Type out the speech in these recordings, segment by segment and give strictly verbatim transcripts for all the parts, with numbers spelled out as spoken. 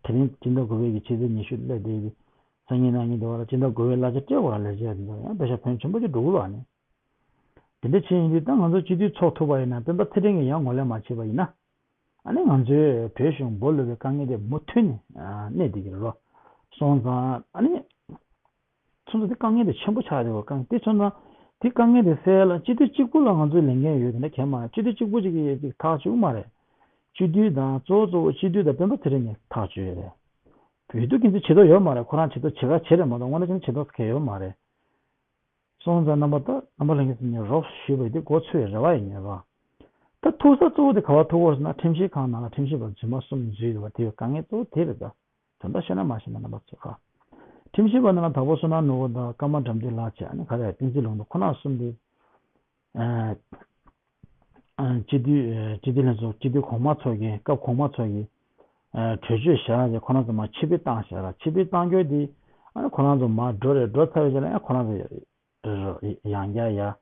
དེ་རིང་སྤྱི་ཟླ་དགུ་པའི་གི་ཕྱི་ཚེས་ཉི་ཤུ་སླེབས་བསྡད་ཀྱི། སང་ཉིན་གནངས་ཉིན་དེ་བར་ལ་སྤྱི་ཟླ་དགུ་པའི་གླ་ཆ་སྤྲད་དགོས་ར། ལས་བྱེད་འདི་ཚོ་ཡང་པེ་ཤ་ཕོན་ཆེན་པོ་ཅིག་འགྲོ་གི་རེད་བ་ནི། དེ་འདྲ་བྱས་ཡིན་དུས་ད་ང་ཚོ་སྤྱི་འཐུས་ཚོགས་ཐུབ་པ་ཡིན་ན། སྤེན་པ་ཚེ་རིང་གིས་ཡང་ངོས་ལེན་མ་བྱས་པ་ཡིན་ན། ཨ་ནི་ང་ཚོའི་བོད་གཞུང་སྦོ་ལུག་པའི་དཀའ་ངལ་དེ་མུ་མཐུད་ནས་གནས་བསྡད་ཀྱི་རེད་རོ། སོང་ཙང་ཨ་ནི། སོང་ཙང་དེ་དཀའ་ངལ་དེ་ཆེན་པོ་ཆགས་བསྡད་པ། དཀའ་ངལ་དེ་སོང་ཙང་དེ་དཀའ་ངལ་དེ་སེལ་ཡ་ལ་སྤྱི་འཐུས་གཅིག་པུ་ལ་ང་ཚོའི་ལས་འགན་ཡོད་དེ་འདྲ་གང་ཡང་མ་རེད། སྤྱི་འཐུས་གཅིག་པུ་གཅིག་གིས་ཅིག་ཐག་གཅོད་མ་རེད། སྤྱི་འཐུས་དང་གཙོ་བོ་གཙོ་བོ་སྤྱི་འཐུས་དང་སྤེན་པ་ཚེ་རིང་གིས་ཐག་གཅོད་ཡོད་རེད། བོད་དུ་ཁྱེད་ཚོས་བྱེད་ཐབས་ཡོད་མ་རེད། ཁོ་རང་བྱེད་ཐབས་བྱེད་ག་བྱེད་རེད་མ་གཏོགས་དངོས་གནས་བྱས་ན་བྱེད་ཐབས་གང་ཡང་ཡོད་མ་རེད། སོང་ཙང་རྣམ་པ་ད་རྣམ་པ་ལྷན་རྒྱས་ཚོ་ངས་རོབ་ཞུས་པ་ཡིན་དུས་མགོ་ཚོས་རེ་བ་ཡིན་ངེས་རོ། ད་ཐུག་ས་གཙོ་བོ་དེ་ག་པར་ཐུག་དགོས་ཟེར་ན། ཁྲིམས་ཞིབ་ཁང་ནང་ལ་ཁྲིམས་ཞིབ་པ་རྫུན་མ་གསུམ་འཛུལ་འདུག་བ། དེ་བས་དཀའ་ངལ་གཙོ་བོ་དེ་རེད་ད། དོན་དག་ཤེས་ན་མ་ཤེས་ན་རྣམ་པ་ཚོ་ཁ། ཁྲིམས་ཞིབ་པ་ནང་ལ་དྭགས་པོ་བསོད་ནམས་ནོར་བུ་དང་ཀརྨ་དགྲ་འདུལ་ལགས་བྱས། ཨ་ནི་ག་རེ་བསྟན་འཛིན་ལུང་རྟོགས། ཁོ་རང་གསུམ་དེ། ཨ། ཨ། སྤྱི་འཐུས། ཨ། སྤྱི་འཐུས་ལྷན་ཚོགས། སྤྱི་འཐུས་གོང་མ་ཚོ་གིས། སྐབས་གོང་མ་ཚོ་གིས། ཨ། གྲོས་ཆོད་བཞག་རྗེས་ཁོ་རང་ཚོ་མར་ཕྱིར་འབུད་བཏང་བཞག་ར། ཕྱིར་འབུད་བཏང་རྒྱུ་དེ། ཨ་ནི་ཁོ་རང་ཚོ་མར་འགྲོ་རེད། འགྲོ་ཚར་བའི་རྗེས་ལ་ཡང་ཁོ་རང་ཚོ་ཡང་བསྐྱར་ཡ།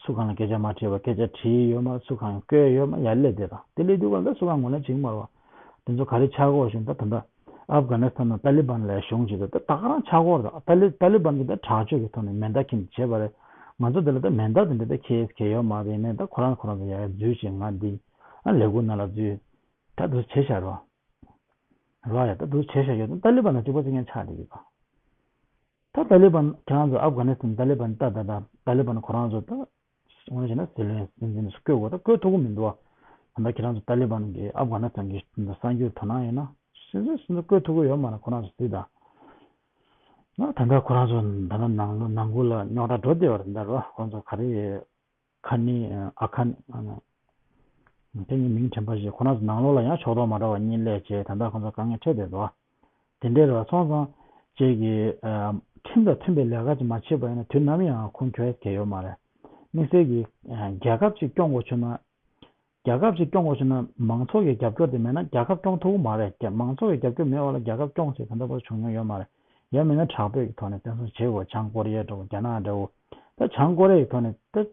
སུ་གང་ལ་སྐད་ཆ་མ་དྲིས་པ། སྐད་ཆ་དྲིས་ཡོད་མ་རེད། སུ་གང་བསྐོས་ཡོད་མ་རེད། ཡར་སླེབས་བསྡད་དང་། དེ་སླེབས་དུས་ག་ལ་སུ་གང་ངོས་ལེན་བྱེད་ཀྱི་མ་རེད་བ། དེ་ཚོ་ག་རེ་ཆགས་ཀྱི་ཡོད་ཞུ་ན། ད་ད་ལྟ་ཨབ་གྷ་ནི་སི་ཐན་ནང་ཏཱ་ལི་བན་ལ་གཞུང་བྱེད་དུས་ད་ད་ག་རང་ཆགས་ཀྱི་ཡོད་རེད། ད་ཏཱ་ལི་ཏཱ་ལི་བན་གྱིས་ད་དྲག་སྤྱོད་ཀྱི་ཐོག་ནས་མེ་མདའ་འཁྱེར་ནས་བྱས་པ་རེད། ང་ཚོ་དེ་ལ་ད་མེ་མདའ་དེ་འདྲ་ད་འཁྱེར་ཡས་ཡོད་མ་རེད། ཡིན་ནའི་ད་ཁོ་རང་ཁོ་རང་ཚོ་ཡར་ཡར་འཛུལ་བྱས། ང་འདི་ཨ་ལས་ཁུངས་ནང་ལ་འཛུལ། ད་དེ་ཚོ་བྱས་བཞག་རེད་བ། རེད་བ། ཡ། ད་དེ་ཚོ་བྱས་བཞག་ཡོད་ན་ཏཱ་ལི་བན་ལ་གཅིག་པ་གཅིག་རྐྱང་ཆགས་བསྡད་ཀྱི་རེད་བ། ད་ཏཱ་ལི་བན་ཁྱེད་རང་ཚོ་ཨབ་གྷ་ནི་སི་ཐན་ཏཱ་ལི་བན་ད་ད་ད་ཏཱ་ལི་བན་ཁོ་རང་ཚོ་ད་དངོས་གནས་བྱས་ན་སྲིད་བློན་སྲིད་འཛིན་བསྐོ་དགོས། ད་བསྐོ་ཐུབ་ཀྱི་མི་འདུག་བ། ད་ལྟ་ཁྱེད་རང་ཚོ་ཏཱ་ལི་བན་གྱིས་ཨབ་གྷ་ནི་སི་ཐན་གྱི་གསར་འགྱུར་དོ་སྣང་ཡོད་ན། སྲིད་འཛིན་སྲིད་འཛིན་བསྐོ་ཐུབ་ཀྱི་ཡོད་མ་རེད། ཁོ་རང་ཚོ་གཟིགས་དང་། ད་ད་ལྟ་ཁོ་རང་ཚོ་ད་ལྟ་ནང་ལོགས་ནང་ཁུལ་ལ་རྙོག་དྲ་འགྲོ་བསྡད་པ་རེད། ད་རེད་བ། ཁོ་རང་ཚོ་ག་རེ། ཁ་ནི་ཨ་ཁ་ནི། དེ་ངའི་མིང་དྲན་པ་ཞིག་ཁོ་རང་ཚོ་ནང་ལོགས་ལ་ཡང་ཕྱོགས་གཏོགས་མ་འདྲ་བ་གཉིས་སླེབས་བྱས། ད་ལྟ་ཁོ་ཚོ་དཀའ་ངལ་འཕྲད་བསྡད་འདུག་བ། དེ་འདྲའི་རེད་བ། སོང་ཙང་ཁྱེད་ཀྱིས་ཨ་ཁྲིམས་དང་མཐུན་པའི་ལས་ཀ་ཅིག་མ་བྱས་པ་ཡིན་ན་དུས་ནམ་ཡང་ཁུངས་འཁྱོལ་གྱི་ཡོད་མ་རེད། དམིགས་བསལ་གྱིས་ཨ་རྒྱལ་ཁབ་ཅིག་སྐྱོང་དགོས་བྱུང་ན། རྒྱལ་ཁབ་ཅིག་སྐྱོང་དགོས་བྱུང་ན་མང་ཚོགས་ཀྱི་རྒྱབ་སྐྱོར་དེ་མེད་ན་རྒྱལ་ཁབ་སྐྱོང་ཐུབ་ཀྱི་མ་རེད། རྒྱ- མང་ཚོགས་ཀྱི་རྒྱབ་སྐྱོར་མེད་པ་ལ་རྒྱལ་ཁབ་སྐྱོང་ཟེར་གང་ལྟར་བར་བྱུང་མྱོང་ཡོད་མ་རེད། ཡང་མིན་ན་དྲག་པོའི་ཐོག་ནས་བསྟན་སྲུང་བྱེད་དགོས། བྱང་ཀོ་རི་ཡ་འདྲ་བོ། རྒྱ་ནག་འདྲ་བོ། ད་བྱང་ཀོ་རི་ཡའི་ཐོག་ནས་ད་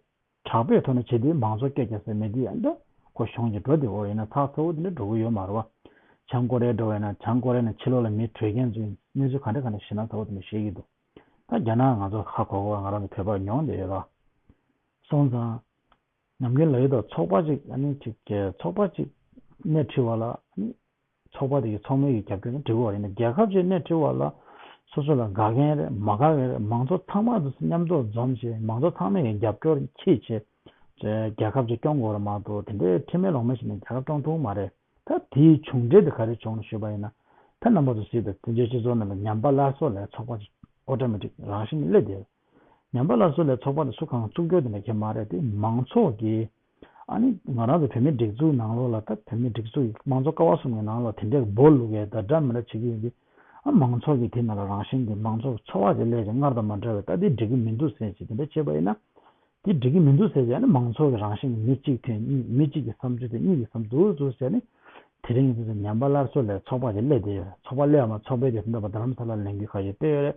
དྲག་པོའི་ཐོག་ནས་བྱེད་དུས་མང་གཙོ་སྐད་རྒྱག་ས་མེད་དུས། ཡང་ད་ཁོ་གཞུང་གཅིག་འགྲོ་བསྡད་ཡོད་ཡིན་ན་ཚགས་ཚུད་པོ་དེ་འདྲ་འགྲོ་གི་ཡོད་མ་རེད་བ། བྱང་ཀོ་རི་ཡ་འདྲ་བོ་ཡིན་ན་བྱང་ཀོ་རི་ཡ་ནས་ཕྱི་ལོགས་ལ་མི་བྲོས་མཁན་ཚོས་གནས་ཚུལ་ག་འདྲ་ག་འདྲ་ཞིག་ན་ཚ་བོ་དེ་འདྲ་བཤད་ཀྱི་འདུག་ད་རྒྱ་ནག་ང་ཚོ་ཧ་གོ་གོ། ང་རང་ཚོ་བོད་པར་མྱོང་བསྡད་ཡོད་ར། སོང་ཙང་ནམ་རྒྱུན་ལབ་ཡོད་དོ། ཚོགས་པ་གཅིག་ཨ་ནི་གཅིག་གི་ཚོགས་པ་གཅིག་སྣེ་ཁྲིད་པ་ལ་ཨ་ནི་ཚོགས་པ་དེ་གི་ཚོགས་མི་གི་རྒྱབ་སྐྱོར་ནི་འགྲིག་གི་ཡོད་རེད། ཡིན་ན་རྒྱལ་ཁབ་ཅིག་སྣེ་ཁྲིད་པ་ལ་སོ་སོ་ལ་དགའ་མཁན་རེད་མ་དགའ་མཁན་རེད། མང་ཚོགས་ཚང་མ་དེ་ཚོ་མཉམ་འཛོམས་འཛོམས་བྱས། མང་ཚོགས་ཚང་མས་ཀྱི་རྒྱབ་སྐྱོར་ཁྱེར་བྱས་རྒྱལ་ཁབ་ཅིག་སྐྱོང་དགོས་རེད་མ་གཏོགས། དེ་འདྲའི་ཁྲེལ་མེད་ལོང་མེད་བྱས་ནས་རྒྱལ་ཁབ་སྐྱོང་ཐུབ་མ་རེད། ད་དེའི་བྱུང་འབྲས་དེ་ག་རེ་བྱུང་ལ་ཞུས་པ་ཡིན་ན། ད་རྣམ་པ་ཚོ་གཟིགས་དང་། བཙན་བྱོལ་སྤྱི་ཚོགས་ནང་ལ་ཉམས་པ་སླར་གསོ་ལས་ཚོགས་པ་ཅིག་ཨོ་ཊོ་མེ་ཊིག་རང་བཞིན་གྱིས་སླེབས་བསྡད་ཡོད། ཉམས་པ་སླར་གསོ་ལས་ཚོགས་པ་དེ་སུ་གང་བཙུགས་རྒྱུ་དེ་འདྲ་གང་ཡང་མ་རེད། དེ་མང་ཚོགས་ཀྱིས་ཨ་ནི་ང་རང་ཚོ་བོད་མིའི་སྒྲིག་འཛུགས་ནང་ལོགས་ལ། ད་བོད་མིའི་སྒྲིག་འཛུགས་ཀྱི་དམངས་གཙོ་ཀ་བ་གསུམ་གྱི་ནང་ལོགས་དེ་འདྲའི་སྦོ་ལུག་ཡས་ད་འདྲ་མི་འདྲ་བྱེད་ཀྱི་ཡོད་དུས། ཨ་མང་ཚོགས་ཀྱི་དེ་ནང་ལ་རང་བཞིན་གྱིས་མང་ཚོགས་ཀྱི་ཚོར་བ་དེ་སླེབས་ཀྱི། སྔར་དང་མ་འདྲ་བའི་ད་དེ་འགྲིག་གི་མི་འདུག་ཟེར་བྱས་དེ་འདྲ་བྱས་པ་ཡིན་ན། དེ་འགྲིག་གི་མི་འདུག་ཟེར་བྱས་ནས་མང་ཚོགས་ཀྱི་རང་བཞིན་གྱི་མི་གཅིག་ཐོན་གཉིས། མི་གཅིག་གི་བསམ་ཚུལ་དེ་གཉིས་ཀྱི་བསམ་ཚུལ་ཚུར་བྱས་ནས། དེ་རིང་ང་ཚོ་ཉམས་པ་སླར་གསོ་ལས་ཚོགས་པ་ཅིག་སླེབས་བསྡད་ཡོད་རེད། ཚོགས་པ་སླེབས་པ་མ་ཚོགས་པའི་དེ་ད་ལྟ་རྡ་རམ་ས་ལ་ལས་འགུལ་ཁ་ཤས་སྤེལ་ཡོད་རེད།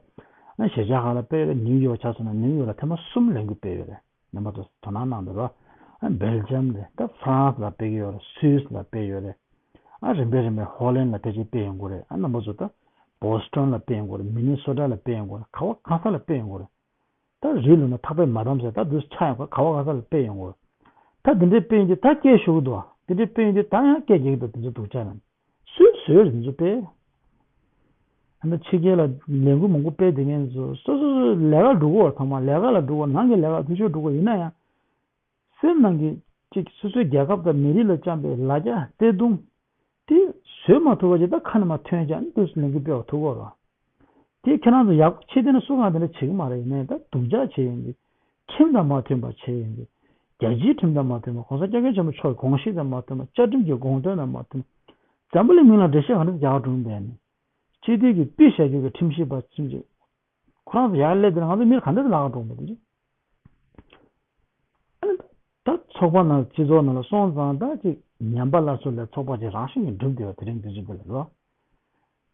ཨ་གཞིས་ཆགས་ཁག་ལ་སྤེལ་ཡོད་རེད། ནིའུ་ཡོག་ཆ་མཚོན་ན་ནིའུ་ཡོག་ལ་ཐེངས་མ་གསུམ་ལས་འགུལ་སྤེལ་ཡོད་རེད། རྣམ་པ་ཚོ་དོ་སྣང་གནང་འདུག་རོགས། ཨ་སྦེལ་ཇམ་རེད། ད་ཧྥ་རན་སི་ལ་སྤེལ་གྱི་ཡོད་རེད། སུད་སི་ལ་སྤེལ་ཡོད་རེད། ཨ་རིམ་པས་རིམ་པས་ཧོ་ལན་ལ་ཕལ་ཆེར་སྤེལ་ཡོང་གི་རེད། ཨ་རྣམ་པ་ཚོ་ད་བོ་སི་ཊོན་ལ་སྤེལ་ཡོང་གི་རེད། མི་ནི་སོ་ཊ་ལ་སྤེལ་ཡོང་གི་རེད། ག་བ་གང་ས་ལ་སྤེལ་ཡོང་གི་རེད། ད་རི་ལུང་ན་ཐག་པས་མ་བསྡམས་ཟེར། ད་དུས་ཆ་ཡང་ག་བ་ག་ས་ལ་སྤེལ་ཡོང་གོ། ད་དེ་འདྲའི་སྤེལ་ཡོང་དུས་ད་སྐད་ཤོར་གི་འདུག་དེ་འདྲའི་སྤེལ་ཡོང་དུས་ད་ཡང་སྐད་རྒྱག་གི་འདུག་དེ་ཚོ་སྡུག་ཅག་རྣམས་སུས་བཟོས་རེད། དེ་ཚོ་སྤེལ། ད་ཕྱི་རྒྱལ་ལ་ལས་འགུལ་མང་པོ་སྤེལ་བསྡད་མཁན་ཚོ་སོ་སོ་སོ་ལས་ཀ་སྒྲུབ་གོ། ཚང་མ་ལས་ཀ་ལ་སྒྲུབ་གོ། ནང་གི་ལས་ཀ་འཐུས་ཤོར་འགྲོ་གི་ཡོད་ན་ཡང་། སེམས་ནང་གི་ཅིག་སོ་སོའི་རྒྱལ་ཁབ་དང་མི་རིགས་ལ་བཅངས་པའི་ལ་རྒྱ་བརྩེ་དུང་དེ་བཟོད་མ་ཐུབ་པ་ཅིག་ད་ཁ་ནས་མར་ཐོན་ཀྱང་འདུག་སེ་ལས་འགུལ་སྤེལ་བ་ཐུབ་གོ་ར། དེ་ཁྱེད་རང་ཚོ་ཡག་པོ་ཕྱེ་བསྡད་ན་སུ་གང་དེ་འདྲ་བྱེད་ཀྱི་མ་རེད། ཡིན་ནའི་ད་སྡུག་ཅག་བྱེད་ཡོང་གི། ཁྲིམས་དང་མ་མཐུན་པ་བྱེད་ཡོང་གི། རྒྱལ་སྤྱིའི་ཁྲིམས་དང་མ་མཐུན་པ། གོང་ས་སྐྱབས་མགོན་ཆེན་པོ་མཆོག་གི་དགོངས་གཞི་དང་མ་མཐུན་པ། བཅའ་ཁྲིམས་ཀྱི་དགོངས་དོན་དང་མ་མཐུན་པ། འཛམ་བུ་གླིང་མིང་ལ་འགྲེལ་བཤད་ག་འདྲ་རྒྱག་འགྲོ་འདས་ནི། སྤྱི་འཐུས་ཀྱི་པི་བཞག་རྒྱུ་གི་ཁྲིམས་ཞིབ་པ་ཁྲིམས་ཞིབ། ཁོ་རང་ཚོ་ཡར་སླེབས་དེ་ང་ཚོ་མིར་ག་འདྲ་ལབ་ག་འགྲོ་མི་འདུག་ཨ་ནི་ད་ཚོགས་པ་ནང་སྤྱི་ཚོགས་ནང་ལ་སོང་ཙང་ད་ཅིག་ཉམས་པ་སླར་གསོ་ལས་ཚོགས་པ་ཅིག་རང་བཞིན་གྱིས་གྲུབ་བསྡད་པ་དེ་རིང་དུས་ཚོད་འདི་ལ་རེད་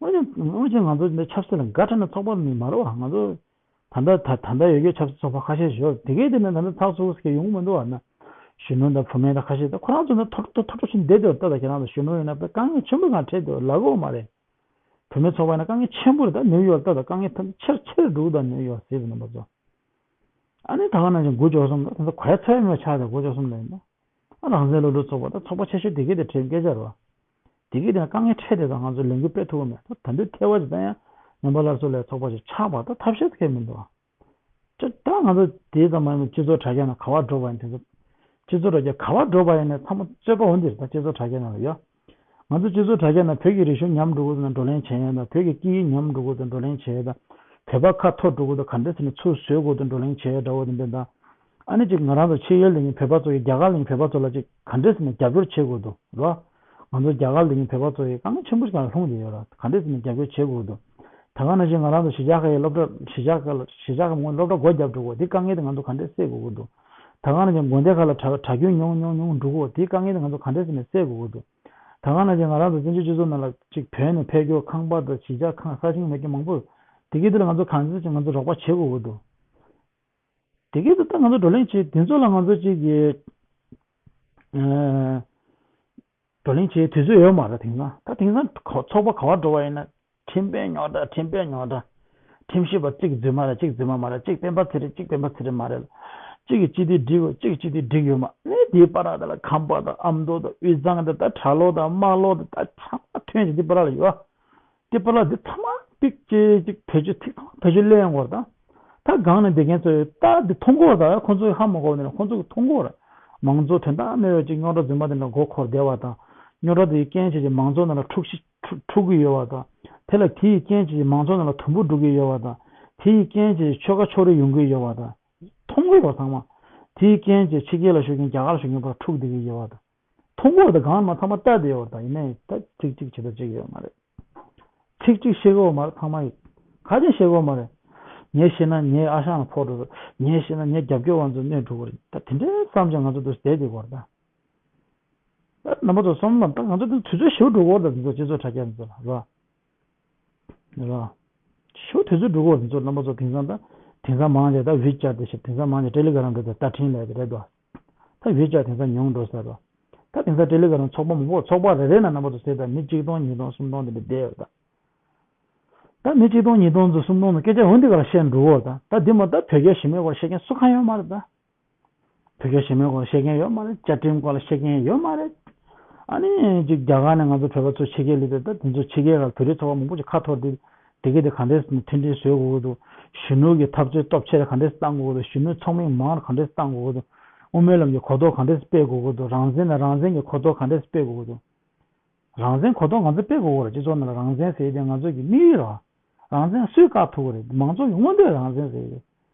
བ། དངོས་གནས་དངོས་གནས་ང་ཚོ་འདི་ཆབ་སྲིད་ལ་དགའ་དྲགས་ནས་ཚོགས་པ་ནི་མ་རེད་བ། ང་ཚོ་ད་ལྟ་ད་ད་ལྟ་ཡོད་རྒྱུ་ཆབ་སྲིད་ཚོགས་པ་ཁ་ཤས་ཤིག་ཡོད། དེ་གས་དེ་ནས་ད་ལྟ་ཚགས་ཚུད་ཟེར་ཡོང་གི་མི་འདུག་བ་ན། གཞོན་ནུ་དང་བུད་མེད་དང་ཁ་ཤས་ད་ཁོ་རང་ཚོ་ནི་ཐོ་ཐོ་ཐོ་ཐོ་ཞིག་བསྡད་འདུག་ད་ད་ཁྱེད་རང་ཚོ་གཞོན་ནུ་ཡིན་ན་དཔེ་དཀའ་ངལ་ཆེན་པོ་གང་འཕྲད་འདུག་ལབ་ཀྱི་ཡོད་མ་རེད། བུད་མེད་ཚོགས་པ་ཡིན་ན་དཀའ་ངལ་ཆེན་པོ་རེད། ད་ནིའུ་ཡོག་ལྟ་ད་དཀའ་ངལ་ཐམས་ཅད་ཆེར་ཆེར་འགྲོ་གི་འདུག་ད་ནིའུ་ཡོག་སི་ཊི་རྣམ་པ་ཚོ། ཨ་ནི་ད་ག་ནང་བཞིན་དགུ་བཅུ་གསུམ་ད་དེ་ཚོ་གོ་ཡ་ཚ་ཡ་མེད་ཆགས་ད་དགུ་བཅུ་གསུམ་ལ་ཡིན་ན། ཨ་རང་བཙན་སློབ་ཕྲུག་ཚོགས་པ་ད་ཚོགས་པ་ཆེ་ཤོས་དེ་གས་དེ་ཁྲིམས་སྐད་ཆ་རེད་བ། དེ་གས་དེ་དཀའ་ངལ་འཕྲད་དེ་ད་ང་ཚོ་ལས་འགུལ་སྤེལ་ཐུབ་ཀྱི་མེད། ད་ད་འདོད་ཐལ་བ་ཅིག་ད་ཡང་རྣམ་པ་སླར་གསོ་ལས་ཚོགས་པ་ཞིག་ཆགས་པ་ད་ཐབས་ཤེས་ཁེལ་མི་འདུག་ཨ། ཅི་ད་ང་ཚོ་དེ་ཙམ་མ་ཡིན་པའི་སྤྱི་ཚོགས་དྲ་རྒྱ་ནང་ག་པར་འགྲོ་བ་ཡིན་དེ་ཚོ། སྤྱི་ཚོགས་དྲ་རྒྱ་ག་པར་འགྲོ་བ་ཡིན་ནའི་ཚང་མ་རྩོད་པ་འོ་འདིར་ད་སྤྱི་ཚོགས་དྲ་རྒྱ་ནང་ལ་ཡོད། ང་ཚོ་སྤྱི་ཚོགས་དྲ་རྒྱ་ནང་བོད་ཀྱི་རིག་གཞུང་ཉམས་འགྲོ་གི་འདུག་ན་བགྲོ་གླེང་བྱས་ཡོད་ད། བོད་ཀྱི་སྐད་ཡིག་ཉམས་འགྲོ་གི་འདུག་བགྲོ་གླེང་བྱས་ཡོད་ད། བོད་པ་ཁ་འཐོར་འགྲོ་གི་འདུག་ག་འདྲ་ཟེར་ནས་ཚུར་བཟོས་དགོས་འདུག་བགྲོ་གླེང་བྱས་ཡོད་འདྲ་བོ་དེ་འདྲ་ད། ཨ་ནི་ཅིག་ང་རང་ཚོ་ཕྱི་རྒྱལ་ལ་ཡིན་བོད་པ་ཚོ་ཡིན་རྒྱ་གར་ལ་ཡིན་བོད་པ་ཚོ་ལ་ཅིག་ག་འདྲ་ཟེར་ནས་རྒྱབ་སྐྱོར་བྱེད་དགོས་འདུག་རོ། ང་ཚོ་རྒྱ་གར་ལ་ཡིན་བོད་པ་ཚོ་ཡིན་དཀའ་ངལ་ཆེན་པོ་ཞིག་ལ་ལྷུང་བསྡད་ཡོད་ར། ག་འདྲ་ཟེར་ནས་རྒྱབ་སྐྱོར་བྱེད་དགོས་འདུག་ད་ག་ནང་བཞིན་ང་རང་ཚོ་གཞིས་ཆགས་ཁག་ཡི་སློབ་གྲྭ་གཞིས་ཆགས་ཁག་ལ་གཞིས་ཆགས་ཁག་མང་པོ་སློབ་གྲྭ་སྒོ་བརྒྱབ་འགྲོ་གི་འདུག་དེ་དཀའ་ངལ་དེ་ང་ཚོ་ག་འདྲ་སེལ་དགོས་ཀྱི་འདུག་ད་ག་ནང་བཞིན་དགོན་སྡེ་ཁག་ལ་གྲྭ་གྲྭ་རྒྱུན་ཉུང་ཉུང་ཉུང་འགྲོ་གི་འདུག་དེ་དཀའ་ངལ་དེ་ང་ཚོ་ག་འདྲ་ཟེར་ནས་སེལ་དགོས་ཀྱི་འདུག་ད་ག་ནང་བཞིན་ང་རང་ཚོ་བཙན་བྱོལ་སྤྱི་ཚོགས་ནང་ལ་ཅིག་བོད་ནས་ཕེབས་རྒྱུ་ཁང་པ་དང་གཞིས་ཆགས་ཁང་ས་ཞིང་མེད་མཁན་མང་པོ་དེ་གའི་དེ་ལ་ང་ཚོ་གང་འཚམ་ཅིག་ང་ཚོ་རོགས་པ་བྱེད་དགོས་ཀྱི་འདུག་དེ་གའི་དེ་ད་ང་ཚོ་བགྲོ་གླེང་བྱེད་དེ་ཚོ་ལ་ང་ཚོ་ཅིག་གི་ཨ། བགྲོ་གླེང་བྱེད་དུས་ཚོད་ཡོད་མ་རེད་དེང་སང་། ད་དེང་སང་ཁོ་ཚོགས་པ་ག་པར་འགྲོ་བ་ཡིན་ན་ཁྲིམས་དཔོན་རྙོག་དྲ་ཁྲིམས་དཔོན་རྙོག་དྲ། ཁྲིམས་ཞིབ་པ་གཅིག་རྫུན་མ་རེད་གཅིག་རྫུན་མ་མ་རེད། གཅིག་སྤེན་པ་ཚེ་རིང་གཅིག་སྤེན་པ་ཚེ་རིང་མ་རེད། གཅིག་གིས་སྤྱི་འཐུས་འགྲིག་ཡོད་གཅིག་གིས་སྤྱི་འཐུས་འགྲིག་ཡོད་མ་རེད། དེའི་བར་ལ་ཁམས་པ་དང་ཨ་མདོ་དང་དབུས་གཙང་དང་ད་གྲྭ་ལོག་དང་དམར་ལོག་དང་ད་ཚང་མ་ཐོན་ཞིག་དེ་བར་ལ་ཡོད། དེ་བར་ལ་དེ་ཚང་མ་པིག་ཅེ་ཅིག་བེད་སྤྱོད་ཐིག་ཚང་བེད་སྤྱོད་ལེན་དགོས་རེད་ད། ད་སྒང་ནས་བསྡད་མཁན་ཚོས་ད་འདི་མཐོང་གི་ཡོད་རེད་ད། ཁོང་ཚོས་ཧ་མ་གོ་བ་ནས་ཁོང་ཚོས་མཐོང་གི་ཡོད་རེད། མང་གཙོ་དོན་དག་མེད་པའི་ཅིག་རྙོག་དྲ་རྫུན་མ་དེ་འདྲ་མགོ་འཁོར་བསྡད་པ་དང་། རྙོག་དྲ་དེའི་རྐྱེན་བྱས་ཀྱི་མང་གཙོ་ནང་ལ་འཁྲུག་གཞི་འཁྲུག་འཁྲུག་གི་ཡོད་པ་དང་། དེ་ལ་དེའི་རྐྱེན་བྱས་ཀྱི་མང་གཙོ་ནང་ལ་དུམ་བུ་འགྲོ་གི་ཡོད་པ་དང་། དེའི་རྐྱེན་བྱས་ཀྱི་ཆོལ་ཁ་ཕྱོགས་རིས་ཡོང་གི་ཡོད་པ་དང་། མཐོང་གི་ཡོད་པ་ཚང་མ། དེའི་རྐྱེན་བྱས་ཕྱི་རྒྱལ་ལ་བཞུགས་མཁན་རྒྱ་གར་ལ་བཞུགས་མཁན་བར་འཁྲུག་བསྡད་ཀྱི་ཡོད་པ་དང་། མཐོང་གི་ཡོད་དང་སྒང་ལ་མ་ཚང་མ་ལྟ་བསྡད་ཡོད་རེད་ད། ཡིན་ནའི་ད་ཚིག་གཅིག་བྱེད་ཐབས་ཅིག་ཡོད་མ་རེད། ཚིག་གཅིག་བཤད་གི་ཡོད་མ་རེད་ཚང་མ་ཡིས། ག་ཅིག་བཤད་གི་ཡོད་མ་རེད། ངས་བཤད་ན་ངའི་ཨ་ཞང་ལ་ཕོག་འགྲོ་གི་རེད། ངས་བཤད་ན་ངའི་རྒྱབ་སྐྱོར་བ་ཚོ་གནོད་འགྲོ་གི་རེད། ད་དེ་འདྲའི་བསམ་བྱས་ང་ཚོ་འདུག་བསྡད་བསྡད་དགོས་རེད་ད། ད་རྣམ་པ་ཚོ་བསམ་བློ་ད་ང་ཚོ་དེ་དུས་ཚོད་ཞེ་པོ་འགྲོ་གི་ཡོད་རེད་ད། དེ་ཚོ་སྤྱི་ཚོགས་དྲ་རྒྱ་དེ་ཚོ་ལ་རེད་བ། རེད་བ། ཞེ་པོ་དུས་ཚོད་འགྲོ་གི་ཡོད་རེད། དེ་ཚོ་རྣམ་པ་ཚོ་དེང་སང་ད་དེང་སང་མང་ཆེ་ད་ཝི་ཅེཊ་དེ་བཞིན་དེང་སང་མང་ཆེ་ཊེ་ལི་གྷ་རམ་འགྲོ་དེ་ད་འཕྲིན་ལས་དེ་རེད་དོ། ད་ཝི་ཅེཊ་དེང་སང་ཉུང་འགྲོ་ས་རེད། ད་དེང་སང་ཊེ་ལི་གྷ་རམ་ཚོགས་པ་མང་པོ་ཚོགས་པ་རེ་རེ་ན་རྣམ་པ་ཚོ་ཟེར་ད་མི་གཅིག་སྟོང་ཉིས་སྟོང་སུམ་སྟོང་དེ་འདྲ་བསྡད་ཡོད་ད། ད་མི་གཅིག་སྟོང་ཉིས་སྟོང་ཚོ་སུམ་སྟོང་ཚོ་སྐད་ཆ་འོ་འདི་ག་ལ་བཤད་འགྲོ་གི་ཡོད་ད། ད་འདི་མ་ད་བོད་རྒྱ་ཞི་མོལ་སྐོར་བཤད་མཁན་སུ་གང་ཡོད་མ་རེད་ད། བོད་རྒྱ་ཞི་མོལ་སྐོར་བཤད་མཁན་ཡོད་མ་རེད། བཅའ་ཁྲིམས་སྐོར་ལ་བཤད་མཁན་ཡོད་མ་རེད། ཨ་ནི་ཅིག་རྒྱ་གར་ནས་ང་ཚོ་བོད་པ་ཚོ་ཕྱི་རྒྱལ་སླེབས་ཏེ་ད་དེ་ཚོ་ཕྱི་རྒྱལ་ལ་བོད་རིགས་ཚོགས་པ་མང་པོ་ཅིག་ཁ་འཐོར་ཏེ་དེ་གས་དེ་ག་འདྲས་མཐུན་སྒྲིལ་བཟོ་དགོས་ཀྱི་འདུག་གཞོན་ནུ་གི་འཐབ་རྩོད་སྟོབས་ཆེ་ར་ག་འདྲས་བཏང་དགོས་ཀྱི་འདུག་གཞོན་ནུ་ཚོགས་མི་མང་ར་ག་འདྲས་བཏང་དགོས་ཀྱི་འདུག་དབུ་མའི་ལམ་གྱི་གོ་རྟོགས་ག་འདྲས་སྤེལ་དགོས་ཀྱི་འདུག་རང་བཙན་ལ་རང་བཙན་གྱི་གོ་རྟོགས་ག་འདྲས་སྤེལ་དགོས་ཀྱི་འདུག་རང་བཙན་གོ་རྟོགས་ང་ཚོ་སྤེལ་དགོས་ཀྱི་རེད། སྤྱི་ཚོགས་ནང་ལ་རང་བཙན་ཟེར་དེ་ང་ཚོ་གི་དམིགས་ཡུལ་རེད། རང་བཙན་སུས་བཀག་ཐུབ་ཀྱི་རེད། མང་གཙོ་གི་མངོན་འདོད་རང་བཙན་ཟེར་གྱི་རེད།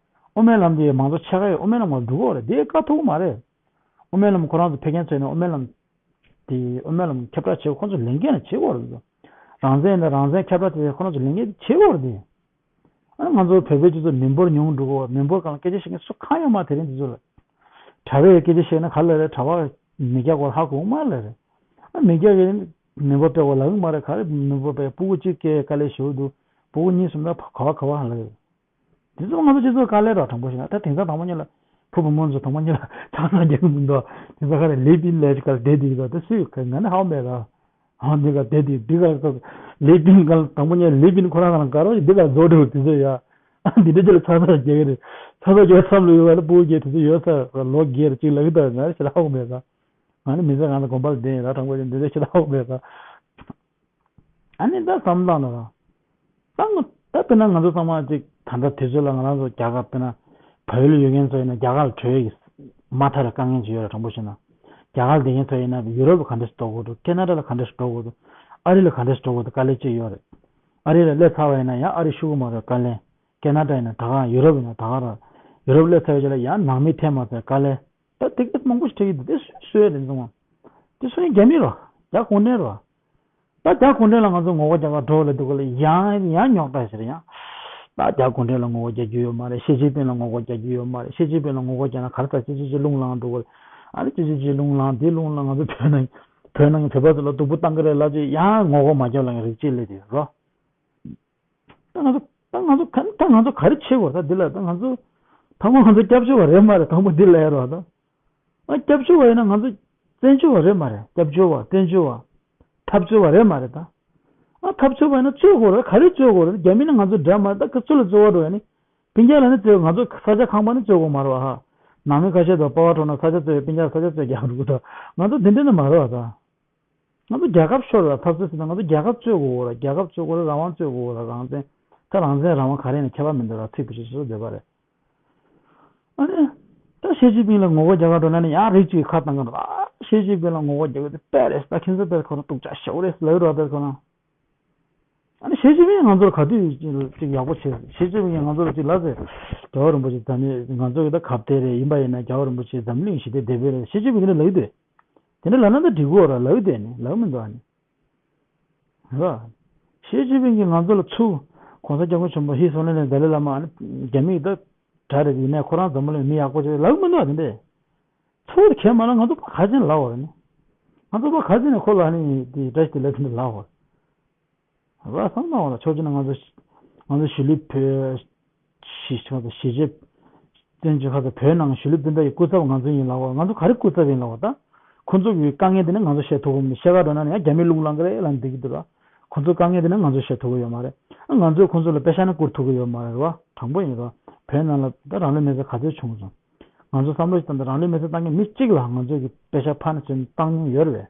དབུ་མའི་ལམ་དེ་མང་གཙོ་ཕྱེད་ཀ་ཡོད། དབུ་མའི་ལམ་ང་འགྲོ་གི་རེད། དེ་བཀག་ཐུབ་ཀྱི་མ་རེད། དབུ་མའི་ལམ་ཁོ་རང་ཚོ་ཕེབས་མཁན་ཚོས་ནས་དབུ་མའི་ལམ་དེ་དབུ་མའི་ལམ་ཁྱབ་བསྒྲགས་བྱེད་ཁོ་ཚོ་ལས་འགན་ལ་བྱེད་དགོས་རེད། རང་བཙན་དང་རང་བཙན་ཁྱབ་བསྒྲགས་དེ་ཁོ་རང་ཚོ་ལས་འགན་བྱེད་དགོས་རེད་དེ། ཨ་ང་ཚོ་བོད་པའི་སྤྱི་ཚོགས་མི་འབོར་ཉུང་འགྲོ་གི་རེད། མི་འབོར་སྒང་ལ་སྐད་ཆ་བཤད་མཁན་སུ་གང་ཡོད་མ་རེད་དེ་རིང་འདི་ཚོ་ལ། གྲྭ་པས་སྐད་ཆ་བཤད་ན་ག་ལ་རེད། གྲྭ་པ་མི་སྐྱ་སྐོར་ཧ་གོ་མ་ལ་རེད། ཨ་མི་སྐྱ་གི་མི་འབོར་སྤེལ་བ་ལ་ཡོང་མ་རེད། ག་རེ་མི་འབོར་སྤེལ་སྤུ་གུ་གཅིག་སྐྱེས་དཀའ་ལས་ཞེ་པོ་འདུག་སྤུ་གུ་གཉིས་གསུམ་ད་ག་བ་ག་བ་ལ་རེད། འདི་ཚོ་ང་ཚོ་སྤྱི་ཚོགས་དཀའ་ལས་ར་དྲང་པོ་བཤད་ན་ད་དེང་སང་དང་པོ་ཉིད་ལ་བུ་བུ་མོ་ཚོ་དང་པོ་ཉིད་ལ་ཆང་ས་རྒྱག་གི་མི་འདུག་དེང་སང་ག་རེ་ལེ་པིན་ལས་ཀ་བསྡད་དེ་ཡོད་ད། སུས་ག་ང་ནི་ཧ་གོ་མེད་ར། ཨ་འདི་ག་བསྡད་དེ་འདི་ག་ལེ་པིན་ག་དང་པོ་ཉིད་ལེ་པིན་ཁོ་རང་ག་རང་ག་རོ་འདི་ག་བཟོ་འགྲོ་དེ་ཚོ་ཡ། ཨ་འདི་འདྲ་ཅིག་ལ་ཆང་ས་རྒྱག་གི་རེད། ཆང་ས་རྒྱག་བསམ་བློ་ཡོད་པ་ལ་སྤུ་གུ་སྐྱེས་དེ་ཚོ་ཡོད་ས་ར་ལོ་བརྒྱད་ར་གཅིག་ལ་གི་ད་ང་རེ་ཞེ་དྲག་ཧ་གོ་མེད་ད། ང་ནི་མི་ཚེ་གང་ལ་དགོན་པ་ལ་བསྡད་ཡིན་ར་དྲང་པོ་ཡིན་འདི་འདྲ་ཞེ་དྲག་ཧ་གོ་མེད་ད། ཨ་ནི་ད་བསམ་བློ་ལ་ར། ད་ང་ད་དཔེར་ན་ང་ཚོ་ཚང་མ་ཅིག་ད་ལྟ་དུས་ཚོད་ལ་ང་རང་ཚོ་རྒྱ་གར་དཔེར་ན་བལ་ཡུལ་ལ་ཡོད་མཁན་ཚོ་ཡིན་ན་རྒྱ་གར་ལ་བྲོས་ཡི་མ་ཐར་དཀའ་ངལ་ཅིག་ཡོད་ར་དྲང་པོ་བཤད་ན། རྒྱ་གར་ལ་བསྡད་མཁན་ཚོ་ཡིན་ན་ཡུ་རོབ་ལ་ག་འདྲས་སུ་འགྲོ་དགོས་འདུག་ཁེ་ན་ཌ་ལ་ག་འདྲས་སུ་འགྲོ་དགོས་འདུག་ཨ་རི་ལ་ག་འདྲས་སུ་འགྲོ་དགོས་འདུག་དཀའ་ལས་ཅིག་ཡོད་རེད། ཨ་རི་ལ་སླེབས་ཚར་བ་ཡིན་ན་ཡང་ཨ་རི་ཤུ་གུ་མ་རེད་དཀའ་ལས། ཁེ་ན་ཌ་ཡིན་ན་ད་ག་ཡུ་རོབ་ཡིན་ན་ད་ག་ར། ཡུ་རོབ་སླེབས་ཚར་བའི་རྗེས་ལ་ཡང་ནང་མི་ཐེབས་མ་ཚར་དཀའ་ལས། ད་དེ་ག་མང་པོ་ཞིག་འཕྲད་ཀྱི་འདུག་དེ་སུས་གསོས་རེད་འདུག་དེ་སུ་ཡིན་རྒྱ་མི་རེད། རྒྱ་གུང་ཁྲན་རེད། ད་རྒྱ་གུང་ཁྲན་ལ་ང་ཚོ་ངོ་རྒོལ་རྒྱག་གར་འགྲོ་ལ་འདུག་ག་ལ་ཡང་ཡང་རྙོག་དྲ་ཟེར་ཡང་། ད་རྒྱ་གུང་ཁྲན་ལ་ངོ་རྒོལ་རྒྱག་རྒྱུ་ཡོད་མ་རེད། ཞི་ཅིན་ཕིང་ལ་ངོ་རྒོལ་རྒྱག་རྒྱུ་ཡོད་མ་རེད། ཞི་ཅིན་ཕིང་ལ་ངོ་རྒོལ་རྒྱག་ན་ག་རེ་ད་ཅི་ཅི་ཅི་རླུང་ལངས་འགྲོ་གི་རེད། ཨ་ནི་ཅི་ཅི་ཅི་རླུང་ལངས་དེ་རླུང་ལངས་ང་ཚོ་བོད་ནང་བོད་ནང་བོད་པ་ཚོ་ལ་སྡུག་པོ་བཏང་གི་རེད་ལབ་ཅིག་ཡང་ངོ་རྒོལ་མ་རྒྱབ་ལ་ཡང་རིགས་གཅིག་སླེབས་དེ་རོ། ད་ང་ཚོ་ད་ང་ཚོ་ག་ད་ང་ཚོ་ག་རེ་བྱེད་དགོས་རེད། ད་འདི་ལ་ད་ང་ཚོ་དང་པོ་ང་ཚོ་སྐྱབས་བཅོལ་བ་རེད་མ་རེད། དང་པོ་འདི་ལ་ཡར་བ་ད། ཨ་སྐྱབས་བཅོལ་བ་ཡིན་ན་ང་ཚོ་བཙན་བྱོལ་བ་རེད་མ་རེད། སྐྱབས་བཅོལ་བ་བཙན་བྱོལ་བ་འཐབ་རྩོད་བ་རེད་མ་རེད་ད། ཨ་འཐབ་རྩོད་པ་ཡིན་ན་རྩོད་དགོས་རེད། ག་རེ་རྩོད་དགོས་རེད། རྒྱ་མི་ནི་ང་ཚོ་འདྲ་མ་རེད། ད་ཁ་ཚུར་ལ་རྩོད་པ་འགྲོ་ཡ་ནི། སྤུན་ཀྱག་ལ་ནི་རྩོད། ང་ཚོ་ས་ཆ་ཁང་པ་ནི་རྩོད་དགོས་མ་རེད་བ་ཧ། ནང་མི་ཁ་ཤས་དང་པ་ཕ་གྲོངས་ན་ས་ཆ་རྩོད་ཡ། སྤུན་ཀྱག་ས་ཆ་རྩོད་རྒྱག་འགྲོ་གི་འདུག་ང་ཚོ་དེ་འདྲ་ནི་མ་རེད་བ་ད། ང་ཚོ་རྒྱལ་ཁབ་ཤོར་བ་འཐབ་རྩོད་ཟེར་ན་ང་ཚོ་རྒྱལ་ཁབ་རྩོད་དགོས་རེད། རྒྱལ་ཁབ་རྩོད་དགོས་རེད། རང་དབང་རྩོད་དགོས་རེད། རང་བཙན། ད་རང་བཙན་རང་དབང་ག་རེ་ཡིན་ན་ཁྱད་པར་མི་འདུག་ར། ཚིག་བེད་སྤྱོད་བྱེད་སྲོལ་བསྡད་པ་རེད། ཨ་ནི། ད་ཞི་ཅིན་ཕིང་ལ་ངོ་རྒོལ་རྒྱག་ག་འགྲོ་ན་ནི་ཡང་རིགས་གཅིག་ཁ་བཏང་གི་འདུག་ཨ་ཞི་ཅིན་ཕིང་ལ་ངོ་རྒོལ་རྒྱག་གི་འདུག་དཔེ་རེད། ད་ཁྱེད་ཚོ་དཔེ་ཁོ་རང་སྡུག་ཅག་ཞེ་པོ་རེད་ལབ་ཡོད་ར། དཔེ་ཁོ་རང་། ཨ་ནི་ཞི་ཅིན་ཕིང་ང་ཚོར་ག་དུས་ཅིག་ཡག་པོ་བྱེད། ཞི་ཅིན་ཕིང་ང་ཚོར་ཅིག་ལབ་ཟེར། རྒྱལ་བ་རིན་པོ་ཆེ་འཛམ་གླིང་ང་ཚོ་གི་ད་གབ་སྟེ་རེད། ཡིན་པ་ཡིན་ན་རྒྱལ་བ་རིན་པོ་ཆེ་འཛམ་གླིང་ཞི་བདེ་བདེ་པོ་རེད། ཞི་ཅིན་ཕིང་གིས་ནི་ལབ་ཀྱི་འདུག་དེ་འདྲ་ལབ་ན་ད་འགྲིག་གི་ཡོད་ར། ལབ་ཀྱི་འདུག་ཨ་ནི་ལབ་ཀྱི་མི་འདུག་ཨ་ནི། རེད་བ། ཞི་ཅིན་ཕིང་གིས་ང་ཚོ་ལ་ཚུར་༸གོང་ས་༸སྐྱབས་མགོན་ཆེན་པོ་ཧི་སོང་ལེ་ནས་ཏཱ་ལའི་བླ་མ་ཨ་ནི་རྒྱ་མིའི་ད་དགྲ་རེད། ཡིན་ནའི་ཁོ་རང་འཛམ་བུ་གླིང་མི་ཡག་པོ་ཅིག་རེད་ལབ་ཀྱི་མི་འདུག་ཨ་ནི་འདི། ཚུར་ཁྱེད་མ་ལ་ང་ཚོ་ཕར་ག་ཅིག་ལབ་པ་རེད་ནི། ང་ཚོ་ཕར་ག་ཅིག་ནས་ཁོ་ལ་ནི་དེ་བཀྲ་ཤིས་བདེ་ལེགས་དེ་འདྲ་ལབ་པ་རེད། ར་བསམ་བློ་བཏང་བ་ལ་ཕྱོགས་གཅིག་ནས་ང་ཚོ་ང་ཚོ་གཞིས་ལུས་བོད་གཞིས་ཆགས་སུ་གཞིས་བྱེས་བཙན་བྱོལ་ཁ་ཐུག་བོད་ནང་གཞིས་ལུས་སྤུན་ཟླ་ཡི་སྐུ་ཚབ་ང་ཚོ་ཡིན་ལབ་པ། ང་ཚོ་ག་རེ་སྐུ་ཚབ་ཡིན་ལབ་པ་ད། ཁོ་ཚོ་གི་དཀའ་ངལ་དེ་ནི་ང་ཚོ་བཤད་ཐུབ་ཀྱི་མི་འདུག་བཤད་ག་འགྲོ་ན་ནི་ཡང་རྒྱ་མི་རླུང་ལངས་ཀྱི་རེད་ལབ་འདི་གི་འདུག་ར། ཁོ་ཚོ་དཀའ་ངལ་དེ་ནི་ང་ཚོ་བཤད་ཐུབ་ཀྱི་ཡོད་མ་རེད། ང་ཚོས་ཁོ་ཚོ་ལ་པེ་ཤག་ནི་བསྐུར་ཐུབ་ཀྱི་ཡོད་མ་རེད་ར། དྲང་པོ་ཡིན་ར། བོད་ནང་ལ་ད་རང་ལུས་མེར་སྲེག་ག་ཚོད་བྱུང་སོང་། ང་ཚོ་བསམ་བློ་ཞིག་བཏང་ད་རང་ལུས་མེར་སྲེག་བཏང་མཁན་མི་གཅིག་ལ་ང་ཚོ་གི་པེ་ཤག་ཕར་ནས་ཚུར་བཏང་མྱོང་ཡོད་རེད་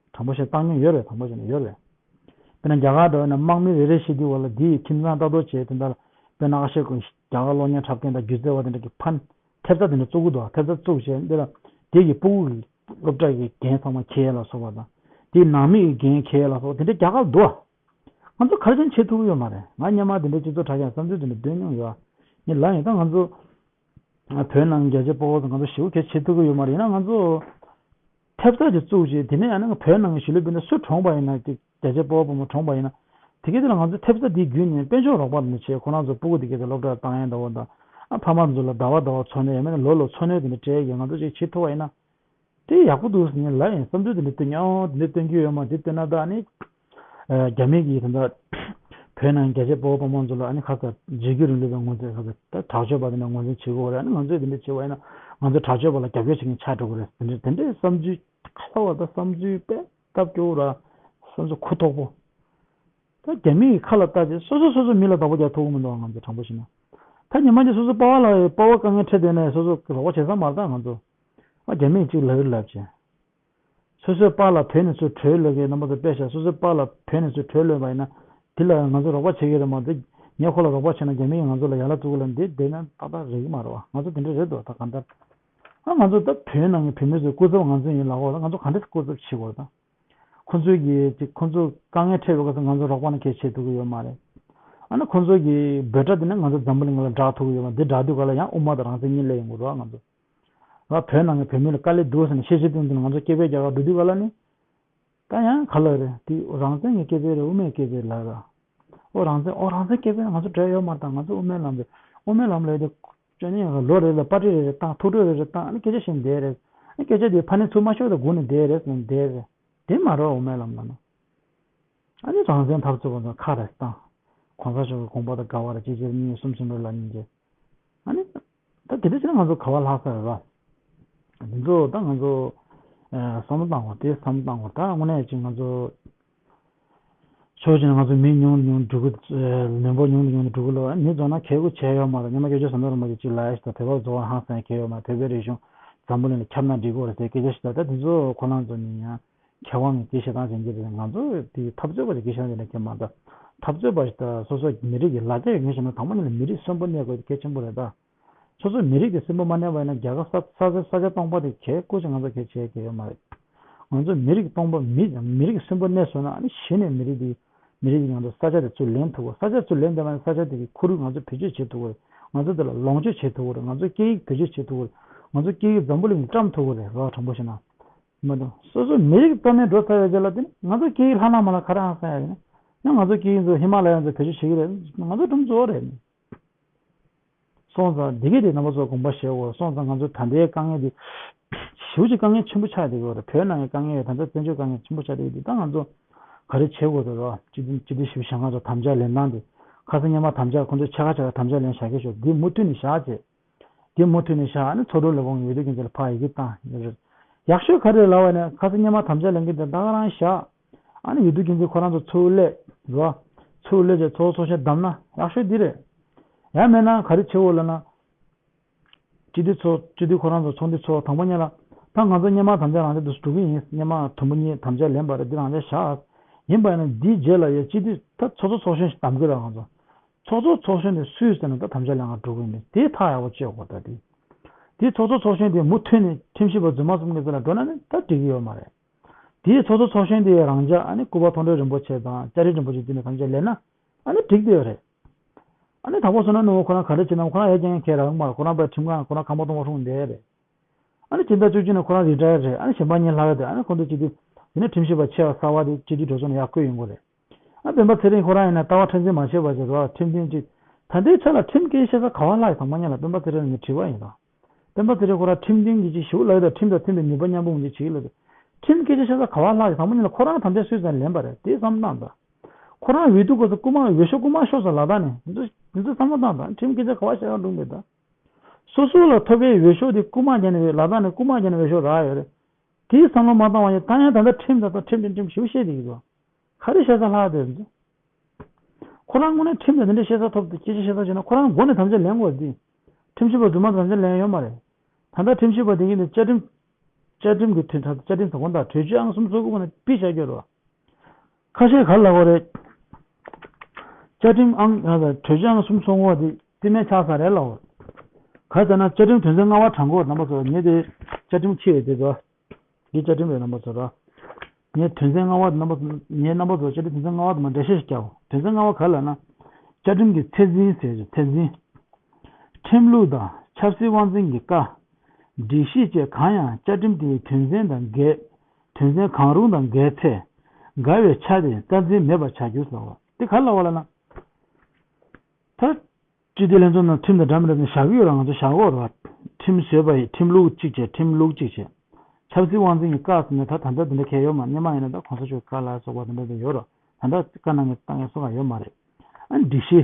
པས། དྲང་པོ་བཤད་བཏང་མྱོང་ཡོད་རེད། དྲང་པོ་བཤད་ན་ཡོད་རེད། དཔེར་ན་རྒྱ་གར་འདྲ་བ་ཡིན་ན་དམག་མི་རེ་རེ་བཞིན་དུ་བ་ལ་འདི་ཡི་ཁྱིམ་ཚང་ལྟ་རྟོག་བྱས་དེ་འདྲ་ལ་དཔེར་ན་ཨ་ཤེ་ཀུན་རྒྱ་གར་གློག་བརྙན་འཁྲབ་མཁན་དང་སྒྱུ་རྩལ་བ་དེ་འདྲ་གི་ཕན་ཐེབས་རྩ་དེ་འདྲ་བཙུགས་གི་འདུག་ཐེབས་རྩ་བཙུགས་བྱས་འདི་ལ་དེ་གི་སྤུ་གུ་གི་སློབ་གྲྭ་གི་འགན་ཚང་མ་འཁྱེར་ལ་སོགས་པ་དང་དེའི་ནང་མི་གི་འགན་འཁྱེར་ལ་སོགས་པ་དེ་འདྲ་རྒྱ་གར་འདུག་ང་ཚོ་ག་རེ་བྱས་ནས་བྱེད་ཐུབ་ཀྱི་ཡོད་མ་རེད། ང་སྔོན་མ་དེ་འདྲ་སྤྱི་ཚོགས་དྲ་རྒྱ་བསམ་ཚུལ་དེ་འདྲ་བཏོན་མྱོང་ཡོད། ངས་ལབ་ཡིན། ད་ང་ཚོ་བོད་ནང་རྒྱ་ཆེ་དཔའ་བོ་ཚོ་ང་ཚོ་ཞེ་པོ་གལ་ཆེ་ཐུབ་ཀྱི་ཡོད་མ་རེད། ཡིན་ན་ང་ཚོ་ཐེབས་རྩ་ཅིག་བཙུགས་བྱས་དེ་ནས་ཡང་ན་བོད་ནང་གི་གཞིས་ལུས་སྤུན་ཟླ་སུ་གྲོངས་པ་ཡིན་ན་དེ་རྒྱ་ཆེ་དཔའ་བོ་དཔའ་མོ་གྲོངས་པ་ཡིན་ན་དེ་ག་དེ་ལ་ང་ཚོ་ཐེབས་རྩ་འདི་བརྒྱུད་ནས་དཔལ་འབྱོར་རོགས་པ་འདི་བྱས་ཁོ་རང་ཚོ་སྤུ་གུ་དེ་ག་དེ་སློབ་གྲྭར་བཏང་ཡས་འདྲ་བོ་དང་ཨ་ཕ་མ་ཚོ་ལ་ཟླ་བ་ཟླ་བ་འཚོ་གནས་ཡང་མིན་ན་ལོ་ལོ་འཚོ་གནས་དེ་འདྲ་སྤྲད་ཡས་ང་ཚོ་ཅིག་བྱེད་ཐུབ་པ་ཡིན་ན། དེ་ཡག་པོ་འདུག་ཟེར་ངས་ལབ་ཡིན། བསམ་ཚུལ་དེ་འདྲ་བཏོན་ཡོང་དེ་འདྲ་བཏོན་རྒྱུ་ཡོད་མ་རེད། དེ་བཏོན་ན་ད་ནི་རྒྱ་མི་གིས་ད་ལྟ་བོད་ནང་རྒྱ་ཆེ་དཔའ་བོ་དཔའ་མོ་ཚོ་ལ་ཨ་ནི་ཁ་ས་འཇིགས་སྐུལ་རིང་ལུགས་པའི་ངོས་འཛིན་ཁ་ས་ད་དྲག་སྤྱོད་པ་དེ་འདྲ་ངོས་འཛིན་བྱེད་དགོས་རེད། ཨ་ནི་ང་ཚོས་དེ་འདྲ་བྱེད་པ་ཡིན་ན་ང་ཚོ་དྲག་སྤྱོད་པ་ལ་རྒྱབ་སྐྱོར་བྱེད་མཁན་ཆགས་འགྲོ་གི་རེད། དེ་འདྲ་དེ་འདྲའི་བསམ་ཚུལ་ཁ་ལ་བ་ད་བསམ་ཚུལ་དཔེ་སྟབས་སྐྱོ་བོ་ར་བསམ་ཚུལ་ཁུ་ཐོག་པོ། ད་རྒྱ་མི་ཡི་ཁ་ལ་བལྟ་བྱས་སོ་སོ་སོ་སོ་མི་ལ་བདག་པོ་རྒྱག་ཐུབ་ཀྱི་མི་འདུག་ང་ཚོ་དྲང་པོ་བཤད་ན། ད་ཉི་མ་གཅིག་སོ་སོ་པ་ཕ་ལ་པ་ཕ་དཀའ་ངལ་འཕྲད་བསྡད་ནས་སོ་སོ་རོགས་པ་བྱེད་ས་མ་རེད་ད་ང་ཚོ། ཨ་རྒྱ་མིས་གཅིག་ལབ་རེད་ལབ་བྱས། སོ་སོའི་པ་ལ་བོད་ནས་ཚུར་བྲོས་ལོས་ཀྱི་རྣམ་པ་ཚོ་དཔེ་བཞག་སོ་སོའི་པ་ལ་བོད་ནས་ཚུར་བྲོས་ལོས་པ་ཡིན་ན། དེ་ལ་ང་ཚོ་རོགས་པ་བྱེད་ཀྱི་རེད་མ་གཏོགས་ངས་ཁོ་ལ་རོགས་པ་བྱས་ན་རྒྱ་མི་ཡིས་ང་ཚོ་ལ་ཡ་ལ་བཙུགས་ལ་འདི་བསྡད་ན་ཏག་ཏག་རེད་ཀྱི་མ་རེད་བ། ང་ཚོ་དེ་འདྲ་རེད་འདུག་ད་གང་ལྟར། ཨ་ང་ཚོ་ད་བོད་ནང་གི་བོད་མི་ཚོའི་སྐུ་ཚབ་ང་ཚོ་ཡིན་ལབ་འོ་ད་ང་ཚོ་ག་འདྲ་སྐུ་ཚབ་བྱེད་དགོས་རེད་ད། ཁོ་ཚོས་ཀྱི་ཅིག་ཁོ་ཚོ་དཀའ་ངལ་འཕྲད་པའི་སྐབས་སུ་ང་ཚོ་རོགས་པ་ནི་གལ་ཆེ་ཐུབ་ཀྱི་ཡོད་མ་རེད། ཨ་ནི་ཁོ་ཚོ་གི་འབོད་སྒྲ་དེ་ནི་ང་ཚོ་འཛམ་བུ་གླིང་ལ་བསྒྲགས་ཐུབ་ཀྱི་ཡོད་མ་རེད། འདི་བསྒྲགས་དུས་ག་ལ་ཡང་དབུ་མ་དང་རང་བཙན་གཉིས་སླེབས་ཡོང་གི་རེད་བ་ང་ཚོ། ང་བོད་ནང་གི་བོད་མི་ལ་དཀའ་ལས་འདུག་ཟེར་ནས་ཤེས་བྱེད་སྟེང་དུ་ང་ཚོ་སྐད་འབོད་རྒྱག་ག་འགྲོ་དུས་ག་ལ་ནི། ད་ཡང་ག་ལ་རེད་དེ་རང་བཙན་གྱི་སྐད་འབོད་རེད་དབུ་མའི་སྐད་འབོད་ལ་ར། ཨོ་རང་བཙན་ཨོ་རང་བཙན་སྐད་འབོད་ང་ཚོ་འབྲེལ་ཡོད་མ་རེད་ད་ང་ཚོ་དབུ་མའི་ལམ་རེད། དབུ་མའི་ལམ་ལ་དེ། སྤྱོད་ཉན་ལོ་རེ་ལ་པར་ཊི་རེ་རེ་བཏང་ཐུག་འཕྲད་རེ་རེ་བཏང་ཨ་ནི་སྐད་ཆ་བཤད་བསྡད་རེད། ཨ་ནི་སྐད་ཆ་དེ་ཕ་ནས་ཚུར་མ་ཤོར་དུ་སྒུག་ནས་བསྡད་རེད་ཟེར་ནས་བསྡད་རེད། དེ་མ་རེད་དབུ་མའི་ལམ་ལ་ན། ཨ་ནི་རང་བཙན་འཐབ་རྩོད་པ་ཚོ་ཁ་རེ་བཏང་། གོང་ས་མཆོག་གི་དགོངས་པ་དང་འགལ་བ་རེད་གཅིག་གཅིག་གཉིས་གསུམ་གསུམ་རེ་ལ་གཉིས་ཀྱི། ཨ་ནི། ད་དེ་འདྲ་བྱས་ན་ང་ཚོ་ག་བ་ལྷག་ས་རེད་བ། འདི་ཚོ་ད་ང་ཚོ། བསམ་བློ་བཏང་བ་དེ་བསམ་བློ་བཏང་བ་ད་དངོས་གནས་ཅིག་ང་ཚོ། ཕྱོགས་གཅིག་ནས་ང་ཚོ་མི་ཉུང་ཉུང་འགྲོ་གི་ལུང་པ་ཉུང་དུ་ཉུང་དུ་འགྲོ་གི་ལ་མི་རྫོགས་ན་གལ་དགོས་བྱས་ཡོད་མ་རེད། སྔོན་མ་སྐྱབས་རྗེ་ཟམ་གདོང་རིན་པོ་ཆེ་གཅིག་ལབ་ཡ་ཞིག་དང་བོད་པ་རྫོགས་པ་ཧང་སང་གལ་ཡོད་མ་རེད། བོད་པའི་རིག་གཞུང་འཛམ་བུ་གླིང་ལ་ཁྱབ་ན་འགྲིག་གི་རེད་ཟེར་སྐད་ཆ་ཞིག་དང་ད་དེ་ཚོ་ཁོ་རང་ཚོ་ནི་ཡང་མཁས་དབང་གི་བཤད་སྟངས་ཟེར་གྱི་རེད། ང་ཚོ་དེ་འཐབ་རྩོད་པ་ཅིག་གི་བཤད་སྟངས་དེ་འདྲ་གལ་མ་གཏོགས་འཐབ་རྩོད་པ་ཞིག་དང་སོ་སོ་མི་རིགས་ཀྱི་ལ་རྒྱ་ཡོད་མཁན་ཞིག་ན་དང་པོ་ཉིད་ལ་མི་རིགས་གསོན་པོ་གནས་དགོས་དེ་གལ་ཆེན་པོ་རེད་ད། སོ་སོའི་མི་རིགས་དེ་སྲིན་པོ་མ་གནས་པ་ཡིན་ན་རྒྱལ་ཁབ་ས་ས་ས་ས་ཆ་སྟོང་པ་དེ་གལ་དགོས་ཅིག་ང་ཚོ་གལ་ཆེ་གལ་ཡོད་མ་རེད། ང་ཚོ་མི་རིགས་སྟོང་པ་མི་མི་རིགས་སྲིན་པོ་གནས་སོང་ན་ཨ་ནི་གཞི་ནས་མི་རིགས་དེ་མི་རིགས་དེ་ང་ཚོ་ས་ཆ་དེ་ཚུར་ལེན་ཐུབ་དགོས། ས་ཆ་ཚུར་ལེན་ཐུབ་ན་ས་ཆ་དེ་གི་ཁོར་ཡུག་ང་ཚོ་བེད་སྤྱོད་བྱེད་ཐུབ་དགོས་རེད། ང་ཚོ་དེ་ལ་ལོངས་སྤྱོད་བྱེད་ཐུབ་དགོས་རེད། ང་ཚོ་སྐད་ཡིག་བེད་སྤྱོད་བྱེད་ཐུབ་དགོས་རེད། ང་ཚོ་སྐད་ཡིག་འཛམ་བུ་གླིང་བཀྲམ་ཐུབ་དགོས་རེད། རོགས་དྲང་པོ་བཤད་ན། མ་གཏོགས་སོ་སོའི་མི་རིགས་གཏོར་མེད་འགྲོ་ཚར་བའི་རྗེས་ལ་དེ་ནི་ང་ཚོ་སྐད་ཡིག་ལྷག་ན་མ་ལྷག་ག་རེ་ཧང་སང་ཡ་ཡིན་ན། ཡང་ང་ཚོ་སྐད་ཡིག་ཚོ་ཧི་མ་ལ་ཡ་ཚོ་བེད་སྤྱོད་བྱེད་ཀྱི་རེད། ང་ཚོ་སྒྲུང་གཙོ་བོ་རེད། སོང་ཙང་འདི་གས་དེ་རྣམ་པ་ཚོ་དགོངས་པ་བཞེས་དགོས། སོང་ཙང་ང་ཚོ་ད་ལྟའི་དཀའ་ངལ་འདི་ཞེ་པོ་ཅིག་དཀའ་ངལ་ཆེན་པོ་ཆགས་བསྡད་ཀྱི་ཡོད་རེད། བོད་ནང་གི་དཀའ་ངལ་ཡོད། ད་ལྟ་བཙན་བྱོལ་དཀའ་ངལ་ཆེན་པོ་ཆགས་བསྡད་ཀྱི་འདུག་ད་ང་ཚོ་ག་རེ་བྱེད་དགོས་རེད་རོ། སྤྱི་འཐུས་སྤྱི་འཐུས་ཞིབ་བཤེར་ཁང་ཚོ་དམ་བཅའ་ལེན་སྟངས་དེ་ཁ་སང་སྔོན་མ་དམ་བཅའ་ཁོང་ཚོས་ཕྱེད་ཀ་ཕྱེད་ཀ་དམ་བཅའ་ལེན་བཞག་གི་ཤོག་འདི་མུ་མཐུད་ནས་བཞག་བྱས། དེ་མུ་མཐུད་ནས་བཞག་ཨ་ནི་ཚོགས་དྲུང་ལས་ཁུངས་ཡོད་དུས་ཀྱི་ལ་ཕར་ཡི་གེ་བཏང་ཡོད་རེད། ཡག་ཤོས་ག་རེ་ལབ་པ་ནས་ཁ་སང་སྔོན་མ་དམ་བཅའ་ལེན་གྱི་དེ་ད་ག་རང་བཞག་ཨ་ནི་འོས་བསྡུ་སྐྱོན་ཅིག་ཁོ་རང་ཚོ་ཚུར་སླེབས་རོ། ཚུར་སླེབས་བྱས་ཚོགས་གཙོ་ཚོགས་གཞོན་བདམས་ན་ཡག་ཤོས་འདི་རེད། ཡང་མེད་ན་ག་རེ་བྱེད་འོ་ལབ་ན། སྤྱི་འཐུས་ཚོ་སྤྱི་འཐུས་ཁོ་རང་ཚོ་ཚོགས་འདུ་ཚོགས་དང་པོ་ཉིད་ལ། ད་ང་ཚོ་སྔོན་མ་དམ་བཅའ་རང་བཞིན་དུ་འགྲོ་གི་ཡིན། སྔོན་མ་དུམ་བུ་གཉིས་དམ་བཅའ་ལེན་པ་རེད། འདི་རང་བཅའ་བཞག་ཡིན་པ་ཡིན་ན་འདིའི་རྗེས་ལ་ཡ་སྤྱི་འཐུས་ད་ཚོགས་གཙོ་ཚོགས་གཞོན་ཞིག་བདམས་དགོས་ར། ང་ཚོ་ཚོགས་གཙོ་ཚོགས་གཞོན་དེ་སུས་ཟེར་ན་ད་དམ་བཅའ་ལེན་ག་འགྲོ་གི་ཡིན་མིན་དེ་ཐག་ཡག་པོ་གཅོད་དགོས། ད་དེ་དེ་ཚོགས་གཙོ་ཚོགས་གཞོན་དེ་མུ་མཐུད་ནས་ཁྲིམས་ཞིབ་པ་རྫུན་མ་གསུམ་གྱི་རྩ་ལ་འགྲོ་ན་ནི་ད་འགྲིག་གི་ཡོད་མ་རེད། དེའི་ཚོགས་གཙོ་ཚོགས་གཞོན་དེ་རང་འཇགས་ཨ་ནི་སྐུ་པར་མཐོང་གྲོལ་རིན་པོ་ཆེ་དང་བཅའ་ཁྲིམས་རིན་པོ་ཆེ་བརྒྱུད་ནས་དམ་བཅའ་ལེན་ན་ཨ་ནི་འགྲིག་བསྡད་ཡོད་རེད། ཨ་ནི་དང་པོ་བཟོ་ན་ནུ་བོ་ཁོ་རང་ག་རེ་བྱེད་ན་ཁོ་རང་ཡ་རྐྱང་ཁྱེད་རང་མར་ཁོ་རང་པའི་ཁྲིམས་ཁང་ཁོ་རང་ཁང་པ་སྟོང་པ་སྲུང་བསྡད་རེད། ཨ་ནི་སྤྱི་ཟླ་བཅུ་གཅིག་ནས་ཁོ་རང་རི་ཊ་ཡར་རེད། ཨ་ནི་གཞན་པ་གཉིས་ལྷག་ཡོད་དེ་ཨ་ནི་ཁོང་ཚོ་སྤྱི་འཐུས་དེ་ནས་ཁྲིམས་ཞིབ་པ་ཆེ་བ་གསར་བ་དེ་སྤྱི་འཐུས་གྲོས་ཚོགས་ནས་ཡར་བསྐོས་ཡོང་གི་རེད། ཨ་སྤེན་པ་ཚེ་རིང་ཁོ་རང་ཡིན་ན་ལྟ་བ་མཐུན་འཛིན་མ་བྱས་པ་བྱས་རོགས་ཁྲིམས་མཐུན་ཅིག་ད་ལྟའི་ཆ་ལ་ཁྲིམས་སྐད་ཆ་ས་ག་བ་ལྷག་ཡོད་དང་མ་ཉན་ལ་སྤེན་པ་ཚེ་རིང་ནས་དྲི་བ་ཡིན་རོགས། སྤེན་པ་ཚེ་རིང་ཁོ་རང་ཁྲིམས་མཐུན་གྱི་ཅིག་ཞུ་ལབ་ཡོད་ད་ཁྲིམས་དང་མཐུན་པའི་ནུས་པ་མཉམ་སྤུངས་ཅིག་བྱེད་ཀྱི་ལབ་ད། ཁྲིམས་སྐད་ཆ་ཤ་ཚ་ག་བ་ལྷག་གི་དང་པོ་ཉིད་ལ་ཁོ་རང་དམ་བཅའ་སུས་ཙམ་ལེན་པ་རེད་དེ་བསམ་བློ་བཏང་ད། ཁོ་རང་འོས་བསྡུ་སྐབས་སུ་རྐུ་མ་འོས་ཤོག་རྐུ་མ་ཤོར་ས་ལ་དྭགས་ནས་འདི་ཚོ་འདི་ཚོ་བསམ་བློ་བཏང་ད་ཁྲིམས་སྐད་ཆ་ག་བ་ཤ་ཡང་སྒྲུང་མེད་ད། སོ་སོ་ལ་ཐོབ་པའི་འོས་ཤོག་དེ་རྐུ་མ་བརྒྱབ་ནས་ལ་དྭགས་ནས་རྐུ་མ་བརྒྱབ་ནས་འོས་ཤོག་རག་ཡོད་རེད། དེའི་བསམ་བློ་མ་བཏང་བ་ཡིན་ད་ཡང་ད་ལྟ་ཁྲིམས་ད་ད་ཁྲིམས་ཁྲིམས་ཁྲིམས་ཞུ་བཤད་དེ་ཡིན་ཙང་། ག་རེ་བཤད་ས་ལྷག་དེ་རེད། ཁོ་རང་དངོས་གནས་ཁྲིམས་དང་དེ་འདྲའི་བཤད་ས་ཐོབ་དེ་སྐད་ཆ་བཤད་ས་བྱས་ན་ཁོ་རང་མགོ་ནས་དམ་བཅའ་ལེན་དགོས་དེ། ཁྲིམས་ཞིབ་པ་རྫུན་མ་དམ་བཅའ་ལེན་ཡོད་མ་རེད། ད་ལྟ་ཁྲིམས་ཞིབ་པ་དེ་གིས་ནི་བཅའ་ཁྲིམས་བཅའ་ཁྲིམས་ཀྱི་དོན་དག་བཅའ་ཁྲིམས་ཟེར་དགོས་ད་གྲོས་ཆོད་ཨང་སུམ་ཅུ་སོ་དགུ་པ་ནས་ཕུད་བཞག་རྒྱུ་རེད་བ། ཁ་ཤས་ག་རེ་ལབ་དགོས་རེད། བཅའ་ཁྲིམས་ཨང་གྲོས་ཆོད་ཨང་སུམ་ཅུ་སོ་དགུ་པ་དེ་རྩིས་མེད་ཆགས་ས་རེད་ལབ་དགོས། ག་རེ་ཟེར་ན་བཅའ་ཁྲིམས་དོན་ཚན་ལྔ་པ་དྲང་པོ་རྣམ་པ་ཚོ་ངས་དེ་བཅའ་ཁྲིམས་ཁྱེར་ཡོད་དེ་ཚོ། འདི་བཅའ་ཁྲིམས་རེད་རྣམ་པ་ཚོ་ར། ངས་དོན་ཚན་ལྔ་པ་རྣམ་པ་ཚོ་ངས་རྣམ་པ་ཚོ་བཅའ་ཁྲིམས་དོན་ཚན་ལྔ་པ་དུ་མ་འགྲེལ་བཤད་ཞིག་རྒྱག་དོན་ཚན་ལྔ་པ་ག་རེ་ལབ་ན། བཅའ་ཁྲིམས་ཀྱི་ཚད་འཛིན་ཟེར་གྱི་ཚད་འཛིན། ཁྲིམས་ལུགས་དང་ཆབ་སྲིད་དབང་འཛིན་གྱི་བཀའ། སྒྲིག་གཞི་བཅས་གང་ཡང་བཅའ་ཁྲིམས་དེའི་དོན་ཚན་དང་འགལ། དོན་ཚན་གང་རུང་དང་འགལ་ཚེ། འགལ་བའི་ཆ་དེ་རྩ་འཛིན་མེད་པར་བྱ་རྒྱུ་ཟེར་བ་འདི་ག་རེ་ལབ་པ་ལབ་ན། ད། སྤྱི་འཐུས་ལྷན་ཚོགས་ནང་ཁྲིམས་དང་འདྲ་མི་འདྲ་ནས་བཞག་གི་ཡོད་ར། ང་ཚོ་བཞག་གི་ཡོད་ར། ཁྲིམས་བཟོས་པ་ཡི་ཁྲིམས་ལུགས་གཅིག་བྱས་ཁྲིམས་ལུགས་གཅིག་བྱས། ཆབ་སྲིད་དབང་འཛིན་གྱི་བཀའ་ཟེར་ནས་ད་ད་ལྟ་འདི་འདྲ་གལ་ཡོད་མ་རེད། སྔོན་མ་ཡིན་ན་ད་གོང་ས་མཆོག་གི་བཀའ་ལ་སོགས་པ་འདི་འདྲ་འདི་ཡོད་ར། ད་ལྟ་བཀའ་གནང་མཁན་གཏོང་མཁན་སོགས་ཡོད་མ་རེད། ཨ་སྒྲིག་གཞི།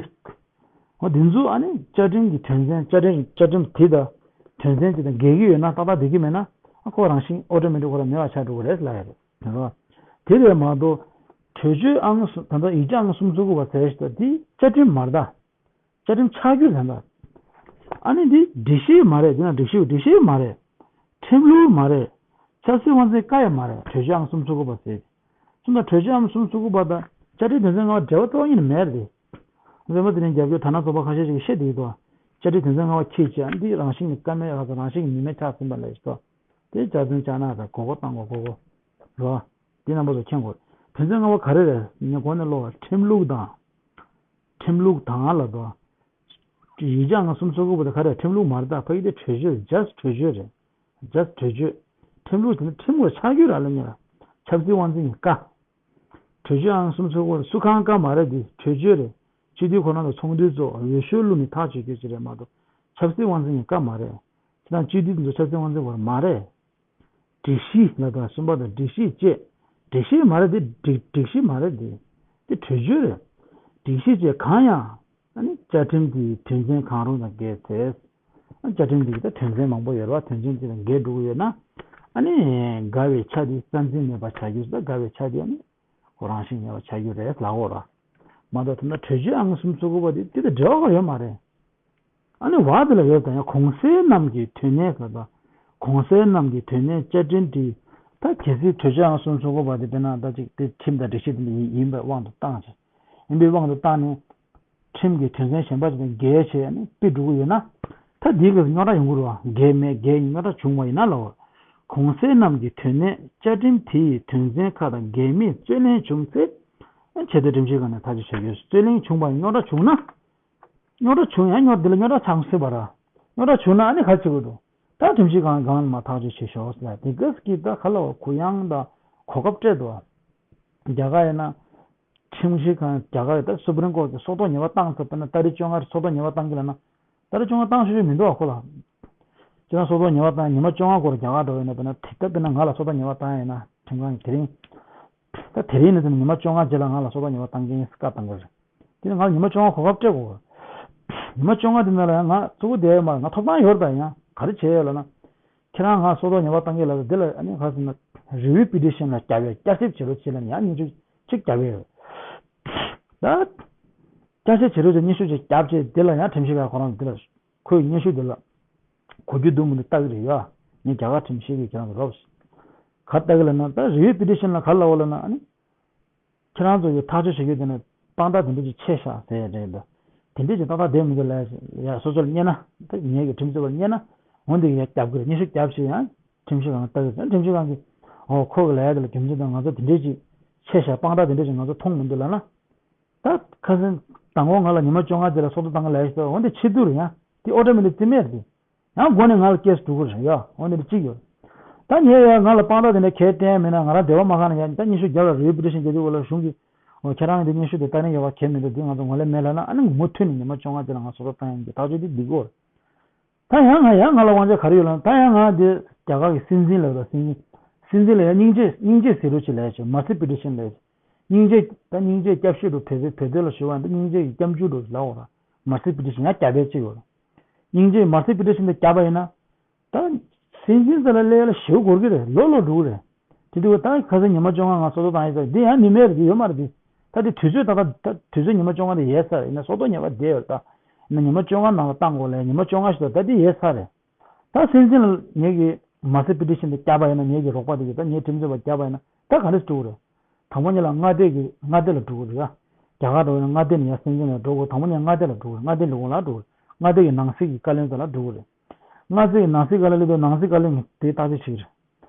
འོ་འདི་ཚོ་ཨ་ནི་བཅའ་ཁྲིམས་ཀྱི་དོན་ཚན་བཅའ་ཁྲིམས་བཅའ་ཁྲིམས་དེ་དང་དོན་ཚན་དེ་དང་འགལ་གྱི་ཡོད་ན་ཏག་ཏག་འགྲིག་གི་མེད་ན་ཨ་ཁོ་རང་བཞིན་ཨོ་ཊོ་མེ་ཊིག་ཁོ་རང་མེད་པ་ཆགས་འགྲོ་གི་རེད་ལབ་ཡ་རེད། དེ་རེད་མ་གཏོགས། གྲོས་ཆོད་ཨང་སུམ་ད་ལྟ་ཡིག་ཆ་ཨང་སུམ་ཅུ་སོ་དགུ་པ་ཟེར་ཞིག་ད་འདི་བཅའ་ཁྲིམས་མ་རེད་ད། བཅའ་ཁྲིམས་ཆགས་རྒྱུ་ཟེར་ད། ཨ་ནི་འདི་སྒྲིག་གཞི་མ་རེད། འདི་ན་སྒྲིག་གཞི་སྒྲིག་གཞི་མ་རེད། ཁྲིམས་ལུགས་མ་རེད། ཆབ་སྲིད་དབང་འཛིན་བཀའ་ཡང་མ་རེད། གྲོས་ཆོད་ཨང་སུམ་ཅུ་སོ་དགུ་པ་ཟེར། སོང་ཙང་གྲོས་ཆོད་ཨང་སུམ་ཅུ་སོ་དགུ་པ་དང་བཅའ་ཁྲིམས་དོན་ཚན་ལྔ་པ་འབྲེལ་བ་གཙོ་བོ་ཉིད་ནས་མེད་རེད། འཛམ་བུ་དེ་རིང་རྒྱབ་སྐྱོར་ཐ་ན་ཚོགས་པ་ཁ་ཤས་ཤིག་གིས་བཤད་བསྡད་ཀྱི་འདུག་བཅའ་ཁྲིམས་དོན་ཚན་ལྔ་པ་ཁྱེད་ཀྱིས་འདི་རང་བཞིན་གྱི་བཀའ་མོལ་ཡག་ཚོ་རང་བཞིན་གྱི་མི་མེད་ཆགས་ཟིན་པ་ལས་ཤིག་ཏོ། དེ་རྒྱ་དོན་བཅའ་ན་ད་གོ་གོ་བཏང་གོ་གོ་གོ། རོ། འདི་རྣམ་པ་ཚོ་མཁྱེན་དགོས། དོན་ཚན་ལྔ་པ་ག་རེ་རེད་ངས་གོང་ནས་ཀློག་པ་ཁྲིམས་ལུགས་དང་། ཁྲིམས་ལུགས་དང་ལ་དོ། ཡིག་ཆ་ལྔ་སུམ་ཅུ་སོ་དགུ་པ་དེ་ག་རེ་ཁྲིམས་ལུགས་མ་རེད་ད་ཕ་གི་དེ་གྲོས་ཆོད་རེད། just་གྲོས་ཆོད་རེད། just་གྲོས་ཆོད། ཁྲིམས་ལུགས་དེ་ནི་ཁྲིམས་ངོ་ཆགས་རྒྱུ་ར་ལ་ཉེ་ར། ཆབ་སྲིད་དབང་འཛིན་གྱི་བཀའ། གྲོས་ཆོད་ཨང་སུམ་ཅུ་སོ་དགུ་པ་སུ་གང་བཀའ་མ་རེད་དེ་གྲོས་ཆོད་རེད། སྤྱི་འཐུས་ཁོ་རང་ཚོ་ཚོགས་འདུའི་ཚོགས་འོས་ཤོག་བླུགས་ནས་ཐག་གཅོད་རྒྱུ་ཅིག་རེད་མ་གཏོགས་ཆབ་སྲིད་དབང་འཛིན་གྱི་བཀའ་མ་རེད། ཁྱེད་རང་སྤྱི་འཐུས་དེ་ཚོ་ཆབ་སྲིད་དབང་འཛིན་བར་མ་རེད། སྒྲིག་གཞི་ལ་དང་གསུམ་པ་དང་སྒྲིག་གཞི་བཅས། སྒྲིག་གཞི་མ་རེད་དེ་སྒྲིག་སྒྲིག་གཞི་མ་རེད་དེ། དེ་གྲོས་ཆོད་རེད། སྒྲིག་གཞི་བཅས་གང་ཡང་ཨ་ནི་བཅའ་ཁྲིམས་དེའི་དོན་ཚན་གང་རུང་དང་འགལ་ཚེ། བཅའ་ཁྲིམས་དེ་གི་ད་དོན་ཚན་མང་པོ་ཡོད་རེད་བ། དོན་ཚན་དེ་དང་འགལ་འགྲོ་གི་ཡོད་ན། ཨ་ནི་འགལ་བའི་ཆ་དེ་རྩ་འཛིན་མེད་པ་བྱ་རྒྱུ་ཟེར། འགལ་བའི་ཆ་དེ་ཨ་ནི་ཁོ་རང་བཞིན་མེད་པ་བྱ་རྒྱུ་རེད་ལབ་དགོས་ར། མ་གཏོགས་ད་ལྟ་གྲོས་ཆོད་ཨང་སུམ་ཅུ་སོ་དགུ་པ་དེ་དེ་དང་འབྲེལ་བ་ཡོད་མ་རེད། ཨ་ནི་བར་དེ་ལ་ཡོད་ད་ཡང་གོང་གསལ་རྣམས་ཀྱི་དོན་གནད་ཟེར་ད། གོང་གསལ་རྣམས་ཀྱི་དོན་གནད་བཅའ་ཁྲིམས་དེ། ད་གལ་སྲིད་གྲོས་ཆོད་ཨང་སུམ་ཅུ་སོ་དགུ་པ་དེ་དཔེར་ན་ད་ཅིག་དེ་ཁྲིམས་དང་སྒྲིག་གཞི་དེ་འདྲ་ཡིན་ཡིན་པའི་དབང་དུ་བཏང་བྱས། ཡིན་པའི་དབང་དུ་བཏང་ནས། ཁྲིམས་ཀྱི་དོན་ཚན་གཞན་པ་ཞིག་དང་འགལ་བྱས་ནས་ཕུད་འགྲོ་གི་ཡོད་ན། ད་འདིའི་སྐབས་སུ་རྙོག་དྲ་ཡོང་གི་རེད་བ། འགལ་མེད་འགལ་རྙོག་དྲ་བྱུང་བ་ཡིན་ན་ལབ་པ། གོང་གསལ་རྣམས་ཀྱི་དོན་གནད་བཅའ་ཁྲིམས་དེ་ཡི་དོན་ཚན་ཁག་དང་འགལ་མེད་རྩོད་གླེང་བྱུང་ཚེ། ཆེས་མཐོའི་ཁྲིམས་ཞིབ་ཁང་ནས་ཐག་གཅོད་བྱ་རྒྱུ། རྩོད་གླེང་བྱུང་བ་རྙོག་དྲ་བྱུང་ན། རྙོག་དྲ་བྱུང་ཡང་རྙོག་འདི་ལ་རྙོག་དྲ་ཆགས་སྲིད་པ་ར། རྙོག་དྲ་བྱུང་ན་ཨ་ནི་ག་རེ་བྱེད་དགོས་འདུག་ད་ཁྲིམས་ཞིབ་ཁང་སྒང་ལ་མར་ཐག་གཅོད་བྱེད་ཤོག་ཟེར་ཡ་དེ་ག་སྐྱིད་ད་ག་ལ་བ་གུ་ཡངས་དང་གོ་སྐབས་སྤྲད་འདུག་རྒྱ་གར་ཡིན་ན། ཁྲིམས་ཞིབ་ཁང་རྒྱ་གར་ཡི་ད་སུ་པྲིམ་ཀོར་གྱི་སྲོག་ཐོག་ཉེས་པ་བཏང་ཚར་དཔེར་ན་ཏ་རིག་བཅོ་ལྔ་སྲོག་ཐོག་ཉེས་པ་བཏང་གི་ལབ་ན། ཏ་རིག་བཅོ་ལྔ་བཏང་ཤོག་ཤོག་མི་འདུག་བ་ཁོ་ལ། ཁྱེད་རང་སྲོག་ཐོག་ཉེས་པ་བཏང་ཉི་མ་བཅོ་ལྔ་འགོར་རྒྱ་གར་འགྲོ་ཡོད་ན་དཔེར་ན་དེ་ད་དཔེར་ན་ང་ལ་སྲོག་ཐོག་ཉེས་པ་བཏང་ཡ་ཡིན་ན་ཁྲིམས་ཁང་གིས་དེ་རིང་། ད་དེ་རིང་ནས་བཟུང་ཉི་མ་བཅོ་ལྔ་རྗེས་ལ་ང་ལ་སྲོག་ཐོག་ཉེས་པ་བཏང་གི་ཡིན་བཀའ་བཏང་གི་རེད། དེ་ནི་ང་ལ་ཉི་མ་བཅོ་ལྔ་གོ་སྐབས་སྤྲད་དགོས། ཉི་མ་བཅོ་ལྔ་དེ་ནང་ལ་ཡང་ང་གཙོ་བོ་བསྡད་ཡོད་མ་རེད། ང་ཐོབ་ཐང་ཡོད་རེད་ད། ཡང་ག་རེ་བྱས་ཡོད་ལབ་ན། ཁྱེད་རང་ང་སྲོག་ཐོག་ཉེས་པ་བཏང་གི་ལབ་ད་འདི་ལ་ཨ་ནི་ག་རེ་ཟེར་ན་རི་བིའུ་པི་ཊི་ཤན་ལ་རྒྱབ་ཡ་བསྐྱར་ཞིབ་བྱེད་རོགས་བྱེད་ལབ་ནས་ཡང་སྙན་ཞུ། ཅིག་རྒྱབ་ཡོད། ད་སྐྱ་ཤ་བྱེད་རོགས་ཀྱི་སྙན་ཞུ་ཅིག་རྒྱབ་བྱས་དེ་ལ་ཡང་ཁྲིམས་ཞིབ་ཁང་ཁོ་རང་དེ་ལ་ཁོའི་སྙན་ཞུ་དེ་ལ་གོ་རྒྱུ་འདུག་མི་འདུག་ལྟ་གི་རེད་ཡ། ངས་རྒྱ་གར་ཁྲིམས་ཞིབ་ཀྱི་ཁྱེད་རང་ཚོ་རོབས་ག་ལྟ་གི་ལབ་ན། ད་རི་བོའི་པི་ཊི་ཤན་ལ་ག་ལབ་ལབ་ན། ཨ་ནི་ཁྱེད་རང་ཚོ་ཡི་ཐག་གཅོད་བྱེད་རྒྱུ་དེ་ནི་དཔང་རྟགས་དེ་འདྲ་ཅིག་ཆད་ཤག་ཟེར་རེད་འདུག་དེ་འདྲ་ཅིག་ཏག་ཏག་བསྡད་མི་འདུག་ལབ་ཡ། སོ་སོར་རྙེད་ན། ད་ངེད་ཀྱི་ཁྲིམས་རྩོད་པར་རྙེད་ན། འོན་ཏེ་ཡ་རྒྱབ་ཀྱི་རེད། སྙན་ཞུ་རྒྱབ་བྱས་ཡང་ཁྲིམས་ཞིབ་ཁང་ལ་ལྟ་གི་རེད། ཁྲིམས་ཞིབ་ཁང་གིས་ཨོ་ཁོ་གི་ལབ་ཡ་དེ་ལ་རྒྱུ་མཚན་དང་ང་ཚོ་དེ་འདྲ་ཅིག་ཆད་ཤག་དཔང་རྟགས་དེ་འདྲ་ཅིག་ང་ཚོ་མཐོང་མི་འདུག་ལབ་ན། ད་ཁ་སང་མདང་དགོང་ང་ལ་ཉི་མ་བཅོ་ལྔ་དེ་ལ་སྲོག་ཐོག་བཏང་གི་ལབ་ཡ་ཞིག་འདུག་འོན་ཏེ་ཕྱི་དུས་རེད། ཡང་དེ་ཨོ་ཊོ་མེ་ཊིག་རྩིས་མེད་རེད། ཡང་མགོ་ནས་ང་ལ་ཀེས་འགྲོ་གི་རེད་ཡ། འོ་འདི་འདྲ་གཅིག་ཡོད། ད་ངས་ཡ་ང་ལ་དཔང་རྟགས་དེ་འདྲ་གས་བསྟན་ཡ་མེད་ན། ང་རང་འབྲེལ་བ་མ་ཁག་ན་ཡ། ད་སྙན་ཞུ་རྒྱབ་ལ་རི་བོའི་པི་ཊི་ཤན་རྒྱག་དུས་འོ་ལ་གཞུང་གིས་འོ་ཁྱེད་རང་གི་འདི་སྙན་ཞུ་དེ་ལྟ་ནས་ཡོད་པ་གས་མི་འདུག་འདི་ང་ཚོ་ངོས་ལེན་མེད་ལབ་ན། ཨ་ནི་མུ་མཐུད་ནས་ཉི་མ་བཅོ་ལྔ་དེ་ལ་ང་སྲོག་ཐོག་བཏང་ཡ་གི་ཐག་གཅོད་དེ་འདི་གོ། ད་ཡང་ང་ཡང་ང་ལ་དབང་ཆ་ག་རེ་ཡོད་ལབ་ན། ད་ཡང་ང་འདི་རྒྱ་གར་གི་སྲིད་འཛིན་ལབ་ད་སྲིད་འཛིན། སྲིད་འཛིན་ལ་ཡ་སྙིང་རྗེ་སྙིང་རྗེ་ཟེར་རོགས་བྱེད་ལབ་ཡ་ཅིག་མར་སི་པི་ཊི་ཤན་ལབ་ཡ་ཅིག་སྙིང་རྗེ་ད་སྙིང་རྗེ་སྐྱབས་ཞུ་འགྲོ་བོད་བོད་བོད་དོན་ལ་ཞུ་བ་འདི་སྙིང་རྗེ་གི་སྐྱབས་འཇུག་འགྲོ་ལབ་འོ་ར། མར་སི་པི་ཊི་ཤན་ཡང་རྒྱབ་པའི་གཅིག་ཡོད་ར། སྙིང་རྗེ་མར་སི་པི་ཊི་ཤན་དེ་རྒྱབ་པ་ཡིན་ན། ད་སྲིད་འཛིན་ཚོ་ལ་སླེབས་ཡ་ལ་ཞེ་པོ་འགོར་གི་རེད། ལོ་ལོ་འགྲོ་གི་རེད། དེ་དུས་ད་ཁ་སང་ཉི་མ་བཅོ་ལྔ་ང་སྲོག་ཐོག་བཏང་ཡིན་ཟེར་འདི་ཡང་ནི་མེད་རེད། འདི་ཡོད་མ་རེད་འདི། ད་དེ་དུས་ཚོད་ད་ལྟ་ད་དུས་ཚོད་ཉི་མ་བཅོ་ལྔ་དེ་ཡལ་ཚར་རེད། ཡིན་ན་སྲོག་ཐོག་ཉེས་པ་བསྡད་ཡོད་ད། ཡིན་ན་ཉི་མ་བཅོ་ལྔ་ནང་ལ་བཏང་དགོས་ལས་ཉི་མ་བཅོ་ལྔ་ཞིག་ད་ད་དེ་ཡལ་ཚར་རེད། ད་སྲིད་འཛིན་ལ་ངེད་ཀྱིས་མར་སི་པི་ཊི་ཤན་དེ་བརྒྱབ་པ་ཡིན་ན། ངེད་ཀྱི་རོགས་པ་དེ་གིས་ད་ངེད་ཁྲིམས་རྩོད་པ་བརྒྱབ་པ་ཡིན་ན་ད་ག་འདྲ་འགྲོ་གི་རེད། དང་པོ་ཉིད་ལ་མངའ་སྡེ་གི་མངའ་སྡེ་ལ་འགྲོ་གི་རེད། རྒྱ་གར་འགྲོ་ཡིན་ན་མངའ་སྡེ་ནས་ཡར་སྲིད་འཛིན་ལ་འགྲོ་དགོས། དང་པོ་ཉིད་མངའ་སྡེ་ལ་འགྲོ་དགོས། མངའ་སྡེ་ལས་ཁུངས་ལ་འགྲོ་དགོས། མངའ་སྡེ་གི་ནང་སྲིད་ཀྱི་བཀའ་བློན་ཚོ་ལ་འགྲོ་དགོས་རེད། མངའ་སྡེ་གི་ནང་སྲིད་བཀའ་བློན་སླེབས་དུས་ནང་སྲིད་བཀའ་བློན་གྱིས་དེ་བརྟག་དཔྱད་བྱེད་ཀྱི་རེད།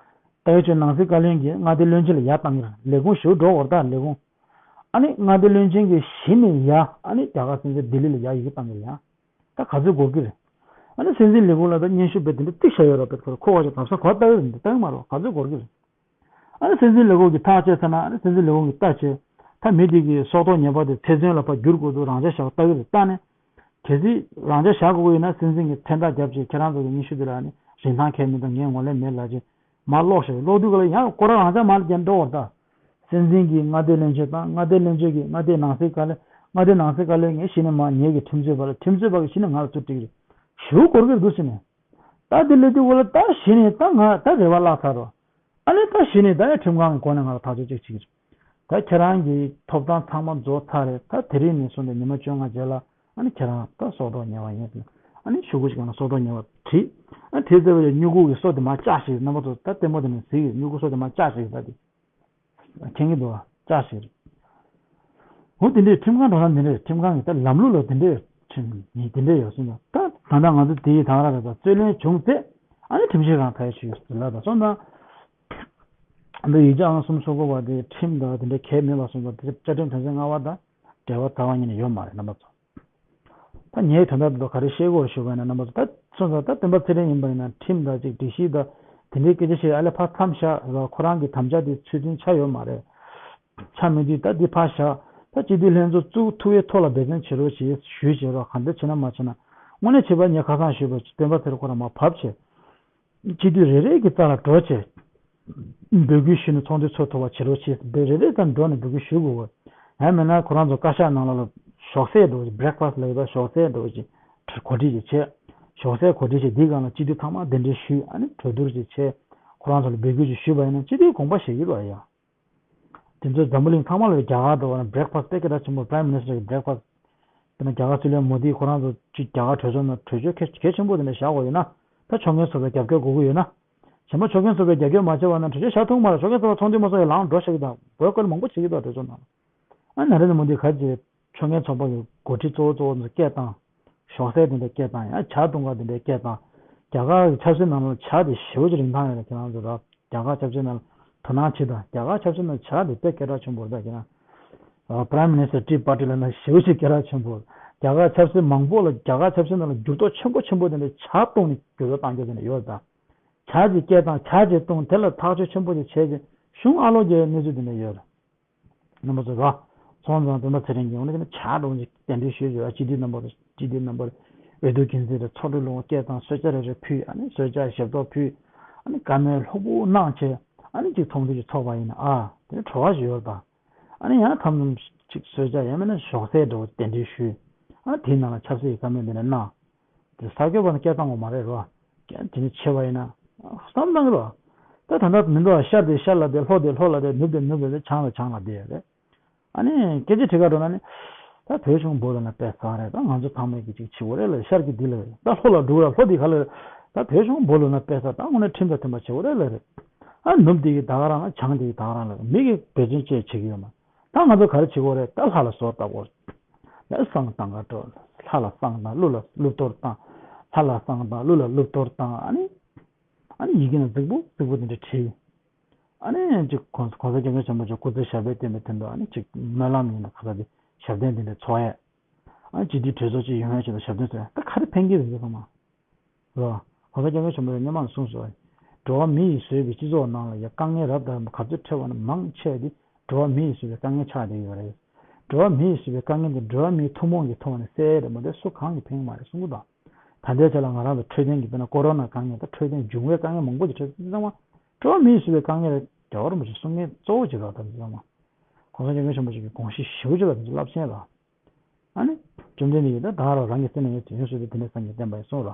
ད་ཡོད་ཆོས་ནང་སྲིད་བཀའ་བློན་གྱིས་མངའ་སྡེ་བློན་ཆེན་ལ་ཡར་བཏང་གི་རེད། ལས་ཁུངས་ཞུ་འགྲོ་བར་ད་ལས་ཁུངས། ཨ་ནི་མངའ་སྡེ་བློན་ཆེན་གྱིས་གཞི་ནས་ཡར་ཨ་ནི་རྒྱ་གར་སྲིད་འཛིན་ལྡི་ལི་ལ་ཡར་ཡི་གེ་བཏང་གི་རེད་ཡ། ད་ག་ཚོད་འགོར་གི་རེད། ཨ་ནི་སྲིད་འཛིན་ལས་ཁུངས་ལ་ད་སྙན་ཞུ་བས་དེ་འདྲ་ཏིག་བཞག་ཡོད་རོགས་བས་ཁོ་ཁོ་བ་ཅིག་དམ་ས་གོ་ལྟ་ཡོད་རེད། འདི་ལྟ་གི་མ་རོགས་ག་ཚོད་འགོར་གི་རེད། ཨ་ནི་སྲིད་འཛིན་ལས་ཁུངས་ཀྱིས་ཐག་བཅད་ཚར་ན། ཨ་ནི་སྲིད་འཛིན་ལས་ཁུངས་ཀྱིས་ལྟ་བྱས། ད་མི་དེ་གི་སྲོག་ཐོག་ཉེས་པ་དེ་ཚེ་བཙོན་ལ་ཕར་བསྒྱུར་དགོས་འདུག་རང་འཇགས་བཞག་ལྟ་གི་རེད། ལྟ་ནས་གལ་སྲིད་རང་འཇགས་བཞག་དགོས་ཀྱི་ཡོད་ན། སྲིད་འཛིན་གྱིས་མཚན་རྟགས་བརྒྱབ་བྱས་ཁྱེད་རང་ཚོ་གི་སྙན་ཞུ་དེ་ལ་ཨ་ནི་རིན་ཐང་གང་ཡང་མི་འདུག་ངས་ངོས་ལེན་མེད་ལབ་བྱས་མར་སློག་བཞག་ཡོད། སློག་དུས་ག་ལ་ཡང་ཁོ་རང་རང་འཇགས་མར་རྒྱབ་འགྲོ་བར་ད། སྲིད་འཛིན་གྱིས་མངའ་སྡེ་བློན་ཆེན་དང་། མངའ་སྡེ་བློན་ཆེན་གྱིས་མངའ་སྡེའི་ནང་སྲིད་བཀའ་བློན། མངའ་སྡེའི་ནང་སྲིད་བཀའ་བློན་ངས་གཞི་ནས་མར་ངེད་ཀྱི་ཁྲིམས་རྩོད་པ་ལ། ཁྲིམས་རྩོད་པ་གིས་གཞི་ནས་ང་ལ་ཚུར་སྤྲད་ཀྱི་རེད། ཞེ་པོ་འགོར་གྱི་རེད་འདུག་ཟེར་ནས། ད་དེ་སླེབས་དུས་ག་ལ་ད་གཞི་ནས་ད་ང་ད་རེ་བ་བརླག་ཚར་རོ། ཨ་ནི་ད་གཞི་ནས་ད་ཡང་ཁྲིམས་ཁང་གི་སྒོ་ནས་ང་ལ་ཐག་གཅོད་ཅིག་བྱེད་ཀྱི་རེད། ད་ཁྱེད་རང་གི་ཐོབ་ཐང་ཚང་མ་རྫོགས་ཚར་རེད། ད་དེ་རིང་ནས་བཟུང་སྟེ་ཉི་མ་བཅོ་ལྔ་རྗེས་ལ་ཨ་ནི་ཁྱེད་རང་ད་སྲོག་ཐོག་ཉེས་པ་ཡིན་ཟེར། ཨ་ནི་ཤོག་གུ་ཞིག་གང་ལ་སྲོག་ཐོག་ཉེས་པ་བྲིས། ཨ་ནི་དེ་ཚེ་བའི་སྨྱུ་གུ་གི་སོ་དེ་མར་བཅག་ཤིག་རྣམ་པ་ཚོ་ད་ལྟད་མོ་དེ་ནས་གཟིགས། སྨྱུ་གུ་སོ་དེ་མར་བཅག་ཤིག་ད་དེ་མཁྱེན་གྱི་འདུག་བ། བཅག་ཤིག་འོ་དེ་འདྲས་ཁྲིམས་ཁང་འགྲོ་ན་འདི་འདྲས། ཁྲིམས་ཁང་གི་ད་ལམ་ལུགས་ལ་དེ་འདྲས་ཁྲིམས་ཡིན་དེ་འདྲས་ཡོད་སོང་ཙང་། ད་ད་ལྟ་ང་ཚོ་དེའི་དང་ར་ར་ད་རྩོད་ལེན་བྱུང་ཚེ་ཨ་ནི་ཁྲིམས་ཞིབ་ཁང་ཕེབས་ཤིག་ཟེར་ལབ་ད་སོང་ཙང་། འདི་ཡིག་ཆ་ཨང་གསུམ་སོ་དགུ་པ་དེ་ཁྲིམས་དང་དེ་འདྲ་གལ་མེད་པ་སོང་ཙང་དེ་བཅའ་ཁྲིམས་དོན་ཚན་ལྔ་པ་དང་འབྲེལ་བ་རྩ་བ་ཉིད་ནས་ཡོད་མ་རེད་རྣམ་པ་ཚོ། ད་ངས་དོན་དག་འདི་ཚོ་ག་རེ་བཤད་དགོས་རེད་ཞུ་བ་ཡིན་ན་རྣམ་པ་ཚོ། ད་སོང་ཙང་ད་སྟོན་པ་ཚེ་རིང་ཡིན་པ་ཡིན་ན་ཁྲིམས་དང་ཅིག་སྒྲིག་གཞི་དང་དེ་འདྲའི་སྐད་ཆ་བཤད་ཨ་ལས་ཕར་མཚམས་བཞག་ར། ཁོ་རང་གི་དམ་བཅའ་དེ་ཚུལ་མཐུན་ཆགས་ཡོད་མ་རེད། ཆགས་མེད་དུས་ད་འདི་ཕར་བཞག་ད་སྤྱི་འཐུས་ལྷན་ཚོགས་བཙུགས་ཐུབ་པའི་ཐོག་ལ་འབད་བརྩོན་བྱེད་རོགས་བྱེད་ཞུས་བྱེད་རོགས། གང་འདྲ་བྱེད་ན་མ་བྱེད་ན། དངོས་གནས་བྱས་པ་ངས་ཁ་སང་ཞུས་པ་སྟོན་པ་ཚེ་རིང་ཁོ་རང་མར་བབས་བྱས། སྤྱི་འཐུས་རེ་རེ་གི་རྩ་ལ་འགྲོ་བྱས། འབོད་སྐུལ་ཞུས་ནས་ཚོགས་འདུ་ཚོགས་ཐུབ་པ་བྱེད་རོགས་བྱེད། འབོད་རེ་རེ་རྩ་ནས་འགྲོ་ནས་འབོད་སྐུལ་ཞུ་དགོས། ཡང་མིན་ན་ཁོ་རང་ཚོ་བཀའ་ཤག་ནང་ལ་ཞོགས་ཟས་འགྲོ་བྱེད། བྷི་རེག་ཕ་སི་ལབ་ཡོད་པ། ཞོགས་ཟས་འགྲོ་བྱེད་གོ་སྒྲིག་ཅིག་བྱས། ཞོགས་ཟས་གོ་སྒྲིག་བྱས་འདིའི་སྒང་ལ་སྤྱི་འཐུས་ཚང་མ་གདན་འདྲེན་ཞུས། ཨ་ནི་གྲོས་བསྡུར་ཅིག་བྱས། ཁོ་རང་ཚོ་ལ་འབོད་སྐུལ་ཅིག་ཞུས་པ་ཡིན་ན་སྤྱི་འཐུས་དགོངས་པ་བཞེས་ཀྱི་རེད་ཡ། དེ་ཚོ་འཛམ་བུ་གླིང་ཚང་མ་ལ་རྒྱ་གར་འགྲོ་བ་ན་བྷི་རེག་ཕ་སི་དཔེ་སྐད་གྲགས་ཆེན་པོ། Prime Minister གི་བྷི་རེག་ཕ་སི། དེ་ན་རྒྱ་གར་སྲིད་བློན་མོ་དི་ཁོ་རང་ཚོ་ཅིག་རྒྱ་གར་གྲོས་ཚོགས་ནང་གྲོས་ཆོད་གལ་གལ་ཆེན་པོ་དེ་འདྲ་བཞག་དགོས་ཡོད་ན། ད་ཕྱོགས་སྔོན་ཚོགས་པའི་རྒྱབ་སྐྱོར་དགོས་ཀྱི་ཡོད་ན། གཞན་པ་ཕྱོགས་སྔོན་ཚོགས་པའི་རྒྱབ་སྐྱོར་མ་བྱས་པ་ན་གྲོས་ཆོད་བཞག་ཐུབ་མ་རེད། ཕྱོགས་སྔོན་ཚོགས་པ་ཚོགས་འདུ་མ་ཚོགས་ཡ་ལངས་འགྲོ་ཤག་གི་དང་བོད་སྐད་མང་པོ་བྱེད་ཀྱི་འདུག་གྲོས་ཚོགས་ནང་། ཨ་ནི་ན་རེ་ནི་མོ་དི་ག་ཅེ་ཕྱོགས་སྔོན་ཚོགས་པ་གི་འགོ་ཁྲིད་གཙོ་བོ་གཙོ་བོ་ཚོ་སྐད་བཏང་། ཞོགས་ཟས་དེ་འདྲ་སྐད་བཏང་། ཡང་ཇ་བཏུང་ག་དེ་འདྲ་སྐད་བཏང་། རྒྱ་གར་གྱི་ཆབ་སྲིད་ནང་ལ་ཇ་དེ་ཞེ་པོ་ཅིག་རིན་ཐང་ཡོད་རེད། ཁྱེད་རང་ཚོ་ར་རྒྱ་གར་ཆབ་སྲིད་ནང་ལ་དོ་སྣང་བྱེད་དང་། རྒྱ་གར་ཆབ་སྲིད་ནང་ཇ་དེ་དཔེ་སྐད་གྲགས་ཆེན་པོ་རེད། ད་ཁྱེད་རང་Prime Minister Tea Party ལབ་ན་ཞེ་པོ་ཅིག་སྐད་གྲགས་ཆེན་པོ། རྒྱ་གར་ཆབ་སྲིད་མང་པོ་ལ་རྒྱ་གར་ཆབ་སྲིད་ནང་ལ་འགྱུར་ལྡོག་ཆེན་པོ་ཆེན་པོ་དེ་འདྲ་ཇ་བཏུང་ནས་འགྱུར་ལྡོག་བཏང་རྒྱུ་དེ་འདྲ་ཡོད་རེད། ད་ཇ་ཅིག་སྐད་བཏང་། ཇ་ཅིག་བཏུང་། དེ་ལ་ཐག་གཅོད་ཆེན་པོ་ཅིག་བྱས་ཏེ་གཞུང་ཨ་ལོག་རྒྱག་གནས་ཚུལ་དེ་འདྲ་ཡོད་རེད། རྣམ་པ་ཚོ་ར། ཚོང་ཙང་སྟོན་པ་ཚེ་རིང་གིས་འོ་ན་ཅིག་ན་ཇ་འདྲ་བོ་ཅིག་གདན་འདྲེན་ཞུས་བྱས། སྤྱི་འཐུས་རྣམ་པ་དང་། སྤྱི་འཐུས་རྣམ་པར་འོས་བསྡུ་འགན་འཛིན་དང་ཚོགས་དྲུང་ལུང་པ་སྐད་བཏང་། གསོལ་ཇ་རེ་རེ་ཕུལ། ཨ་ནི་གསོལ་ཇ་ཞབས་ཏོག་ཕུལ། ཨ་ནི་བཀའ་མོལ་ལྷུག་པོ་གནང་བྱས། ཨ་ནི་ཅིག་ཚོགས་འདུ་ཅིག་ཚོགས་པ་ཡིན་ན་ཨ་དེ་ནི་བྲོ་བ་ཞིག་ཡོད་རེད་ད། ཨ་ནི་ཡང་མཚམས་མཚམས་ཅིག་གསོལ་ཇ་ཡང་མིན་ན་ཞོགས་ཟས་འདྲ་བོ་གདན་འདྲེན་ཞུས། ཨ་ནི་དེའི་ནང་ལ་ཆབ་སྲིད་ཀྱི་བཀའ་མོལ་འདི་འདྲ་གནང་། དེ་ས་སྐྱོ་པ་ནི་སྐད་བཏང་དགོས་མ་རེད་རོ། དེ་ནི་ཆེ་བ་ཡིན་ན་བསམ་བཏང་གི་རོ། ད་ད་ལྟ་མི་འདུག་ཤར་དེ་ཤར་ལ་བསྡད། ལྷོ་དེ་ལྷོ་ལ་བསྡད། ནུབ་དེ་ནུབ་ལ་བསྡད། བྱང་དེ་བྱང་ལ་བསྡད་རེད། ཨ་ནི་སྐད་ཆ་དྲི་ག་འགྲོ་ན་ནི། ད་བོད་གཞུང་བོད་ལ་ན་དཔེ་བཟང་རེད། ད་ང་ཚོ་ཚང་མས་ཀྱི་ཅིག་བྱེད་དགོས་རེད་ལ། ཤར་གྱི་འདི་ལ་ད་ལྷོ་ལ་འགྲོ་ལ། ལྷོ་འདི་ག་ལ་རེད། ད་བོད་གཞུང་བོད་ལ་ན་དཔེ་བཟང་། ད་དངོས་གནས་ཁྲིམས་དང་མཐུན་པ་བྱེད་དགོས་རེད་ལ་རེད། ཨ་ནུབ་འདི་གི་ད་ག་རང་ལ། བྱང་འདི་གི་ད་ག་རང་ལ། མི་གི་བེད་སྤྱོད་བཅས་བྱེད་ཀྱི་ཡོད་མ། ད་ང་ཚོ་ག་རེ་བྱེད་དགོས་རེད། ད་ལྷ་ལ་ཟོར་བཏབ་དགོས་རེད། ད་བསང་བཏང་ག་འགྲོ། ལྷ་ལ་བསང་བཏང་། ཀླུ་ལ་ཀླུ་གཏོར་བཏང་། ལྷ་ལ་བསང་བཏང་། ཀླུ་ལ་ཀླུ་གཏོར་བཏང་། ཨ་ནི། ཨ་ནི་ཡི་གེ་ནང་རྫིག་པོ་རྫིག་པོ་དེ་འདྲ་བྲིས། ཨ་ནི་ཅིག་གོང་གོང་ས་སྐྱབས་མགོན་ཆེན་པོ་མཆོག་སྐུ་ཚེ་ཞབས་པད་བརྟན་པའི་དོན་དུ། ཨ་ནི་ཅིག་སྨོན་ལམ་ཡིན་ན་ག་ས་དེ་ཞབས་བརྟན་དེ་འདྲ་འཚོགས་ཡས། ཨ་ནི་སྤྱི་འཐུས་གྲོས་ཚོགས་ཅིག་ཡོང་ཡས་ཆེད་དུ་ཞབས་བརྟན་འཚོགས་ཡས། ད་ག་རེ་ཕན་གྱི་རེད་ཟེར་སོང་མ། རོ། གོང་ས་སྐྱབས་མགོན་ཆེན་པོ་མཆོག་སྔོན་མ་ནས་གསུངས་སོང་། འགྲོ་བ་མི་ཡིས་བཟོས་པའི་སྤྱི་ཚོགས་ནང་ལ་ཡ་དཀའ་ངལ་རབ་དང་རིམ་པ་ག་ཚོད་འཕྲད་པ་ན་མང་ཆེ་བ་དེ་འགྲོ་བ་མི་ཡིས་བཟོས་པའི་དཀའ་ངལ་ཆགས་བསྡད་ཡོད་རེད། འགྲོ་བ་མི་ཡིས་བཟོས་པའི་དཀའ་ངལ་དེ་འགྲོ་བ་མིའི་ཐུན་མོང་གི་ཐོག་ནས་སེལ་ཡས་རེད་མ་གཏོགས་སུ་གང་གིས་ཕན་གྱི་མ་རེད་གསུང་གི་འདུག་ད་ལྟའི་ཆ་ལ་ང་རང་ཚོ་འཕྲོད་བསྟེན་གྱི་དཔེར་ན་ཀོ་རོ་ན་དཀའ་ངལ་དང་། འཕྲོད་བསྟེན་འབྱུང་བའི་དཀའ་ངལ་མང་པོ་ཅིག་འཕྲད་སོང་ཙང་མ། འགྲོ་བ་མིས་བཟོས་པའི་དཀའ་ངལ་རེད། རྒྱལ་བ་རིན་པོ་ཆེ་གསུང་མཁན་གཙོ་བོ་ཅིག་རེད་ད། ཙང་མ་གོང་ས་སྐྱབས་མགོན་ཆེན་པོ་མཆོག་གི་དགོངས་གཞི་ཞེ་པོ་ཅིག་རེད་ད། རླབས་ཆེན་རེད། ཨ་ནི། བཅོམ་ལྡན་འདས་ཀྱིས་ད་བདག་རང་རང་གི་སེམས་ནི་ངས་དུས་ཡུན་སོ་སོའི་དེ་ནས་སངས་རྒྱས་བསྟན་པ་ཡིན་གསུངས་རོ།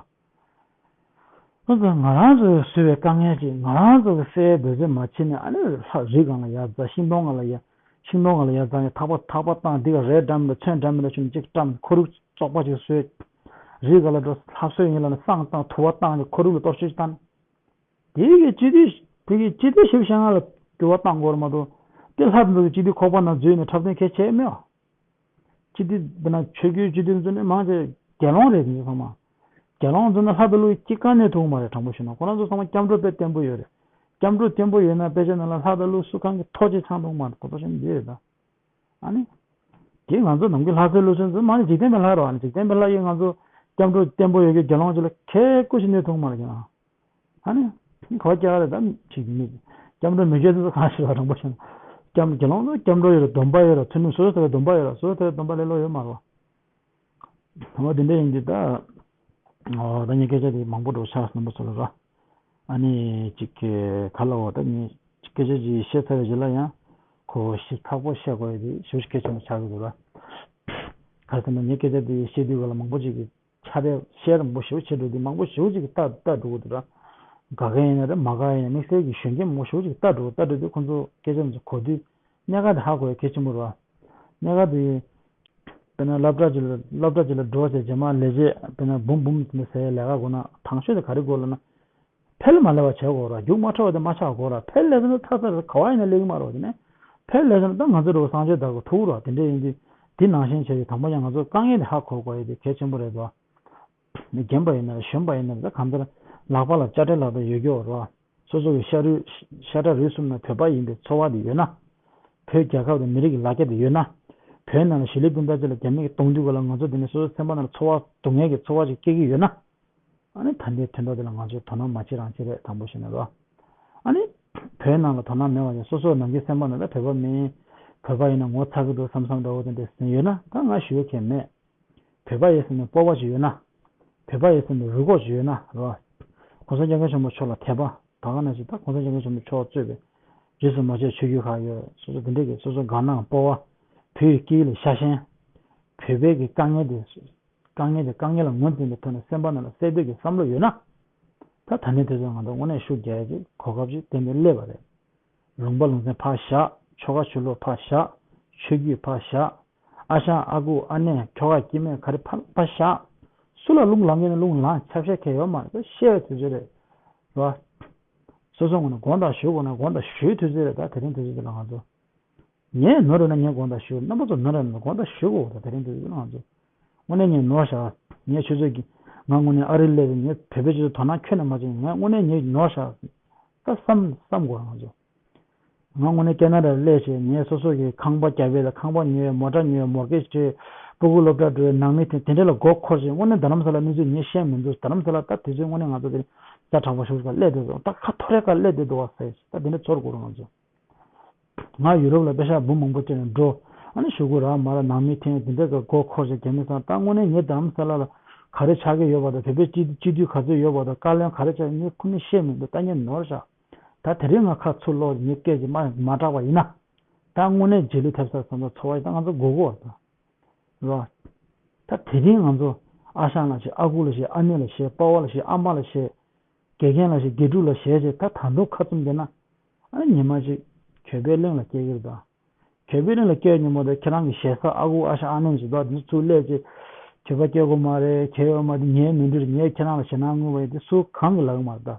ང་ཚོ་ང་རང་ཚོས་བཟོས་པའི་དཀའ་ངལ་ཅིག་ང་རང་ཚོ་གིས་སེལ་འབད་བརྩོན་མ་བྱས་ནས། ཨ་ནི་ལྷ་རི་སྒང་ལ་ཡར་འཛེགས། ཤིང་སྡོང་སྒང་ལ་ཡར། ཤིང་སྡོང་སྒང་ལ་ཡར་འཛེགས་ནས་ཐག་པ་ཐག་པ་བཏང་། འདི་ག་རེ་འགྲམ་ལ་ཚོན་འགྲམ་ལ་ཆུ་ནས་གཅིག་བཀྲམ། ཁོར་ཡུག་བཙོག་པ་ཅིག་བཟོས། རི་སྒང་ལ་འགྲོ། ལྷ་གསོལ་ཡིན་ལབ་ནས་བསང་བཏང་། དུ་བ་བཏང་ནས་ཁོར་ཡུག་ལ་གཏོར་བཤིག་བཏང་། དེ་གི་སྤྱི་འཐུས། དེ་གི་སྤྱི་འཐུས་ཞིབ་བཤད་ང་ལ་འགྱུར་བ་བཏང་དགོས་རེད་མ་གཏོགས། དེ་ལྷ་འདི་ཚོ་སྤྱི་འཐུས་ཁོག་པ་ནང་འཛུལ་ནས་འཁྲབ་སྟོན་གལ་ཆེ་མེད་པ། སྤྱི་འཐུས་དཔེར་ན་ཆོས་བརྒྱུད་སྤྱི་འཐུས་ཚོ་ནི་མང་ཆེ་དགེ་སློང་རེད། དེ་ཚོ་ཚང་མ་དགེ་སློང་ཚོ་ནི་ལྷ་དང་ཀླུ་གཅིག་ག་ནས་ཐུག་མ་རེད། དྲང་པོ་ཞུས་ན་ཁོ་རང་ཚོ་ཚང་མ་སྐྱབས་འགྲོ་དཔེ་བརྟན་པོ་ཡོད་རེད། སྐྱབས་འགྲོ་བརྟན་པོ་ཡོད་ན་དཔེ་ཆ་ནང་ལ་ལྷ་དང་ཀླུ་སུ་གང་གི་ཐོ་ཅིག་ཚང་ཐུག་མ་རེད། ཁོ་ཚོ་ཞིག་འདི་རེད་ད། ཨ་ནི། དེ་ང་ཚོ་ནམ་རྒྱུན་ལྷ་སའི་ཀླུ་གསུམ་ཚོ་མ་ནི་འཇིག་རྟེན་པའི་ལྷ་རེད་པ། ཨ་ནི་འཇིག་རྟེན་པའི་ལྷ་ཡིས་ང་ཚོ་སྐྱབས་འགྲོ་བརྟན་པོ་ཡོད་རྒྱུ་དགེ་སློང་ཅིག་ལ་ཁེ་ཀུ་ཞིག་གནོད་ཐུབ་མ་རེད་ཀྱང་། ཨ་ནི། གོ་རྒྱག་རེད་ད་ཅིག་མི། སྐྱབས་འགྲོ་མི་བྱེད་ཚོ་གང་ཞིག་ལ་རང་པོ་བྱས་ན། སྐྱབས་དགེ་སློང་ཚོ་སྐྱབས་འགྲོ་ཡོད་རེད། སྡོམ་པ་ཡོད་རེད། ཚུལ་ཁྲིམས་སོ་སོ་ཐོབ་པའི་སྡོམ་པ་ཡོད་རེད། སོ་སོ་ཐོབ་པའི་སྡོམ་པ་ལས་ལོག་ཡོད་མ་རེད་པ། འོ་དེ་འདྲ་ཡིན་དུས་ད། འོ་ད་ངས་སྐད་ཆ་དེ་མང་པོ་འགྲོ་ཆགས་སོང་པ་ཚོ་ལ་ར། ཨ་ནི་ཅིག་ག་ལ་འོ་ད་ངས་སྐད་ཆ་ཅིག་བཤད་ཚར་བའི་རྗེས་ལ་ཡང་ཁོ་ཞིབ་ཚགས་པོ་བཤད་དགོས་ཡ་དེ་ཞེ་པོ་ཅིག་གལ་ཆེན་པོ་ཆགས་ཀྱི་འདུག་ར། ག་རེ་ཟེར་ན་ངས་སྐད་ཆ་དེ་བཤད་དུས་ག་ལ་མང་པོ་ཅིག་གིས་ཁྱབ་པའི་བཤད་ར་མང་པོ་ཞེ་པོ་བྱེད་འགྲོ་དུས་མང་པོ་ཞེ་པོ་ཅིག་གིས་ལྟ་ལྟ་འགྲོ་གི་འདུག་ར། དགའ་མཁན་ཡིན་ན་རེད། མ་དགའ་ཡིན་ན། དམིགས་བསལ་གྱི་གཞོན་སྐྱེས་མང་པོ་ཞེ་པོ་ཅིག་གིས་ལྟ་འགྲོ། ལྟ་འགྲོ་དུས་ཁོང་ཚོ་སྐད་ཆ་དེ་ཚོ་གོ་དུས། གནད་འགག་དེ་ཧ་གོ་ཡ་གལ་ཆེན་པོ་རེད་བ། གནད་འགག་དེ། དཔེར་ན་སློབ་གྲྭ་ཅིག་ལ་སློབ་གྲྭ་ཅིག་ལ་འགྲོ་བྱས་རྗེས་མ་ལས་བྱེད་དཔེར་ན་འབུམ་འབུམ་དེ་འདྲ་ཟེར་ཡ་ལས་ཀ་དགོས་ན་དང་ཤོས་དེ་ག་རེ་དགོས་ལབ་ན། ཕལ་མ་ལས་པ་བྱེད་དགོས་ར། རྒྱུགས་མ་འཕྲོད་པ་དེ་མ་ཆགས་དགོས་ར། ཕལ་ལས་ཟེར་ན་ཐ་ཚ་རེད། ག་བ་ཡིན་ན་སླེབས་ཀྱི་མ་རེད་བ། དེ་ནས་ཕལ་ལས་ཟེར་ན་ད་ང་ཚོ་འདྲ་བོ་གསང་སྤྱོད་དར་གོ་ཐུག་ར། དེ་འདྲ་ཡིན་དུས་དེ་ནང་བཞིན་བྱས་ཏེ་དང་པོ་ཡང་ང་ཚོ་དཀའ་ངལ་དེ་ཧ་གོ་དགོས་ཡ་དེ་གལ་ཆེན་པོ་རེད་བ། མི་རྒན་པ་ཡིན་ན་རེད། གཞོན་པ་ཡིན་ན་རེད། ད་གང་ལྟར་ལག་པ་ལ་དཔྱ་ཁྲལ་ལག་པ་ཡོད་རྒྱུ་རེད་བ། སོ་སོ་གི་ཤ་རུས་ཤ་ཁྲག་རུས་གསུམ་ནང་བོད་པ་ཡིན་པའི་ཚོར་བ་དེ་ཡོད་ན། བོད་རྒྱལ་ཁབ་དང་མི་རིགས་ཀྱི་ལ་རྒྱ་དེ་ཡོད་ན། བོད་ནང་ལ་གཞིས་ལུས་སྤུན་ཟླ་ཅིག་ལ་རྒྱ་མི་གིས་གཏོང་དུས་ག་ལ་ང་ཚོ་དེ་ནས་སོ་སོའི་སེམས་པ་ནང་ལ་ཚོར་བ་སྡུག་བསྔལ་གྱི་ཚོར་བ་ཅིག་སྐྱེ་གི་ཡོད་ན། ཨ་ནི་ད་ལྟའི་དོན་དག་དེ་ལ་ང་ཚོས་དོ་སྣང་མ་བྱེད་རང་བྱེད་རེད། དང་པོ་བཤད་ན་རོ། ཨ་ནི། བོད་ནང་ལ་དོ་སྣང་མེད་པ་ཡིན། སོ་སོ་ནམ་རྒྱུན་སེམས་པ་ནང་ལ་བོད་པ་མིན། བོད་པ་ཡིན་ན་ངོ་ཚ་གི་འདུག་བསམ་བསམ་འདྲ་བོ་དེ་འདྲ་ཟིན་ཡོད་ན་ད་ང་ཞུ་ཡ་གང་ཡང་མེད། བོད་པ་ཡིན་ཟེར་ནས་སྤོབས་པ་ཅིག་ཡོད་ན། བོད་པ་ཡིན་ཟེར་ནས་རུས་ཁོག་ཅིག་ཡོད་ན་རོ། གོང་ས་སྐྱབས་མགོན་ཆེན་པོ་མཆོག་ལ་དད་པ། ད་ག་ནང་བཞིན་ད་གོང་ས་སྐྱབས་མགོན་ཆེན་པོ་མཆོག་གཙོས་པའི་རྗེས་སུ་མ་ཆགས་ཆོས་བརྒྱུད་ཁག་ཡོད། སོ་སོ་དེ་འདྲས་ཀྱི་སོ་སོ་དགའ་སྣང་སྤོབས་པ། བོད་ཀྱི་སྐད་ཡིག་ལ་ཤ་ཞེན། བོད་པའི་གི་དཀའ་ངལ་དེ། དཀའ་ངལ་དེ་དཀའ་ངལ་ལ་ངོས་འཛིན་པའི་ཐོག་ནས་སེམས་པ་ནང་ལ་སེལ་འདོད་ཀྱི་བསམ་བློ་ཡོད་ན། ད་ད་ནས་དེ་ཚོ་ང་ཚོ་དངོས་གནས་ཤུགས་རྒྱག་ཡ་ཅིག་གོ་སྐབས་ཅིག་དེ་ནས་སླེབས་པ་རེད། ལུང་པ་ལུང་ཚན་ཕར་བཞག་ཆོལ་ཁ་ཆོས་ལུགས་ཕར་བཞག་ཆོས་བརྒྱུད་ཕར་བཞག་ཨ་ཞང་ཨ་ཁུ་ཨ་ནེ་ཁྱོ་ག་སྐྱེ་དམན་ག་རེ་ཕར་ཕར་བཞག་སུ་ལ་རླུང་ལངས་ཀྱི་ན་རླུང་ལངས། ཆབ་ཆ་ཁེལ་ཡོད་མ་རེད། ད་བཤད་པའི་དུས་ཚོད་རེད། རེད་བ། སོ་སོ་ངོས་ནས་དགོངས་དག་ཞུ་དགོས་ན་དགོངས་དག་ཞུའི་དུས་ཚོད་རེད། ད་དེ་རིང་དུས་ཚོད་འདི་ལ་ང་ཚོ། ངས་ནོར་ཡོད་ན་ངས་དགོངས་དག་ཞུ། རྣམ་པ་ཚོ་ནོར་ཡོད་ན་དགོངས་དག་ཞུ་དགོས། ད་དེ་རིང་དུས་ཚོད་འདི་ལ་ང་ཚོ། དངོས་གནས་ངས་ནོར་བཞག་ངས་ཆུ་ཚོད་ཀྱི། ང་དངོས་གནས་ཨ་རི་སླེབས་ཏེ་ངས་བོད་པའི་སྤྱི་ཚོགས་དོ་སྣང་ཁྱོན་ནས་མ་བྱས། ངས་དངོས་གནས་ངས་ནོར་བཞག་ད་བསམ་བསམ་དགོས་ར་ང་ཚོ། ང་དངོས་གནས་ཁེ་ན་ཌ་ལ་སླེབས་བྱས་ངས་སོ་སོ་གི་ཁང་པ་རྒྱབ་ཡས་དང་། ཁང་པ་ཉོ་ཡས། མོ་ཊ་ཉོ་ཡས། མོར་གེ་ཇི་བྱས། སྤུ་གུ་སློབ་གྲྭ་འགྲོ་ཡས། ནང་མི་དེ་དེ་འདྲ་ལ་མགོ་འཁོར་བྱས། དངོས་གནས་རྡ་རམ་ས་ལ་གནས་ཚུལ་ངས་ཤེས་མི་འདུག་རྡ་རམ་ས་ལ་ད་དུས་ཚོད་དངོས་གནས་ང་ཚོ་དེ་རིང་ཛ་དྲག་པོ་ཞེ་པོ་ཅིག་སླེབས་བསྡད་འདུག་ད་ཁ་འཐོར་ཡས་ཁ་སླེབས་བསྡད་འདུག་བ་ཟེར། ད་དེ་འདྲ་ཚོར་དགོས་རེད་ང་ཚོ། ང་ཡུ་རོབ་ལ་པེ་ཤག་འབུམ་མང་པོ་སྤྲད་ནས་འགྲོ། ཨ་ནི་གཞུག་གུ་རག་མ་རག་ནང་མི་འཐེན་དེ་འདྲ་གི་མགོ་འཁོར་བྱས་རྒྱ་མི་ཚང་། ད་དངོས་གནས་ངས་རྡ་རམ་ས་ལ་ལ་ག་རེ་ཆགས་ཀྱི་ཡོད་པ་དང་། བོད་པའི་སྤྱི་སྤྱི་འཐུས་ག་ཚོད་ཡོད་པ་དང་། བཀའ་བློན་ག་རེ་ཆགས་ངས་ཁོ་ནས་ཤེས་མི་འདུག་ད་ངས་ནོར་བཞག་ད་དེ་རིང་ང་ཁ་ཚུར་ལོག་ངས་སྐད་ཅིག་མ་མ་གྲགས་པ་ཡིན་ན། ད་དངོས་གནས་རྗེས་ལུས་ཐེབས་ས་བསམ་པའི་ཚོར་བ་ཞིག་ད་ང་ཚོ་དགོས་དགོས་པ་ད། རེད་བ། ད་དེ་རིང་ང་ཚོ་ཨ་ཞང་ལ་བཤད། ཨ་ཁུ་ལ་བཤད། ཨ་ནེ་ལ་བཤད། པ་ཕ་ལ་བཤད། ཨ་མ་ལ་བཤད། དགེ་རྒན་ལ་བཤད། དགེ་ཕྲུག་ལ་བཤད་བྱས། ད་ད་དུང་ཁ་བཙུམ་བསྡད་ན། ཨ་ནི་ཉི་མ་གཅིག་གྱོད་དཔེ་གླེང་ལ་སྐྱེལ་གྱི་རེད་ད། གད་པའི་རིང་ལ་སྐད་ཉན་མོ་དེ་ཁྱེད་རང་གི་ཞེ་ས་ཨ་ཁུ་ཨ་ཞང་ཨ་ནེམ་ཞིག་འདུག་དེ་ཚུར་སླེབས་ཅིག་གད་པ་སྐྱེ་དགོས་མ་རེད། གད་ཡོད་མ་རེད། ངའི་མི་འགྲོ་རེད། ངས་ཁྱེད་རང་ལ་ཞེད་སྣང་དངུལ་བ་ཡིན་དེ་སུ་གང་གི་ལབ་ཀྱི་མ་རེད་ད།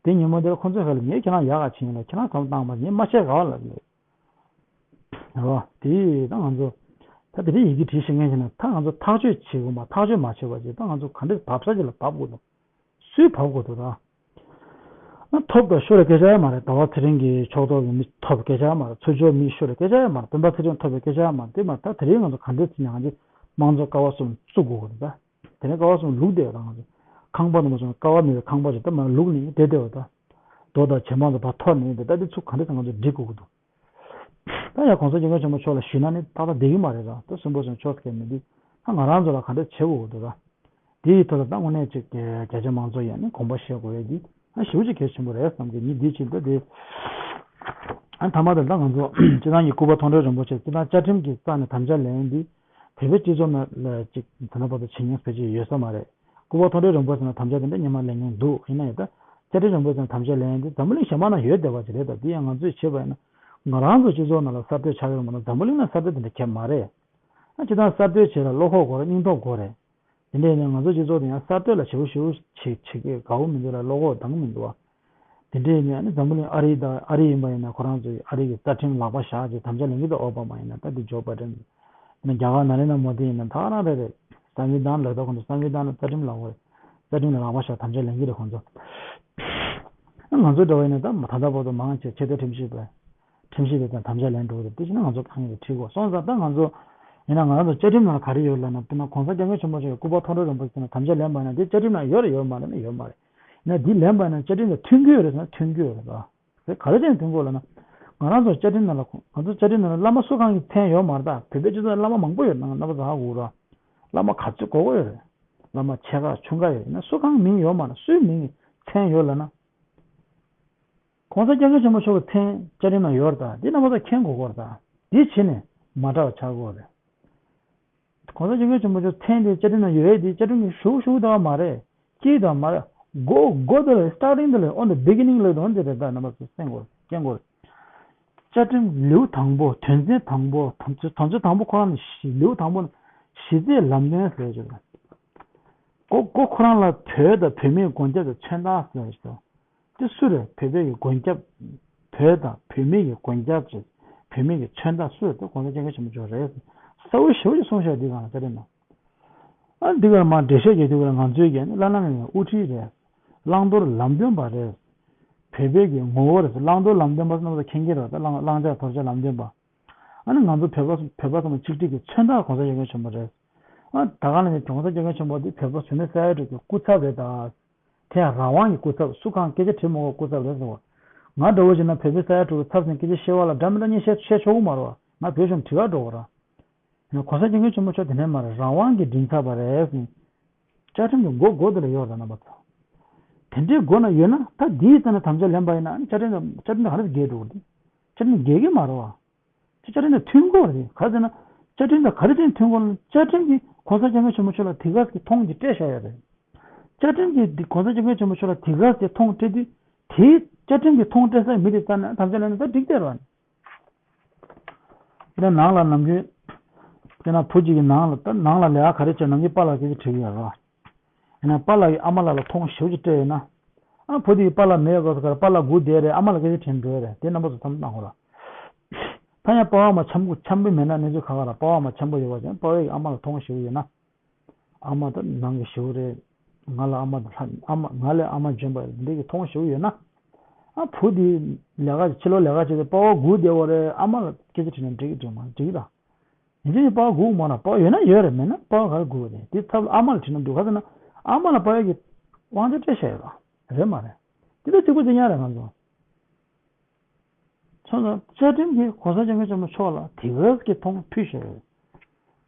དེ་ཉིན་མོ་དེར་ཁོ་ཚོས་ཧ་ལས་ངས་ཁྱེད་རང་ཡག་ག་ཕྱིན་ཡིན་ལ་ཁྱེད་རང་ཁམས་བཏང་མ་ངས་མ་བཤད་ག་བ་ལ་རེད། རོ། དེ་ད་ང་ཚོ་ད་དེ་རིང་ཡི་གེ་བྲིས་ཤེས་མཁན་ཞིག་ན་ད་ང་ཚོ་ཐག་གཅོད་བྱེད་དགོས་མ་ཐག་གཅོད་མ་བྱས་པ་ཅིག་ད་ང་ཚོ་ག་འདྲས་བབས་ས་ཅིག་ལ་བབས་དགོས་འདུག་སུས་བབས་དགོས་འདུག་ད། ཨ་ཐོབ་དང་ཤོར་སྐད་ཆ་ཡང་མ་རེད། ཟླ་བ་ཚེ་རིང་གི་ཕྱོགས་གཏོགས་ཀྱི་མི་ཐོབ་སྐད་ཆ་ཡང་མ་རེད། ཚུར་ཕྱོགས་མི་ཤོར་སྐད་ཆ་ཡང་མ་རེད། སྤེན་པ་ཚེ་རིང་ཐོབ་པའི་སྐད་ཆ་ཡང་མ་རེད། དེ་མ་ད་དེ་རིང་ང་ཚོ་ག་འདྲས་བྱས་ནས་ང་ཚོ་དམངས་གཙོ་ཀ་བ་གསུམ་བཙུགས་དགོས་འདུག་ད། དེ་ནས་ཀ་བ་གསུམ་ལུག་བསྡད་ཡོད་ད་ང་ཚོ། ཁང་པ་ནང་མ་བྱུང་ཀ་བ་མེད་པའི་ཁང་པ་ཞིག་ད་མ་ལུག་ནི་བསྡད་བསྡད་ཡོད་ད། རྡོ་དང་བྱེ་མ་ཚོ་ཕར་འཐོར་ནས་ཡོད་ད། ད་འདི་ཚུ་ག་འདྲ་ཚོ་ང་ཚོ་སྒྲིག་དགོས་ཀྱི་འདུག་ད་ཡང་གོང་ས་སྐྱབས་མགོན་ཆེན་པོ་མཆོག་ལ་ཞུས་ན་ནི་ཏག་ཏག་བསྡད་ཀྱི་མ་རེད་ད། ད་སུན་པོ་སོང་ཆོག་ཟེར་མཁན་མི་འདུག་ད་ང་རང་ཚོ་ལ་ག་འདྲ་བྱེད་དགོས་ཀྱི་འདུག་ད། དེ་ཡི་ཐོག་ལ་ད་དངོས་གནས་ཅིག་རྒྱ་ཆེ་མང་ཚོགས་ཡང་ནི་དགོངས་པ་བཞེས་དགོས་ཡ་འདི་ཨ་ཞེ་པོ་ཅིག་གལ་ཆེན་པོ་རེད་བསམ་གི། ཉིན་འདིའི་ཕྱིར་ད་དེ་ཨ་མཐའ་མ་དེར་ད་ང་ཚོ་སྤྱི་བཏང་གི་སྐུ་པར་མཐོང་གྲོལ་རིན་པོ་ཆེ་སྤྱི་བཏང་བཅའ་ཁྲིམས་ཀྱི་རྩ་ནས་དམ་བཅའ་ལེན་འདི་བོད་པའི་སྤྱི་ཚོགས་ནང་ལ་ཅིག་ད་ལྟ་བར་དུ་བྱེད་མྱོང་ཕལ་ཆེར་ཡོད་ས་མ་རེད། སྐུ་པར་མཐོང་གྲོལ་རིན་པོ་ཆེ་ནས་དམ་བཅའ་དེ་འདྲ་སྔོན་མ་ལེན་མྱོང་འདུག་ཡིན་ན་ཡང་ད་བཅའ་ཁྲིམས་རིན་པོ་ཆེ་ནས་དམ་བཅའ་ལེན་འདི་འཛམ་བུ་གླིང་གཞན་པ་ན་ཡོད་བསྡད་པ་ཅིག་རེད། ད་འདི་ཡང་ང་ཚོས་བྱས་པ་ཡིན་ན་ང་རང་ཚོ་སྤྱི་ཚོགས་ནང་ལ་གསར་གཏོད་ཆགས་ཡོད་མ་གཏོགས་འཛམ་བུ་གླིང་ན་གསར་གཏོད་དེ་འདྲ་བྱས་མ་རེད། ཨ་སྤྱི་བཏང་གསར་གཏོད་བྱེད་ལ་བློ་ཁོག་དགོས་རེད། སྙིང་སྟོབས་དགོས་རེད། དེ་འདྲ་ཡིན་ན་ང་ཚོ་སྤྱི་ཚོགས་དེ་ཡང་གསར་གཏོད་ལ་ཞེ་པོ་ཞེ་པོ་བྱེད་བྱེད་ཀྱི་དགའ་བོ་མི་འདུག་ལ་བློ་ཁོག་འདང་གི་མི་འདུག་བ། དེ་འདྲ་ཡིན་ན་ཨ་ནི་འཛམ་བུ་གླིང་ཨ་རི་དང་ཨ་རི་ཡིན་པ་ཡིན་ན་ཁོ་རང་ཚོས་ཨ་རི་གི་རྩ་ཁྲིམས་ལག་པ་བཞག་ཅིག་དམ་བཅའ་ལེན་གྱི་འདུག་ཨོ་བྷ་མ་ཡིན་ན་ད་འདི་ཇོ་བྷའི་ཌེན་ཡིན་ན་རྒྱ་གར་ནཱ་ལེནྡྲ་མོ་དི་ཡིན་ན་ད་ག་རང་རེད་རེད། སང་བི་དྷན་ལབ་ད་ཁོ་ཚོ་སང་བི་དྷན་ལ་རྩ་ཁྲིམས་ལག་པ་རེད། རྩ་ཁྲིམས་ལ་ལག་པ་བཞག་དམ་བཅའ་ལེན་གྱི་རེད་ཁོ་ཚོ། ང་ཚོ་འདྲ་བ་ཡིན་ན་ད་ད་ལྟ་བར་དུ་མང་ཆེ་ཆེས་མཐོའི་ཁྲིམས་ཞིབ་པས། ཁྲིམས་ཞིབ་པས་ཀྱང་དམ་བཅའ་ལེན་འགྲོ་གི་རེད། དེ་བྱས་ན་ང་ཚོ་གང་ཡིན་ཁྲིད་དགོས་སོང་ཙང་ད་ང་ཚོ་ཡིན་ན་ང་རང་ཚོ་བཅའ་ཁྲིམས་ནང་ལ་ག་རེ་ཡོད་ལབ་ན་དཔེར་ན་གོང་ས་སྐྱབས་མགོན་ཆེན་པོ་མཆོག་གི་སྐུ་པར་མཐོང་གྲོལ་རིན་པོ་ཆེ་ནས་དམ་བཅའ་ལེན་པ་ཡིན་ན་དེ་བཅའ་ཁྲིམས་ནང་ཡོད་རེད་ཡོད་མ་རེད་ན་ཡོད་མ་རེད། ཡིན་ན་འདི་ལེན་པ་ཡིན་ན་བཅའ་ཁྲིམས་དང་མཐུན་གྱི་ཡོད་རེད་ཟེར་ན་མཐུན་གྱི་ཡོད་རེད་ད། དེ་ག་རེ་བྱས་ནས་མཐུན་གྱི་ཡོད་ལབ་ན་ང་རང་ཚོ་བཅའ་ཁྲིམས་ནང་ལ་ང་ཚོ་བཅའ་ཁྲིམས་ནང་ལ་བླ་མ་སུ་གང་གི་མཚན་ཡོད་མ་རེད་ད། བོད་པའི་སྤྱི་ཚོགས་ལ་བླ་མ་མང་པོ་ཡོད་ན་རྣམ་པ་ཚོ་ཧ་གོ་གི་རེད། བླ་མ་ག་ཚོད་དགོས་དགོས་ཡོད་རེད། བླ་མ་ཆེ་ཁག་ཆུང་ཁག་ཡོད་ཡིན་ན་སུ་གང་མིང་ཡོད་མ་རེད། སུའི་མིང་གི་མཚན་ཡོད་ལབ་ན། གོང་ས་སྐྱབས་མགོན་ཆེན་པོ་མཆོག་གི་མཚན་བཅའ་ཁྲིམས་ནང་ཡོད་རེད་ད། འདི་རྣམ་པ་ཚོ་མཁྱེན་དགོས་ཀྱི་རེད་ད། འདི་བྱས་ནས་མ་འདྲ་བ་ཆགས་ཀྱི་ཡོད་རེད། གོང་ས་སྐྱབས་མགོན་ཆེན་པོ་མཆོག་མཚན་དེ་བཅའ་ཁྲིམས་ནང་ཡོད་དེ་བཅའ་ཁྲིམས་ཀྱི་ཞུགས་ཞུགས་དང་མ་རེད། སྐྱིད་དང་མ་རེད། འགོ་འགོ་དེ་ལ་starting དེ་ལ་on the beginning ལ་དོན་དེ་རེད་ད། རྣམ་པ་ཚོ་གསན་དགོས་མཁྱེན་དགོས། བཅའ་ཁྲིམས་ལེའུ་དང་པོ་དོན་ཚན་དང་པོ་དོན་ཚན་དང་པོ་ཁོ་རང་ནི་ལེའུ་དང་པོ་ནི་གཞི་རྩའི་ལམ་སྟོན་ཟེར་གྱི་རེད། འགོ་འགོ་ཁོ་རང་ལ་བོད་དང་བོད་མིའི་མགོན་སྐྱབས་ཀྱི་མཚོན་རྟགས་ཟེར་ཞིག་དང་། དེ་སུ་རེད། བོད་པའི་གི་མགོན་སྐྱབས། བོད་དང་བོད་མིའི་གི་མགོན་སྐྱབས་ཀྱི་བོད་མིའི་གི་མཚོན་རྟགས་སུ་རེད། དེ་གོང་ས་སྐྱབས་མགོན་ཆེན་པོ་མཆོག་རེད། གསལ་པོ་ཞེ་པོ་ཅིག་གསུངས་ཤག་འདི་གང་ལ་བལྟས་རེད་ན། ཨ་འདི་གར་མར་འགྲེལ་བཤད་རྒྱག་དུས་ཀར་ང་ཚོའི་གི་བླ་ན་མེད་པའི་དབུ་ཁྲིད་རེད། བླང་དོར་ལམ་སྟོན་པ་རེད། བོད་པའི་གི་ངོ་བོ་རེད། བླང་དོར་ལམ་སྟོན་པ་ཟེར་ན་མཁྱེན་གྱི་རེད། ད་བླང་བླང་བྱ་དོར་བྱ་ལམ་སྟོན་པ། ཨ་ནི་ང་ཚོ་བོད་པ་བོད་པ་ཚང་མ་ཆིག་སྒྲིལ་གྱི་མཚོན་རྟགས་གོང་ས་སྐྱབས་མགོན་ཆེན་པོ་རེད། ཨ་ད་ག་ནང་བཞིན་གོང་ས་སྐྱབས་མགོན་ཆེན་པོ་འདི་བོད་པ་བོད་མི་ས་ཡ་དྲུག་གི་སྐུ་ཚབ་རེད་ད། དེ་ཡང་རང་དབང་གི་སྐུ་ཚབ། སུ་གང་སྐད་ཆ་དྲིས་མ་དགོས་སྐུ་ཚབ་རེད་ཟེར་བ། ང་འདྲ་བོ་བྱས་ན་བོད་པའི་ས་ཡ་དྲུག་གི་ཚབ་ཟིན་སྐད་ཆ་བཤད་པ་ལ་འདྲ་མི་འདྲ་གཉིས་བཤད་བཤད་ཆོག་གི་མ་རེད་བ། ང་བོད་གཞུང་དྲི་གར་འགྲོ་གི་རེད། ཡང་གོང་ས་སྐྱབས་མགོན་ཆེན་པོ་མཆོག་དེ་ནས་མར་རང་དབང་གི་མགྲིན་ཚབ་པ་རེད་ཟེར། བཅའ་ཁྲིམས་ཀྱི་མགོ་མགོ་དེ་ལ་ཡོད་རེད་རྣམ་པ་ཚོ། དེ་འདྲའི་མགོ་ན་ཡོད་ན་ད་འདིའི་རྩ་ནས་དམ་བཅའ་ལེན་པ་ཡིན་ན་ཨ་ནི་བཅའ་ཁྲིམས་དང་བཅའ་ཁྲིམས་དང་ག་རེ་འགལ་འགྲོ་གི་རེད། བཅའ་ཁྲིམས་འགལ་གྱི་མ་རེད་བ། དེ་བཅའ་ཁྲིམས་དང་མཐུན་དགོས་རེད། ག་ཟེར་ན། བཅའ་ཁྲིམས་དང་ག་རེ་བྱས་ནས་མཐུན་དགོས་ལབ་ན། བཅའ་ཁྲིམས་ཀྱིས་གོང་ས་སྐྱབས་མགོན་ཆེན་པོ་མཆོག་ལ་དེ་ག་ཙམ་གྱི་མཐོང་ཅིག་སྤྲད་བཞག་ཡོད་རེད། བཅའ་ཁྲིམས་ཀྱིས་འདི་གོང་ས་སྐྱབས་མགོན་ཆེན་པོ་མཆོག་ལ་དེ་ག་ཙམ་གྱི་མཐོང་སྤྲད་དུས། དེའི་བཅའ་ཁྲིམས་ཀྱིས་མཐོང་སྤྲད་སའི་མི་དེ་རྩ་ནས་དམ་བཅའ་ལེན་ན་ད་འགྲིག་བསྡད་རེད། དེ་ནས་ནང་ལ་ནམ་རྒྱུན། དེ་ན་བུ་གཅིག་གིས་ནང་ལ་ད་ནང་ལ་ལས་ཀ་ག་རེ་བྱས་ནམ་རྒྱུན་པཱ་ལགས་སྐད་ཆ་དྲི་གི་ཡོད་རེད། ཡིན་ན་པཱ་ལགས་ཀྱིས་ཨ་མ་ལགས་ལ་མཐོང་ཞེ་པོ་ཅིག་སྤྲད་ཡོད་ན། ཨ་བུ་དེ་ཡིས་པཱ་ལགས་མེད་དགོས་ས་གར་པཱ་ལགས་སྒུག་བསྡད་རེད། ཨ་མ་ལགས་སྐད་ཆ་དྲིས་འགྲོ་རེད། དེ་རྣམ་པ་ཚོ་བསམ་བློ་བཏང་དགོས་ར། ད་ཡང་པ་ཕ་མ་འཆམ་པོ་འཆམ་པོ་མེད་ན་གནས་ཚུལ་ཁག་ཁག་ར། པ་ཕ་མ་འཆམ་པོ་ཡོད་པ་ཅན་པ་ཕ་ཡིས་ཨ་མ་ལགས་མཐོང་ཞེ་པོ་ཡོད་ན། ཨ་མ་ད་ནང་གི་ཞེ་པོ་རེད། ང་ལ་ཨ་མ་དང་ལྷ་ཨ་མ་ང་ལས་ཨ་མ་འཇོན་པ་འདི་གི་མཐོང་ཞེ་པོ་ཡོད་ན། ཨ་བུ་དེ་ལས་ཀ་ཕྱི་ལོགས་ལས་ཀ་བྱེད་དུས་པ་ཕ་སྒུག་བསྡད་པ་རེད། ཨ་མ་ལགས་སྐད་ཆ་དྲིས་ན་འགྲིག་གི་འགྲིག་མ་འགྲིག་གི་ད། ཡིན་གཅིག་ནི་པ་ཕ་སྒུག་མ་ན་པ་ཕ་ཡོད་ན་ཡོད་རེད། མེད་ན་པ་ཕ་ག་རེ་སྒུག་རེད། དེ་ཚབ་ལ་ཨ་མ་ལ་དྲིས་ན་འགྲིག་ག་ཟེར་ན། ཨ་མ་ལ་པ་ཕ་གིས་དབང་ཆ་སྤྲད་བཞག་ཡོད་པ་རེད་མ་རེད། དེ་ལྟར་གཅིག་པུ་དེ་ཉག་རེད་ང་ཚོ། ཚོ་ན་བཅའ་ཁྲིམས་ཀྱིས་གོང་ས་སྐྱབས་མགོན་ཆེན་པོ་མཆོག་ལ་དེ་ག་ཙམ་གྱི་མཐོང་ཕུལ་བཞག་ཡོད།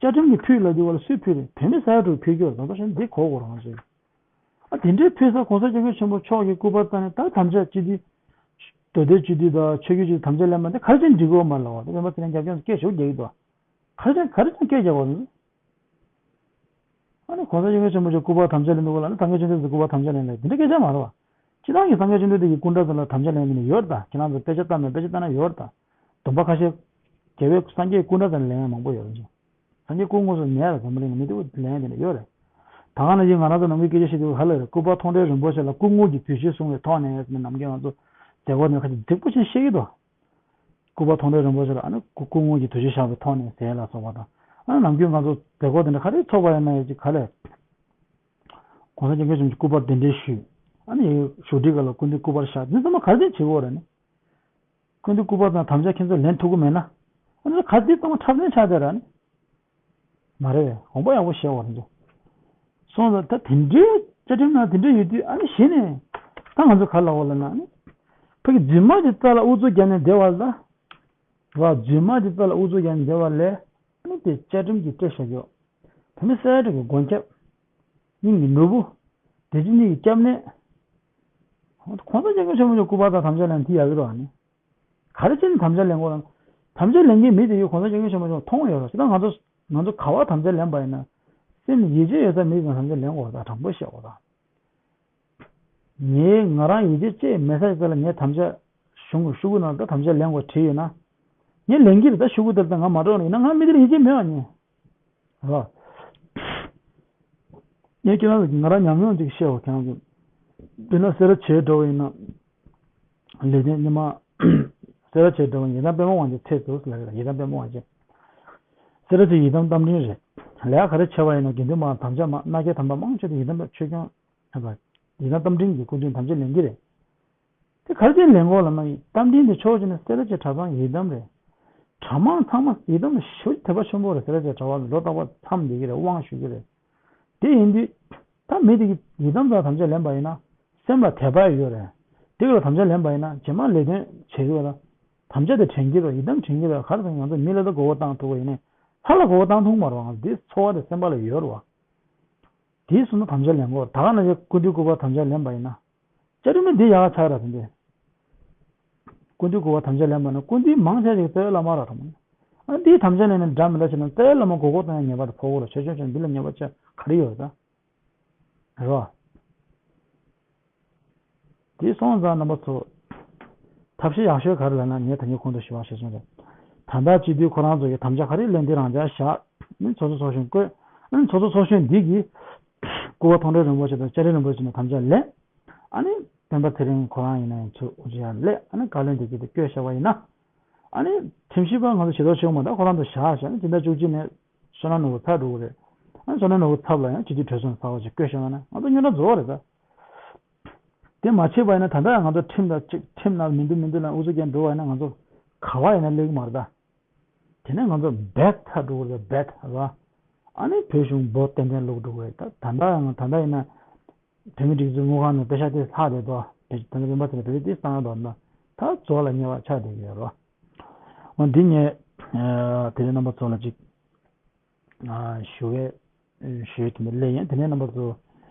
བཅའ་ཁྲིམས་ཀྱིས་ཕུལ་ལབ་དུས་བ་ལ་སུས་ཕུལ་རེད། བོད་མི་ས་ཡ་དྲུག་ཕུལ་རྒྱུ་རེད། ད་ལྟ་བཞིན་འདི་གོ་དགོས་རེད་ང་ཚོས། ཨ་དེ་འདྲའི་ཕུལ་ས་གོང་ས་སྐྱབས་མགོན་ཆེན་པོ་མཆོག་གི་སྐུ་པར་རྩ་ནས་ད་དམ་བཅའ་སྤྱི་འཐུས། མདོ་སྟོད་སྤྱི་འཐུས་དང་ཆོས་བརྒྱུད་སྤྱི་འཐུས་དམ་བཅའ་ལེན་པ་འདི་ག་རེ་བྱས་ནས་འགྲིག་གི་ཡོད་མ་རེད་ལབ་པ། ད་སྤེན་པ་ཚེ་རིང་རྒྱབ་ལྗོངས་སྐད་ཞེ་པོ་རྒྱག་གི་འདུག་ག་རེ་བྱས་ག་རེ་བྱས་ནས་སྐད་རྒྱག་པ་རེད། ཨ་ནི་གོང་ས་སྐྱབས་མགོན་ཆེན་པོ་མཆོག་སྐུ་པར་དམ་བཅའ་ལེན་འདུག་ག་ལབ་ན་སངས་རྒྱས་བཅོམ་ལྡན་འདས་སྐུ་པར་དམ་བཅའ་ལེན་ལབ་འདི་འདྲ་སྐད་ཆ་མ་རེད་བ། སྤྱིར་བཏང་གི་སངས་རྒྱས་བཅོམ་ལྡན་འདས་ཀྱི་སྐུ་འདྲ་དེ་ལ་དམ་བཅའ་ལེན་མཁན་ཡོད་ད། ཁྱེད་རང་ཚོ་དཔེ་ཆ་ལྟ་མེད། དཔེ་ཆ་ལྟ་ན་ཡོད་ད། སྡོམ་པ་ཁ་ཤས། རྒྱལ་བའི་སངས་རྒྱས་སྐུ་འདྲ་དང་ལེན་མང་པོ་ཡོད་རེད། སངས་རྒྱས་སྐུ་དངོས་སུ་མེད་ལ་འཛམ་བུ་གླིང་ལ་མི་འདུག་ལན་དེ་འདྲ་ཡོད་རེད། ད་ག་ནང་བཞིན་ང་རང་ཚོ་ནམ་རྒྱུན་སྐད་ཆ་བཤད་དུས་ག་ལ་རེད། སྐུ་པར་མཐོང་གྲོལ་རིན་པོ་ཆེ་ལ་སྐུ་ངོ་གི་བདུད་བཞི་བཟུང་བའི་ཐོག་ནས་ནམ་རྒྱུན་ང་ཚོ་མཛད་སྒོ་ནས་ཁ་ཅིག་འགྲིག་པོ་ཞིག་བཤད་ཀྱི་འདུག་སྐུ་པར་མཐོང་གྲོལ་རིན་པོ་ཆེ་ལ་ཨ་ནི་སྐུ་སྐུ་ངོ་གི་བདུད་བཞི་བཞག་པའི་ཐོག་ནས་ཟེར་ལ་སོགས་པ་དང་། ཨ་ནི་ནམ་རྒྱུན་ང་ཚོ་མཛད་སྒོ་དེ་འདྲ་ག་རེ་ཚོགས་པ་ཡིན་ན་ཡང་ཅིག་ག་ལ་རེད། གོང་ས་སྐྱབས་མགོན་ཆེན་པོ་མཆོག་སྐུ་པར་གདན་འདྲེན་ཞུས། ཨ་ནི་བཞུགས་ཁྲི་སྒང་ལ་སྐུ་མདུན་སྐུ་པར་བཞག་འདི་ཚང་མ་ག་རེ་བྱེད་དགོས་རེད་ནི། སྐུ་མདུན་སྐུ་པར་དང་དམ་བཅའ་ཁྱེད་ཚོས་ལེན་ཐུབ་ཀྱི་མེད་ན། ཨ་ནི་ག་ཚོད་ཙམ་འཁྲབ་ལེན་ཆགས་བསྡད་ར་ནི། མ་རེད་པས། དགོངས་པ་ཡག་པོ་བཞེས་དགོས་རེད་འདུག་སོང་ཙང་ད་དེ་འདྲའི་བཅའ་ཁྲིམས་ནང་དེ་འདྲ་ཡོད་དུས་ཨ་ནི་གཞི་ནས་ད་ང་ཚོ་ག་ལབ་དགོས་ལབ་ན་ཨ་ནི། ཕ་གི་རྫུན་མ་གི་རྩ་ལ་ཨུ་ཚུགས་བརྒྱབ་ནས་བསྡད་པ་ལ། ར་རྫུན་མ་གི་རྩ་ལ་ཨུ་ཚུགས་བརྒྱབ་ནས་བསྡད་པ་ལས་ཨ་ནི་དེ་བཅའ་ཁྲིམས་ཀྱིས་སྤྲད་བཞག་རྒྱུ། བོད་མི་གསལ་བསྒྲགས་ཀྱི་མགོན་སྐྱབས། སྙིང་གི་ནོར་བུ། བདེ་སྐྱིད་གཉིས་ཀྱི་སྐྱབས་གནས། གོང་ས་སྐྱབས་མགོན་ཆེན་པོ་མཆོག་སྐུ་པར་དང་དམ་བཅའ་ལེན་དེ་ཡག་གི་རེད་ཨ་ནི། ག་རེ་བྱས་ནས་དམ་བཅའ་ལེན་དགོས་ལབ་ན། དམ་བཅའ་ལེན་མཁན་མི་དེ་ཡོད་གོང་ས་སྐྱབས་མགོན་ཆེན་པོ་མཆོག་མཐོང་ཡོད་རེད། ད་ང་ཚོ་ང་ཚོ་ག་པར་དམ་བཅའ་ལེན་པ་ཡིན་ན། སེམས་ཡིད་ཆེས་ཡོད་ས་མི་དང་དམ་བཅའ་ལེན་དགོས་རེད། ད་དྲང་པོ་བཤད་དགོས་རེད། ངས་ང་རང་ཡིད་ཆེས་ཅིག་མེད་ས་ཞིག་ལ་ངས་དམ་བཅའ་གཞུང་གི་ཤོག་གུ་ནང་ད་དམ་བཅའ་ལེན་དགོས་བྲིས་ཡོད་ན། ངས་ལེན་གྱི་རེད། ད་ཤོག་གུ་དེར་ད་ང་མ་འགྲོ་ན་ཡིན་ན་ང་མི་དེར་ཡིད་ཆེས་མེད་པ་ངས། རོ། ངས་ཁྱེད་རང་ང་རང་ཉམས་མྱོང་ཅིག་བཤད་འོ་ཁྱེད་རང་ཚོ། དཔེར་ན་སེ་ར་བྱེས་འགྲོ་བ་ཡིན་ན། ལེགས་ལྡན་ཉི་མ། སེ་ར་བྱེས་འགྲོ་བ་ཡིན་ན་པདྨ་དབང་ཆེན་ཚེ་འདུག་ལབ་ཡོད་རེད། ཡི་དམ་པདྨ་དབང་ཆེན། སེ་ར་བྱེས་ཡི་དམ་རྟ་མགྲིན་རེད། ལས་ཀ་ག་རེ་བྱས་པ་ཡིན་ན་དགེ་འདུན་པ་དམ་བཅའ་མ་མནའ་སྐྱེལ་དམ་པ་མང་ཆེ་དེ་ཡི་དམ་པ་ཆོས་སྐྱོང་། ཡི་དམ་རྟ་མགྲིན་གྱི་སྐུ་མདུན་དམ་བཅའ་ལེན་གྱི་རེད། དེ་ག་རེ་བྱས་ལེན་གོ་ལབ་ན་རྟ་མགྲིན་དེ་ཕྱོགས་གཅིག་ནས་སེ་ར་བྱེས་གྲྭ་ཚང་ཡི་དམ་རེད། གྲྭ་མང་ཚང་མ་ཡི་དམ་ལ་ཞེ་པོ་དད་པ་ཆེན་པོ་རེད། སེ་ར་བྱེས་གྲྭ་པ་ལོ་རྟག་པར་མཚམས་བསྡད་ཀྱི་རེད། དབང་ཞུ་གི་རེད། དེ་ཡིན་དུས་ད་མི་དེ་གིས་ཡི་དམ་དང་དམ་བཅའ་ལེན་པ་ཡིན་ན་སེམས་ལ་དད་པ་ཡོད་རེད། དེ་གི་ལ་དམ་བཅའ་ལེན་པ་ཡིན་ན་རྗེས་མ་ལས་དོན་བྱེད་ཀྱི་ཡོད་ལ། དམ་བཅའ་དེ་དྲན་གྱི་རེད། ཡི་དམ་དྲན་གྱི་རེད། ག་རེ་ཟེར་ན་ང་ཚོ་མི་ལ་ད་མགོ་སྐོར་བཏང་ཐུབ་པ་ཡིན་ནའི་ལྷ་ལ་མགོ་སྐོར་བཏང་ཐུབ་མ་རེད་བ། ང་ཚོ་དེ་ཚོར་བ་དེ་སེམས་པ་ལ་ཡོད་རེད་བ། དེའི་བཟུང་ན་དམ་བཅའ་ལེན་དགོས། ད་ག་ནང་བཞིན་སྐུ་མདུན་སྐུ་པར་དམ་བཅའ་ལེན་པ་ཡིན་ན། བཅའ་ཁྲིམས་འདི་ཡག་ཆགས་ར་དེ་འདྲས། སྐུ་མདུན་སྐུ་པར་དམ་བཅའ་ལེན་པ་ན་སྐུ་མདུན་མང་ཆེ་ཞིག་རྩ་བའི་བླ་མ་ར་དང་། ཨ་འདིའི་དམ་བཅའ་ལེན་ན་འདྲ་མི་འདྲ་བྱས་ན་རྩ་བའི་བླ་མ་མགོ་སྐོར་གཏོང་ཡ་ངེས་པར་དུ་ཕོག་གི་རེད། ཆོས་སྐྱོང་ཆེན་འདི་ལ་ངེས་པ་ཆེ་ག་རེ་ཡོད་རེད་ད། རེད་བ། དེ་སོང་ཙང་རྣམ་པ་ཚོ། ཐབས་ཤེས་ཡག་ཤོས་ག་རེ་ལབ་ན་ངས་ད་ནི་གོང་དུ་ཞུ་བ་ཞུས་སོང་རེད། ད་ལྟ་སྤྱི་འཐུས་ཁོ་རང་ཚོ་ཡི་དམ་བཅའ་ག་རེ་ལེན་དེ་རང་འཇགས་བཞག་ནི་ཚོགས་གཙོ་ཚོགས་གཞོན་བསྐོས། ཨ་ནི་ཚོགས་གཙོ་ཚོགས་གཞོན་འདི་གིས་སྐུ་པར་མཐོང་གྲོལ་རིན་པོ་ཆེ་དང་བཅའ་ཁྲིམས་རིན་པོ་ཆེ་ནས་དམ་བཅའ་ལེན། ཨ་ནི་སྤེན་པ་ཚེ་རིང་ཁོ་རང་ཡིན་ན་ཡང་ཚུར་དབུ་ཁྲིད་ཡར་སླེབས། ཨ་ནི་བཀའ་བློན་འདི་གིས་དེ་བསྐོས་བཞག་པ་ཡིན་ན། ཨ་ནི་ཁྲིམས་ཞིབ་པ་ང་ཚོ་ཞེ་དྲག་བྱུང་མ་ད་ཁོ་རང་ཚོ་བཞག་བཞག་ནི་སྤྱི་ཟླ་བཅུ་གཅིག་ནས་བསོད་ནམས་ནོར་བུ་ཚར་འགྲོ་གི་རེད། ཨ་ནི་བསོད་ནམས་ནོར་བུ་ཚབ་ལ་ཡང་སྤྱི་འཐུས་གྲོས་ཚོགས་ཚོགས་པ་ཅིག་བསྐོས་བཞག་ན་ང་ཚོ་སྨྱོ་ནག་རྫོགས་རེད་ད། དེ་མ་བྱས་པ་ཡིན་ན་ད་ལྟ་ང་ཚོ་ཁྲིམས་དང་གཅིག་ཁྲིམས་ནང་མི་འདུག་མི་འདུག་ལ་ཨུ་ཚུགས་རྒྱག་འགྲོ་བ་ཡིན་ན་ང་ཚོ་ག་བ་ཡིན་ན་སླེབས་ཀྱི་མ་རེད་ད། དེ་ནས་ང་ཚོ་རྦད་ཐལ་འགྲོ་གི་རེད་རྦད་ར། ཨ་ནི་བོད་གཞུང་འབོ་ཏན་ཏན་བླུག་འགྲོ་གི་རེད་ད། ད་ལྟ་ཡང་ད་ལྟ་ཡིན་ན་བོད་མི་སྒྲིག་འཛུགས་དངུལ་ཁང་ནས་པེ་ཤག་དེ་ལྷག་བསྡད་དོ། བོད་ད་ལྟ་སྤེན་པ་ཚེ་རིང་བོད་དེ་གསང་བ་དོ་ན་ད་རྫོགས་ལ་ཉེ་བ་ཆགས་བསྡད་ཀྱི་ཡོད་རེད། འོ་འདི་ངས་དེ་རིང་རྣམ་པ་ཚོ་ལ་ཅིག་ཞུ་བའི་ཞུ་ཡས་དེ་འདྲ་སླེབས་ཡིན། དེ་ནས་རྣམ་པ་ཚོ་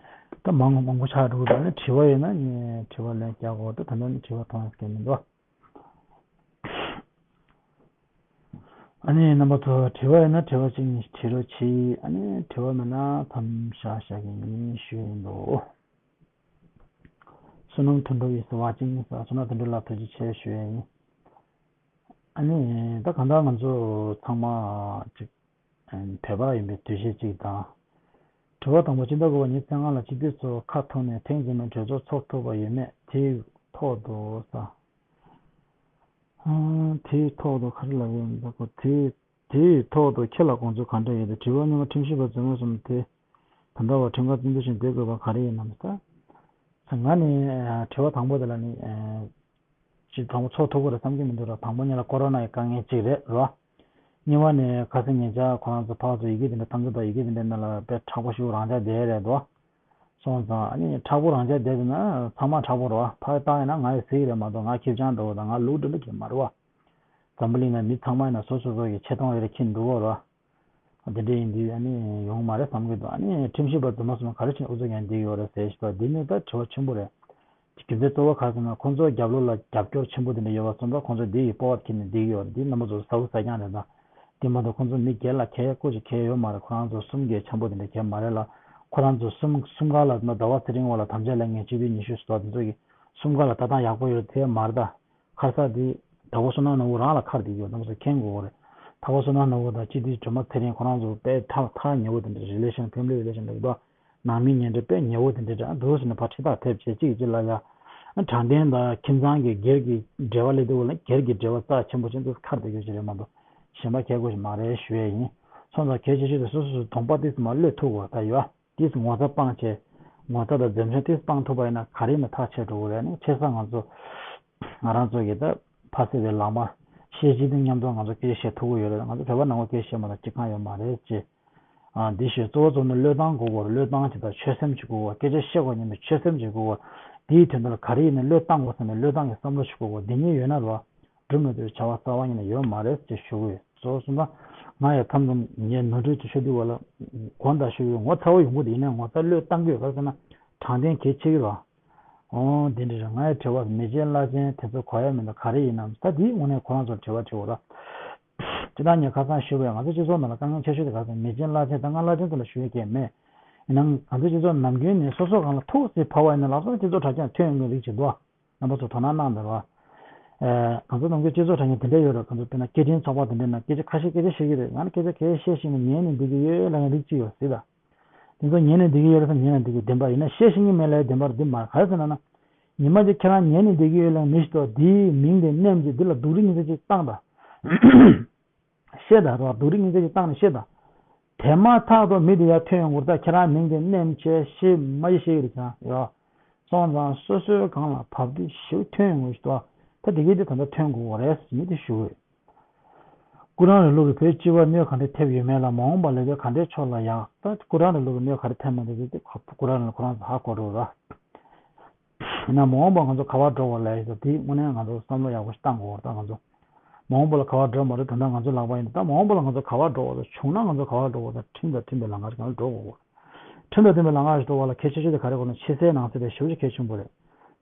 ད་མང་མང་པོ་ཆགས་འགྲོ་གི་འདུག་ཨ་ནི་དྲི་བ་ཡོད་ན་ངས་དྲི་བ་ལན་རྒྱག་གོ་ད་ད་ལྟ་ནི་དྲི་བ་མཐོང་ཡས་མི་འདུག་ཨ་ནི་རྣམ་པ་ཚོ་དྲི་བ་ཡོད་ན་དྲི་བ་གཅིག་གཉིས་དྲི་རོགས་གྱིས། ཨ་ནི་དྲི་བ་མེད་ན་མཚམས་བཞག་བཞག་གི་ཡིན་ཞུ་ཡིན་འདུག་བསོད་ནམས་དོན་གྲུབ་ཡིས་ཟེར་བ་གཅིག་གཉིས་ཟེར་བ་བསོད་ནམས་དོན་གྲུབ་ལགས་ཐུགས་རྗེ་ཆེ་ཞུ་ཡས་ཡིན། ཨ་ནི་ད་གང་ལྟར་ང་ཚོ་ཚང་མ་ཅིག་བོད་པ་ཡིན་པའི་འདུ་ཤེས་གཅིག་དང་། དྲི་བ་དང་པོ་སྤྱི་ཟླ་དགུ་པ་ཉི་ཤུ་རྩ་ལྔ་ལ་སྤྱི་འཐུས་ཚོ་ཁ་འཐོར་ནས་ཐེངས་རྗེས་མའི་གྲོས་ཚོགས་ཚོགས་ཐུབ་པ་ཡོད་མེད་དེའི་ཐོག་ཏུ་ས། དེའི་ཐོག་ཏུ་ག་རེ་ལབ་ཡོད་མི་འདུག་གོ་དེའི་དེའི་ཐོག་ཏུ་ཁྱེད་ལ་དགོངས་ཚུལ་ག་འདྲ་ཡོད་དེ། དྲི་བ་གཉིས་པ་ཁྲིམས་ཞིབ་པ་རྫུན་མ་གསུམ་དེ་ད་ལྟ་བར་ཁྲིམས་ཁང་བཙན་འཛུལ་བྱས་སྡོད་དགོས་པ་ག་རེ་ཡིན་ནམ་ས། ང་ནི་དྲི་བ་དང་པོ་དེ་ལ་ནི། སྤྱི་དང་པོ་ཚོགས་ཐུབ་ཀྱི་རེད་བསམ་གྱི་མི་འདུག་ར། དང་པོ་ཉིད་ལ་ཀོ་རོ་ནའི་དཀའ་ངལ་གཅིག་རེད་རོ། གཉིས་པ་ནས་ཁ་སང་ཉེ་ཆར་ཁོ་རང་ཚོ་ཕར་ཚུར་ཡི་གེ་དེ་འདྲ་གཏམ་རྒྱུད་དང་ཡི་གེ་དེ་འདྲའི་ནང་ལ་དཔེ་མཁྲེགས་པོ་ཞིག་རང་འཇགས་བསྡད་རེད་དོ། སོང་ཙང་ཨ་ནི་མཁྲེགས་པོ་རང་འཇགས་བསྡད་ཟེར་ན་ཚང་མ་མཁྲེགས་པོ་རེད་བ། ཕར་བཏང་ཡིན་ན་ང་ཡི་ཟིག་རེད་མ་གཏོགས་ང་ཁེར་རྐྱང་འདྲ་བོ་དང་ང་ལུག་འདྲ་འདྲ་གི་མ་རེད་བ། འཛམ་བུ་གླིང་ན་མི་ཚང་མ་ཡིན་ན་སོ་སོ་སོ་གི་ཆེ་མཐོང་རེ་རེ་འཁྱེར་འདུག་གོ་རོ། དེ་འདྲ་ཡིན་དུས་ཨ་ནི་ཡོང་མ་རེད་བསམ་གྱི་འདུག་ཨ་ནི་ཁྲིམས་ཞིབ་པ་རྫུན་མ་གསུམ་ག་རེ་བྱས་ཨུ་ཚུགས་ཡང་འདི་ཡོད་རེད་ཟེར་ཞིག་འདུག་འདི་ནི་ད་དྲི་བ་ཆེན་པོ་རེད། རྒྱུ་མཚན་གཙོ་བོ་ག་རེ་ཟེར་ན་ཁོང་ཚོ་རྒྱབ་ལོགས་ལ་རྒྱབ་སྐྱོར་ཆེན་པོ་དེ་འདྲ་ཡོད་པ་སོང་ཙང་ཁོང་ཚོ་འདི་ཡི་སྤོབས་པ་འཁྱེར་ནས་འདི་ཡོད་རེད། འདི་རྣམ་པ་ཚོ་ཟ་བོ་ཟ་རྐྱང་རེད་ད། འདི་མ་གཏོགས་ཁོང་ཚོ་མི་སྒེར་ལ་ཁྱད་ཡོད་ཁུར་ཅིག་ཁྱད་ཡོད་མ་རེད། ཁོ་རང་ཚོ་གསུམ་གའི་འཆམ་པོ་དེ་འདྲ་གས་མ་རེད་ལ། ཁོ་རང་ཚོ་གསུམ་གསུམ་ཀ་ལ་ཟླ་བ་ཚེ་རིང་བ་ལ་དམ་བཅའ་ལེན་མཁན་སྤྱི་འཐུས་ཉི་ཤུ་ཟེར་བ་དེ་ཚོ་གི་གསུམ་ཀ་ལ་ལྟ་སྟངས་ཡག་པོ་ཡོད་དེ་མ་རེད་ད། ཁ་ས་དེ་དྭགས་པོ་བསོད་ནམས་ནོར་བུ་རང་ལ་ཁར་དེ་ཡོད་རྣམ་པ་ཚོ་མཁྱེན་དགོས་རེད། ཁ་བ་བསོད་ནམས་ནོར་བུ་དང་སྤྱི་འཐུས་སྒྲོལ་མ་ཚེ་རིང་ཁོ་རང་ཚོ་དཔེ་ཐག་ཐག་ཉེ་བོ་དེ་འདྲ་relation family relation་འདྲ་གི་འདུག་ནང་མི་ཉེ་འབྲེལ་དཔེ་ཉེ་བོ་དེ་འདྲ་འདྲ་འདུག་ཟེར་ནས་ཕར་ཁྲི་ཐག་ཐེབས་བྱས་གཅིག་གིས་གཅིག་ལ་ཡ། དྲང་བདེན་དང་ཁྱིམ་ཚང་གི་སྒེར་གྱི་འབྲེལ་བ་སླེབས་དུས་ལ་སྒེར་གྱི་འབྲེལ་བ་རྩ་ཆེན་པོ་ཅན་དུ་ཁར་བསྡད་རྒྱུ་ཞིག་རེད་མ་གཏོགས་གཞན་པ་གལ་དགོས་ཞིག་མ་རེད་ཞུ་ཡས་ཡིན། སོང་ཙང་གལ་ཆེ་ཤོས་དེ་སོ་སོ་སོའི་གདོང་པ་ཏིས་མ་གློད་ཐུབ་དགོས་ད་ཡོད། ཏིས་ངོ་ཚ་སྤང་བྱས། ངོ་ཚ་དང་འཛེམ་ཟོན་ཏིས་སྤང་ཐུབ་པ་ཡིན་ན་ག་རེ་ཡིན་ན་ཐག་ཆད་འགྲོ་གི་རེད། ནི་ཆེ་ས་ང་ཚོ་ང་རང་ཚོ་གི་ད་ཕ་སེ་བའི་ལག་མ་ཤེས་བཞིན་དུ་མཉམ་དུ་ང་ཚོ་སྐད་ཆ་བཤད་ཐུབ་ཀྱི་ཡོད་རེད། ང་ཚོ་བོད་པ་ནང་ལ་སྐད་ཆ་བཤད་མ་ཐུབ་ཅི་གང་ཡོད་མ་རེད་ཅེས། ཨ་འདི་ཞོལ་གཙོ་བོ་གཙོ་ནི་བློས་བཏང་དགོས་སྐོར་བློས་བཏང་བྱེད་དང་ཆོད་སེམས་བྱེད་དགོས་སྐོར་སྐད་ཆ་བཤད་དགོས་ཉིན་མོ་ཆོད་སེམས་བྱེད་དགོས་སྐོར་འདིའི་དོན་དག་ལ་ག་རེ་ཡིན་ན་བློས་བཏང་དགོས་ཟེར་ནས་བློས་བཏང་གི་བསམ་བློ་ཞིག་དགོས་སྐོར་འདི་གཉིས་ཡོད་ན་རོ། སྒྲུབ་མི་ཐུབ་བྱ་བ་རྩ་བ་ཉིད་ནས་ཡོད་མ་རེད་ཅེས་ཞུ་གི་ཡོད། གཙོ་བོ་གསུམ་པ། ང་ཡང་མཚམས་མཚམས་ངའི་ནོར་འཁྲུལ་ཅིག་ཤོད་དུས་བ་ལ་དགོངས་དག་ཞུ་གི་ཡོད། ངོ་ཚ་བོ་ཡོང་གི་འདུག་ཡིན་ནའི་ངོ་ཚ་བློས་བཏང་གི་ཡོད་ག་ཟེར་ན་དྲང་བདེན་གལ་ཆེ་གི་རོ། ཨོ་འདི་འདྲ་རེད། ང་ཡི་དྲི་བ་མི་བྱེད་བླ་ཆེན་དེ་ཚོ་གོ་ཡ་མི་འདུག་ག་རེ་ཡིན་ནམ་ད་འདིའི་ངོ་ནས་ཁོ་རང་ཚོར་དྲི་བ་དྲི་འོ་ད། སྤྱི་བཏང་ངས་ཁ་སང་ཞུས་པ་ཡང་ང་ཚོ་སྤྱི་ཚོགས་ནང་ལ་དཀའ་ངལ་ཆེ་ཤོས་དེ་ག་ཟེར་མི་བྱེད་བླ་ཆེན་དང་ང་བླ་ཆེན་ཚོ་ལ་ཞུ་ཡ་གང་ཡང་མེད། ཡིན་ནའང་ང་ཚོ་སྤྱི་ཚོགས་ནམ་རྒྱུན་ནས་སོ་སོ་སྒང་ལ་ཐུག་སེ་ཕ་བ་ཡིན་ན་ལག་སོགས་སྤྱི་ཚོགས་དྲ་རྒྱ་ཐོན་ཡོང་གི་རིགས་ཅིག་འདུག་རྣམ་པ་ཚོ་དོ་སྣང་གནང་དང་རོགས། ཨེ། ང་ཚོ་ནམ་རྒྱུན་སྤྱི་ཚོགས་དྲ་རྒྱ་དེ་འདྲ་ཡོད་རེད། ང་ཚོ་དཔེར་ན་སྐད་འཕྲིན་ཚོགས་པ་དེ་འདྲའི་ནང་སྐད་ཆ་ཁ་ཤས་སྐད་ཆ་བཤད་ཀྱི་རེད། ང་ནི་སྐད་ཆ་ག་རེ་བཤད་ཤེས་ནས་ཉན་ནས་འདི་གི་ཡོད་ལབ་ཡ་རིགས་ཅིག་ཡོད་སྲིད་ད། དེ་ཚོ་ཉན་ནས་འདི་གི་ཡོད་རེད་ཟེར་ཉན་ནས་འདི་གི་བདེན་པ་ཡིན་ན་བཤད་ཤེས་ཀྱི་མེད་ལབ་ཡ་བདེན་པ་རེད། འདི་མ་ག་རེ་ཟེར་ན་ན། ཉི་མ་གཅིག་ཁྱེད་རང་ཉན་ནས་འདི་གི་ཡོད་ལབ་མི་ཞིག་འདུག་འདིའི་མིང་དེ་ནེམ་གྱིས་འདི་ལ་སྡུག་རུས་ཉི་ཚེ་གཅིག་བཏང་དང་། བཤད་དང་རོགས་སྡུག་རུས་ཉི་ཚེ་གཅིག་བཏང་ནས་བཤད་དང་། དེ་མ་ཐག་ཏུ་མི་དེ་ཡར་ཐོན་ཡོང་གི་རེད། ད་ཁྱེད་རང་མིང་དེ་ནེམ་བྱས་ཤེས་མ་ཤེས་ཤེས་ཀྱི་རེད་ཁྱེད་རང་ཡོ། སོང་ཙང་སོ་སོའི་སྒང་ལ་བབས་དུས་ཞེ་པོ་ཐོན་ཡོང་གི་ཞིག་འདུག་ད་དེ་གས་དེ་ད་ལྟ་ཐོན་དགོས་པ་རེད་ཟེར་ནས་དེ་ཞུ་གི་ཡོད། སྐུ་རང་རིང་ལུགས་ཀྱིས་བོད་སྤྱི་བར་གནོད་ག་འདྲ་ཐེབས་ཡོད་མེད་ལ་མ་འོངས་པ་ལས་དོན་ག་འདྲའི་ཕྱོགས་ལ་ཡག་ད་སྐུ་རང་རིང་ལུགས་ཀྱིས་གནོད་ག་རེ་ཐེབས་མ་ཐེབས་ཀྱི་དེ་སྐུ་རང་རིང་ལུགས་ཁོ་རང་ཚོ་ཧ་གོ་འགྲོ་ར། ཡིན་ན་མ་འོངས་པ་ང་ཚོ་ག་པར་འགྲོ་བ་ལས་ཡོད་དེ་དངོས་གནས་ང་ཚོ་བསམ་བློ་ཡག་པོ་ཞིག་བཏང་དགོས་ད་ང་ཚོ། མ་འོངས་པ་ལ་ག་པར་འགྲོ་མ་རེད། ད་ལྟ་ང་ཚོ་ལག་པ་ཡིན་ད་མ་འོངས་པ་ལ་ང་ཚོ་ག་པར་འགྲོ་བ་ད་བྱུང་ན་ང་ཚོ་ག་པར་འགྲོ་བ་ད་ཁྲིམས་དང་མཐུན་པའི་ལམ་ཁ་ཞིག་ང་ཚོ་འགྲོ་དགོས། ཁྲིམས་དང་མཐུན་པའི་ལམ་ཁ་ཞིག་འགྲོ་བ་ལ་གལ་ཆེ་ཤོས་དེ་ག་རེ་དགོས་ན་ཕྱི་གསལ་ནང་གསལ་དེ་ཞེ་པོ་ཅིག་གལ་ཆེན་པོ་རེད།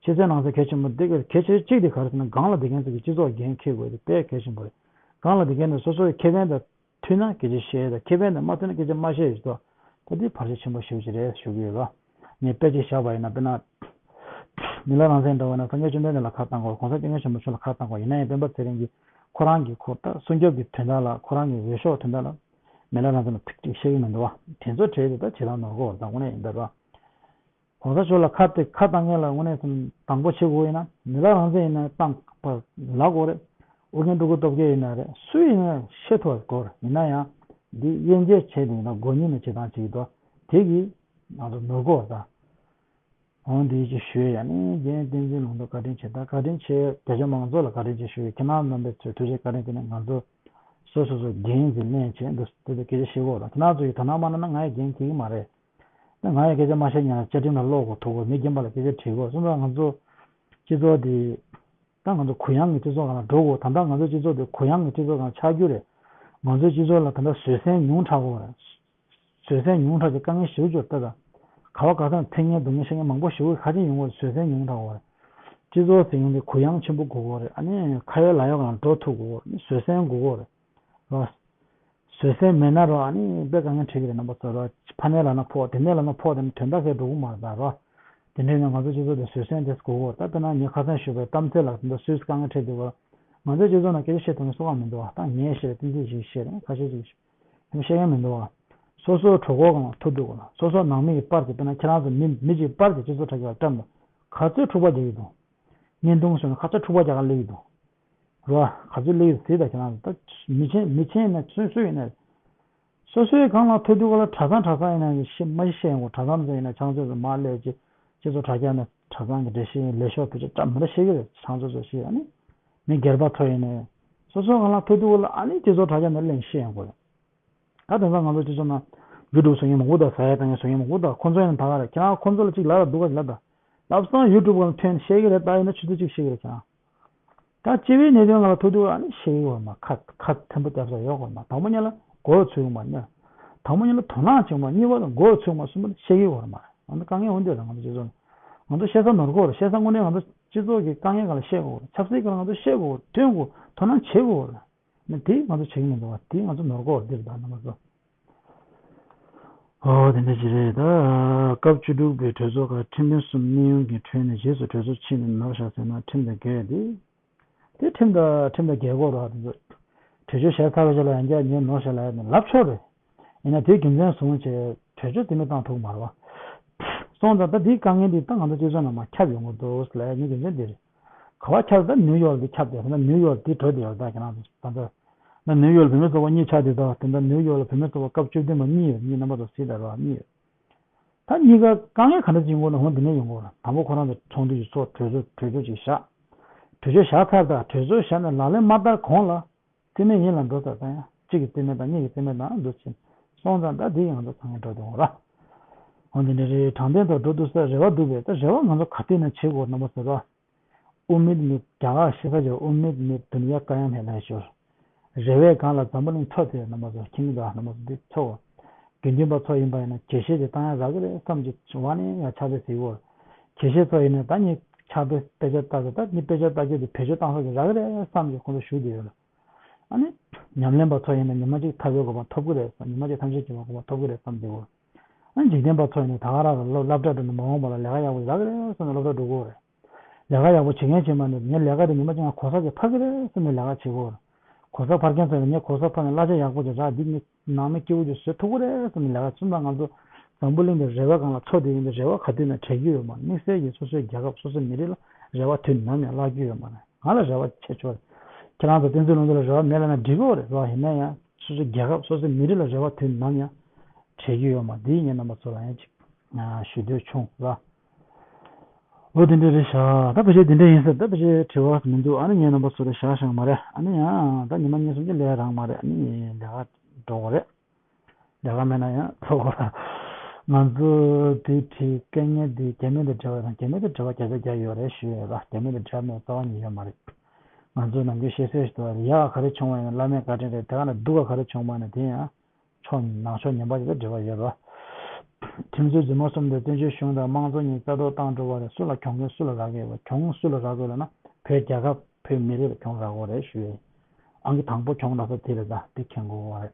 ཕྱི་གསལ་ནང་གསལ་གལ་ཆེན་པོ་དེ་གལ་ཆེ་ཤོས་གཅིག་དེ་ག་རེ་ཟེར་ན་སྒང་ལ་བསྡད་མཁན་ཚོ་གི་སྤྱི་ཚོགས་འགན་འཁྱེར་དགོས་དེ་དཔེ་གལ་ཆེན་པོ་རེད། སྒང་ལ་བསྡད་མཁན་དེ་སོ་སོ་གི་ཁེ་ཕན་དང་མཐུན་ན་སྐད་ཆ་བཤད་དང་ཁེ་ཕན་དང་མ་མཐུན་ན་སྐད་ཆ་མ་བཤད་ཡོད་དོ། ད་དེ་བར་ཆད་ཆེན་པོ་ཞེ་པོ་ཅིག་རེད་ཞུ་གི་ཡོད་ལ། ངས་དཔེ་ཅིག་བཞག་པ་ཡིན་ན་དཔེར་ན། མི་ལ་རང་བཙན་འདྲ་བ་ན་སངས་རྒྱས་བཅོམ་ལྡན་འདས་ལ་ཁ་བཏང་དགོས། གོང་ས་སྐྱབས་མགོན་ཆེན་པོ་མཆོག་ལ་ཁ་བཏང་དགོས། ཡིན་ན་ཡང་སྤེན་པ་ཚེ་རིང་གིས་ཁོ་རང་གི་ཁོ་ད་སྲུང་སྐྱོབ་ཀྱི་དོན་དག་ལ་ཁོ་རང་གི་འོས་ཤོག་དོན་དག་ལ། མི་ལ་རང་བཙན་ལ་ཐིག་ཐིག་བཤད་ཀྱི་མི་འདུག་བ། དེ་ཚོ་གྲས་དེ་ད་བྱེད་སྟངས་ནོར་གོ་བ་དང་དངོས་གནས་ཡིན་ད་ར། གོང་ས་མཆོག་ལ་ཁ་གཏད་ཁ་བཏང་མཁན་ལ་དངོས་གནས་སུ་དང་པོ་བྱེད་དགོས་ཡིན་ན་མི་ལ་རང་བཙན་ཡིན་ན་བཏང་པ་ལབ་དགོས་རེད། ཨོ་རྒྱན་སྤྲུལ་སྐུ་སྟོབས་རྒྱལ་ཡིན་ན་རེད་སུ་ཡིན་ན་ཤེས་ཐུབ་དགོས་རེད། ཡིན་ན་ཡང་འདི་དབྱེ་འབྱེད་བྱས་ཏེ་ཡིན་ན་མགོ་གཉིས་ནས་བྱེད་སྟངས་བྱེད་ཀྱི་འདུག་དེ་གིས་ང་ཚོ་ནོར་གོ་བ་དང་། འོང་དེ་ཅིག་ཞུ་ཡ་ནི་རྒན་བསྟན་འཛིན་ལུང་རྟོགས་བཀའ་དྲིན་ཆེ། ད་བཀའ་དྲིན་ཆེ་རྒྱ་ཆེ་མང་ཚོགས་ལ་བཀའ་དྲིན་ཆེ་ཞུ་ཡ། ཁྱེད་རང་རྣམ་པའི་ཚོས་ཐུགས་རྗེ་བཀའ་དྲིན་དེ་ནི་ང་ཚོ་སོ་སོ་སོ་འགན་ཟིན་ལེན་བྱས་འདུག་དེ་ཚོ་སྐད་ཆ་བཤད་གོ་ལ་ཁྱེད་རང་ཚོ་ཡིས་དོ་སྣང་མ་གནང་ན་ང་ཡི་འགན་འཁྱེར་གི་མ་རེད། ད་ང་ཡི་སྐད་ཆ་མ་བཤད་ཉན་ལ་བཅའ་ཁྲིམས་ལ་ཀློག་དགོས་ཐུག་གོ་མི་རྒན་པ་ལ་སྐད་ཆ་དྲིས་གོ་སོང་ཙང་ང་ཚོ་སྤྱི་ཚོགས་དེ། ད་ང་ཚོ་གུ་ཡངས་ཀྱི་སྤྱི་ཚོགས་སྒང་ལ་འགྲོ་དགོས། ད་ལྟ་ང་ཚོ་སྤྱི་ཚོགས་དེ་གུ་ཡངས་ཀྱི་སྤྱི་ཚོགས་སྒང་ཆགས་རྒྱུ་རེད། ང་ཚོའི་སྤྱི་ཚོགས་ལ་ད་ལྟ་བཟོད་བསྲན་ཉུང་དྲགས་ཡོད་རེད། བཟོད་བསྲན་ཉུང་དྲགས་ཀྱི་དཀའ་ངལ་ཞེ་པོ་ཅིག་ཡོད་ད་ད། ག་བ་ག་ས་ནས་ཕན་ངན་སྡུག་ངན་ཤེས་མཁན་མང་པོ་ཞེ་པོ་ཁ་ཆེམས་ཡོང་གི་རེད། བཟོད་བསྲན་ཉུང་དྲགས་ཡོད་རེད། སྤྱི་ཚོགས་ཟེར་ཡོང་དུས་གུ་ཡངས་ཆེན་པོ་དགོས་ཀྱི་ཡོད་རེད། ཨ་ནི་ཁ་ཡོད་ལག་ཡོད་སྒང་ལ་འགྲོ་ཐུབ་དགོས་ཀྱི་ཡོད་རེད། བཟོད་བསྲན་དགོས་ཀྱི་ཡོད་རེད། རེད་བ། བཟོད་བསྲན་མེད་ན་རོ་ཨ་ནི་དཔེ་དཀའ་ངལ་འཕྲད་ཀྱི་རེད་རྣམ་པ་ཚོ་རོ། ཕ་ནས་ལབ་ན་ཕོག་དེ་ནས་ལབ་ན་ཕོག་དེ་ནི་དོན་དག་གས་འགྲོ་གི་མ་རེད་ད་རོ། དེ་འདྲ་ཡིན་ན་ང་ཚོ་སྤྱི་ཚོགས་དེ་བཟོད་བསྲན་དེ་དགོས་ཀྱི་ཡོད་རེད། ད་དཔེར་ན་ངས་ཁ་སང་ཞུས་པའི་གཏམ་ཚེ་ལགས་དེ་འདྲ་སུད་སི་དཀའ་ངལ་འཕྲད་དུས་སྐབས་ང་ཚོའི་སྤྱི་ཚོགས་ནང་སྐད་ཆ་བཤད་ཐུབ་མཁན་སུ་གང་མི་འདུག་བ། ད་ངས་བཤད་པའི་གཏམ་ཚེ་ཞིག་བཤད་རེད། ཁ་ཤས་ཅིག་ཡང་བཤད་མཁན་མི་འདུག་བ། སོ་སོའི་གྲོད་ཁོག་སྒང་ལ་ཐུག་འདུག་ག་ལ་སོ་སོ་ནང་མི་ཡི་པར་གྱི་དཔེར་ན་ཁྱེད་རང་ཚོ་མི་མི་གཅིག་པར་གྱི་སྤྱི་ཚོགས་དྲ་རྒྱ་ལ་བཀྲམ་དང་ག་ཚོད་འཁྲུག་པ་རྒྱག་གི་འདུག་བརྙན་ཐུང་བཟོས་ན་ག་ཚོད་འཁྲུག་པ་རྒྱག་ག་སླེབས་ཀྱི་འདུག་རོ། ག་ཚོད་སླེབས་ཡོད་ཟེར་ད་ཁྱེད་རང་ཚོ་ད་མི་ཆེན་མི་ཆེན་ཡིན་ན་སུ་སུ་ཡིན་ན། སོ་སོའི་སྒང་ལ་ཐུག་དུས་ག་ལ་གྲྭ་ཚང་གྲྭ་ཚང་ཡིན་ན་ཤི་མ་ཤི་ཡོང་གོ་གྲྭ་ཚང་ཚོ་ཡིན་ན་ཆང་ཚོད་ཚོ་མ་སླེབས་ཅི། སྤྱི་ཚོགས་དྲ་རྒྱ་ནས་གྲྭ་ཚང་གི་འགྲེལ་བཤད་ཡིན་ལས་ཤོག་བེད་སྤྱོད་བཀྲམ་མི་འདྲ་ཤེས་ཀྱི་རེད། ཆང་ཚོད་ཚོ་ཤེས་ཨ་ནི། མི་སྒེར་པ་ཚོ་ཡིན་ནའི། སོ་སོའི་སྒང་ལ་ཐུག་དུས་ག་ལ་ཨ་ནི་སྤྱི་ཚོགས་དྲ་རྒྱ་ནས་གླེང་ཤེས་ཡོང་གོ་རེད། ད་དེང་སང་ང་ཚོ་སྤྱི་ཚོགས་ནང་ཡུ་ཊུབ་བཟོ་མཁན་མང་པོ་དང་ཟ་ཡ་བཏང་མཁན་བཟོ་མཁན་མང་པོ་དང་ཁོ་ཚོ་ཡང་ད་ག་རེད་ཁྱེད་རང་ཁོ་ཚོ་ལ་གཅིག་ལབ་ལ་སྡུག་ག་ལབ་ད། ལབ་སང་ཡུ་ཊུབ་སྒང་ལ་ཐོན་ཤེས་ཀྱི་རེད་ད་ཡིན་ན་ཆུ་ཚོད་གཅིག་ཤེས་ཀྱི་རེད་ཁྱེད་རང་། ད་སྤྱི་པའི་གནད་དོན་སྒང་ལ་ཐུག་དུས་ཨ་ནི་ཤེས་ཀྱི་ཡོད་མ་ཁ་ཁ་ཐན་པོ་རྒྱབ་ས་ཡོད་གོ་མ་དང་པོ་ཉིད་ལ་མགོ་ཚོས་མ་ཉ། དང་པོ་ཉིད་ལ་དོ་སྣང་བྱུང་མ་གཉིས་པ་ལ་མགོ་ཚོས་མ་གསུམ་པ་ལ་ཤེས་ཀྱི་ཡོད་མ་རེད། ང་ཚོ་དཀའ་ངལ་འོང་དུས་རེད་ང་ཚོ་སྤྱི་ཚོགས་ནང་ང་ཚོ་བཤད་ས་ནོར་གོ་རེད། བཤད་ས་དངོས་གནས་ང་ཚོ་སྤྱི་ཚོགས་ཀྱི་དཀའ་ངལ་སྒང་ལ་བཤད་དགོས་རེད། ཆབ་སྲིད་སྒང་ལ་ང་ཚོ་བཤད་དགོས་རེད། དོན་གོ་དོ་སྣང་བྱེད་དགོས་རེད། ནི་དེ་ང་ཚོ་བྱེད་ཀྱི་མི་འདུག་བ། དེ་ང་ཚོ་ནོར་གོ་རེད་འདིར་ད་རྣམ་པ་ཚོ། ཨོ་དེ་འདྲ་ཅིག་རེད་ད། སྐབས་བཅུ་དྲུག་པའི་གྲོས་ཚོགས་ཁག་ཁྲིམས་དཔོན་གསུམ་གནས་དབྱུང་གིས་ཁྲོས་ནས་རྗེས་སུ་གྲོས་ཚོགས་ཕྱིན་ནས་ནོར་བཞག་ཟེར་ན་ཁྲིམས་དང་འགལ་ཏེ། དེ་ཁྲིམས་དང་ཁྲིམས་དང་འགལ་གོ་ར་དེ་ཚོ། གྲོས་ཆོད་བཞག་ཚར་བའི་རྗེས་ལ་ཡང་བསྐྱར་ངས་ནོར་བཞག་ལབ་ཡ་ནི་ལབ་ཆོག་རེད། ཡིན་ན་དེའི་རྒྱུ་མཚན་བཟུང་བྱས་གྲོས་ཆོད་དེ་མི་བཏང་ཐུབ་མ་རེད་བ། སོང་ཙང་ད་འདིའི་དཀའ་ངལ་འདི་ད་ང་ཚོ་སྤྱི་ཚོགས་ནང་མར་ཁྱབ་ཡོང་གི་འདུག་ལབ་ཡ་ནི་རྒྱུ་མཚན་འདི་རེད། ག་བ་ཁྱབ་ད་ནིའུ་ཡོག་འདི་ཁྱབ་བསྡད་ད་ནིའུ་ཡོག་འདི་གྲོས་འདི་ཡོད་ད་ཁྱེད་རང་ཚོ་ད་ད་ནིའུ་ཡོག་བུད་མེད་ཚོགས་པ་གཉིས་ཆགས་བསྡད་ད་དེ་འདྲ་ནིའུ་ཡོག་ལ་བུད་མེད་ཚོགས་པ་སྐབས་བཅུ་བདུན་པ་གཉིས་ཡོད་གཉིས་རྣམ་པ་ཚོ་གཟིགས་ད་རོགས་གཉིས་ཡོད། ད་གཉིས་ཀ་དཀའ་ངལ་ག་འདྲ་ཅིག་ཡོང་གི་ན་འོ་འདི་ནས་ཡོང་གི་རེད། དང་པོ་ཁོ་རང་ཚོ་ཚོགས་འདུ་ཞིག་ཚོགས་གྲོས་ཚོགས་གྲོས་ཚོགས་ཅིག་བཞག་གྲོས་ཆོད་བཞག་ཚར་ད་གྲོས་ཚོགས་བཞག་ནས་ལག་ལེན་མ་བསྟར་གོང་ལ་རྩིས་མེད་ཡིན་ལ་འགྲོ་ཚར་ད་ཡང་གཅིག་གི་རྩིས་མེད་དང་གཉིས་ཀྱི་རྩིས་མེད་དང་འདུ་ཕྱིན་སོང་ཙང་ད་འདི་ཡང་ང་ཚོ་དཀའ་ངལ་འགྲོ་དུས་འོང་ར། འོ་འདི་འདྲ་རེད། དྲང་བདེན་ཐོག་འགྲོ་འདུག་ས་རེ་བ་འདུག་པས་ད་རེ་བ་ང་ཚོ་ག་དུས་ནས་བྱེད་དགོས་རྣམ་པ་ཟེར་རོ། उम्मीद में རྒྱ་གར་ཤེས་ས་ཆེ་उम्मीद में दुनिया कायम है ལབ་ཞོར། རེ་བའི་སྒང་ལ་འཛམ་བུ་གླིང་འཚོ་དེ་རྣམ་པ་ཚོ་ཁྱིམ་གྱི་འདུག་རྣམ་པ་ཚོ་འདི་ཚོ། དགེ་འདུན་པ་ཚོ་ཡིན་པ་ཡིན་ན་དགེ་བཤེས་དེ་བཏང་ཡ་རག་གི་རེད་བསམ་གྱི་བ་ནས་ཡ་ཕྱག་དཔེ་གཟིགས་འོར། དགེ་བཤེས་ཚོ་ཡིན་ན་ད་ནི་ཕྱག་དཔེ་དཔེ་ཆ་ལྟ་དགོས་ད་ནི་དཔེ་ཆ་ལྟ་རྒྱུ་དེ་བེད་སྤྱོད་བཏང་ས་གི་རག་གི་རེད་བསམ་གྱི་ཁོང་ཚོ་ཞུ་བསྡད་ཡོད་ལ། ཨ་ནི། ཉམས་ལེན་པ་ཚོ་ཡིན་ན་ཉི་མ་གཅིག་ཐར་པའི་གོ་འཕང་ཐོབ་ཀྱི་རེད་བསམ་ཉི་མ་གཅིག་ཐམས་ཅད་མཁྱེན་པའི་གོ་འཕང་ཐོབ་ཀྱི་རེད་བསམ་བསྡད་འོར། ཨ་འཇིག་རྟེན་པ་ཚོ་ཡིན་ན་ད་ག་རང་ལ་སློབ་སློབ་གྲྭ་འགྲོ་ནས་མ་འོངས་པ་ལ་ལས་ཀ་ཡག་པོ་རག་གི་རེད་བསམ་ནས་སློབ་གྲྭ་འགྲོ་དགོས་རེད། ལས་ཀ་ཡག་པོ་བྱེད་མཁན་བྱེད་མ་ནས་ངས་ལས་ཀ་དེ་ཉི་མ་གཅིག་ང་གོ་ས་ཅིག་ཕར་གི་རེད་བསམ་ནས་ལས་ཀ་བྱེད་དགོས་རེད། གོ་ས་ཕར་མཁན་ཚོ་ཡིན་ན་ངས་གོ་ས་ཕར་ནས་གླ་ཆ་ཡག་པོ་ཅིག་རག་འདི་ངས་ནང་མི་སྐྱིད་པོ་ཅིག་བཟོ་ཐུབ་ཀྱི་རེད་བསམ་ནས་ལས་ཀ་བྱེད་མ་ང་ཚོ་འཛམ་བུ་གླིང་གི་རེ་བ་སྒང་ལ་འཚོ་བསྡད་ཡིན་པའི་རེ་བ་ག་དུས་ནས་བྲལ་གྱི་ཡོད་མ་རེད། དམིགས་བསལ་གྱིས་སོ་སོའི་རྒྱལ་ཁབ་སོ་སོའི་མི་རིགས་ལ་རེ་བ་དུས་ནམ་ཡང་བརླག་རྒྱུ་ཡོད་མ་རེད། ང་ལ་རེ་བ་ཆེ་ཆོག་རེད། ཁྱེད་རང་ཚོ་བསྟན་འཛིན་ལྷུན་གྲུབ་ལ་རེ་བ་མེད་ལབ་ན་འགྲིག་གི་རེད་རེད་བ། ཡིན་ན་ཡང་སོ་སོའི་རྒྱལ་ཁབ་སོ་སོའི་མི་རིགས་ལ་རེ་བ་དུས་ནམ་ཡང་བྲལ་རྒྱུ་ཡོད་མ་རེད། འདི་ངས་རྣམ་པ་ཚོ་ལ་ཡང་ཅིག་ཞུ་འདོད་བྱུང་ར། འོ་དེ་འདྲ་རེད་ཤག་ད་ཕལ་ཆེར་དེ་འདྲ་ཡིན་ཟེར་ད་ཕལ་ཆེར་དྲི་བ་མི་འདུག་ཨ་ནི་ངས་རྣམ་པ་ཚོ་ལ་བཞག་བཞག་མ་རེད། ཨ་ནི་ཡང་ད་ཉི་མ་གཉིས་གསུམ་གྱི་ལས་རག་མ་རེད། ཨ་ནི་ལས་ཀ་འགྲོ་དགོས་རེད། ལས་ཀ་མེད་ན་ཡང་ཐོག་གོ་ང་ཚོ་དེ་བྲིས་སྐད་ངན་དེ་རྒྱ་མི་དང་འབྲེལ་བ་དང་རྒྱ་མི་དང་འབྲེལ་བ་བརྒྱ་ཆ་བརྒྱ་ཡོད་རེད་ཞུ་ཡོད་ལ། རྒྱ་མི་དང་འབྲེལ་བ་མེད་རྩ་བ་ཉིད་ཡོད་མ་རེད། ང་ཚོ་ནམ་རྒྱུན་བཤད་སྲོལ་ཞིག་འདུག་ཡག་ག་རེ་བྱུང་བ་ཡིན་ན་བླ་མའི་བཀའ་དྲིན་རེད། དེ་ག་ན་སྡུག་ག་ག་རེ་བྱུང་བ་ཡིན་ན་དེ་ཡང་ཕྱོགས་ནག་ཕྱོགས་ངན་པ་ཞིག་དང་འབྲེལ་བ་ཡོད་རེད། ཁྲིམས་རྩོད་རྫུན་མ་གསུམ་དེ་བཙན་བྱོལ་གཞུང་དང་དམངས་གཙོ་གཉིས་རྩ་གཏོར་བཏང་འགྲོ་བ་རེད། སུ་ལ་གྱོང་གུན་སུ་ལ་རག་གི་ཡོད་པ། གྱོང་སུ་ལ་རག་གི་ཡོད་ལབ་ན་བོད་རྒྱལ་ཁབ་བོད་མི་རིགས་ལ་གྱོང་རག་གི་རེད་ཞུ་ཡས་ཡིན། ཨང་ཀི་དང་པོ་གྱོང་རག་ས་དེ་རེད། ད་དེ་མཁྱེན་དགོས་པ་རེད།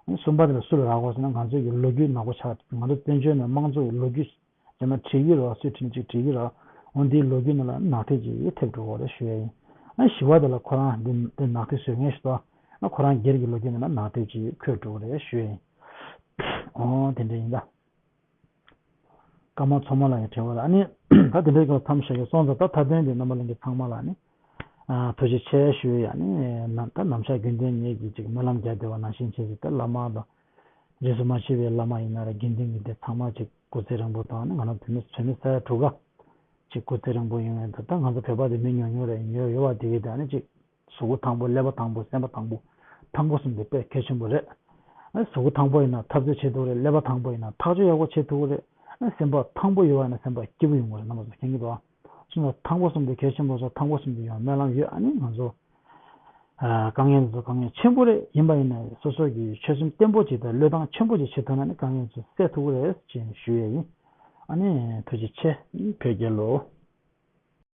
ཨ་ནི་གསུམ་པ་དེ་ལ་སུ་ལ་རག་གོ་ཟེར་ན་ང་ཚོའི་གི་ལོ་རྒྱུས་ནག་པོ་ཆགས། ང་ཚོ་བཙན་བྱོལ་ནང་དམངས་གཙོ་གི་ལོ་རྒྱུས་ཟེར་ན་བྲིས་ཀྱི་རེད་བ། སུས་བྲིས་ན་ཅིག་བྲིས་ཀྱི་རེད་བ། འོ་འདིའི་ལོ་རྒྱུས་ནང་ལ་ནག་ཐིག་ཅིག་ཐེབས་འགྲོ་གོ་རེད་ཞུ་ཡ་ཡིན། ཨ་ནི་བཞི་པ་དེ་ལ་ཁོ་རང་འདི་འདི་ནག་ཐིག་བཟོ་མཁན་ཞིག་འདུག་ཨ་ཁོ་རང་སྒེར་གྱི་ལོ་རྒྱུས་ནང་ལ་ནག་ཐིག་ཅིག་འཁོད་འགྲོ་གོ་རེད་ཞུ་ཡ་ཡིན། འོ་དེ་འདྲ་ཡིན་ད། ཀརྨ་མཚོ་མོ་ལགས་ཀྱི་དྲི་བ་ལ་ཨ་ནི་ད་དེ་འདྲའི་སྐོར་མཚམས་བཞག་གི་སོང་ཙང་ད་མཐའ་དོན་དེ་རྣམ་པ་ལྷན་རྒྱས་ཚང་མ་ལ་ཨ་ནི། ཨ་ཐུགས་རྗེ་ཆེ་ཞུ་ཡ་ནི་ནམ་ད་ནམ་ཞག་རྒྱུན་ལྡན་ངེད་ཀྱིས་ཅིག་སྨོན་ལམ་རྒྱག་བསྡད་པ་ནང་བཞིན་བྱས་ཏེ་ད་བླ་མ་དང་རིས་སུ་མ་ཆད་པའི་བླ་མ་ཡིན་ན་རེད། དགེ་འདུན་གྱི་སྡེ་ཚང་མ་ཅིག་སྐུ་ཚེ་རིང་པོ་དང་ནི་ང་རང་བོད་མི་བོད་མི་ས་ཡ་དྲུག་ག་ཅིག་སྐུ་ཚེ་རིང་པོ་ཡོང་ཡ་ད་ད་ང་ཚོ་བོད་པ་དེ་མི་ཉུང་ཉུང་རེད། ཡོད་ཡོད་པ་དེ་གི་ད་ནི་ཅིག་གཟུགས་པོ་ཐང་པོ་ཀླད་པ་ཐང་པོ་སེམས་པ་ཐང་པོ་ཐང་པོ་གསུམ་དེ་དཔེ་གལ་ཆེན་པོ་རེད། ཨ་གཟུགས་པོ་ཐང་པོ་ཡིན་ན་འཐབ་རྩོད་བྱེད་ཐུབ་རེད། ཀླད་པ་ཐང་པོ་ཡིན་ན་ཐག་གཅོད་ཡག་པོ་བྱེད་ཐུབ་རེད། ཨ་སེམས་པ་ཐང་པོ་ཡོད་པ་ཡིན་ན་སེམས་པ་སྐྱིད་པོ་ཡོང་གི་རེད། རྣམ་པ་ཚོ་མཁྱེན་གྱི་འདུག་ཨ། སོང་ཙང་ཐང་པོ་གསུམ་དེ་གལ་ཆེན་པོ་སོགས་ཐང་པོ་གསུམ་དེ་ཡོང་སྨོན་ལམ་ཡོད། ཨ་ནི་ང་ཚོ་ཨ་དཀའ་ངལ་འདི་ཚོ་དཀའ་ངལ་ཆེན་པོ་རེད། ཡིན་པ་ཡིན་ན་སོ་སོ་གི་ཆོད་སེམས་བརྟན་པོ་ཅིག་དང་བློས་བཏང་ཆེན་པོ་ཅིག་བྱེད་ཐུབ་ན་ནི་དཀའ་ངལ་ཚོ་སེལ་ཐུབ་ཀྱི་རེད་ཅེས་ཞུ་ཡས་ཡིན། ཨ་ནི་ཐུགས་རྗེ་ཆེ། བོད་རྒྱལ་ལོ།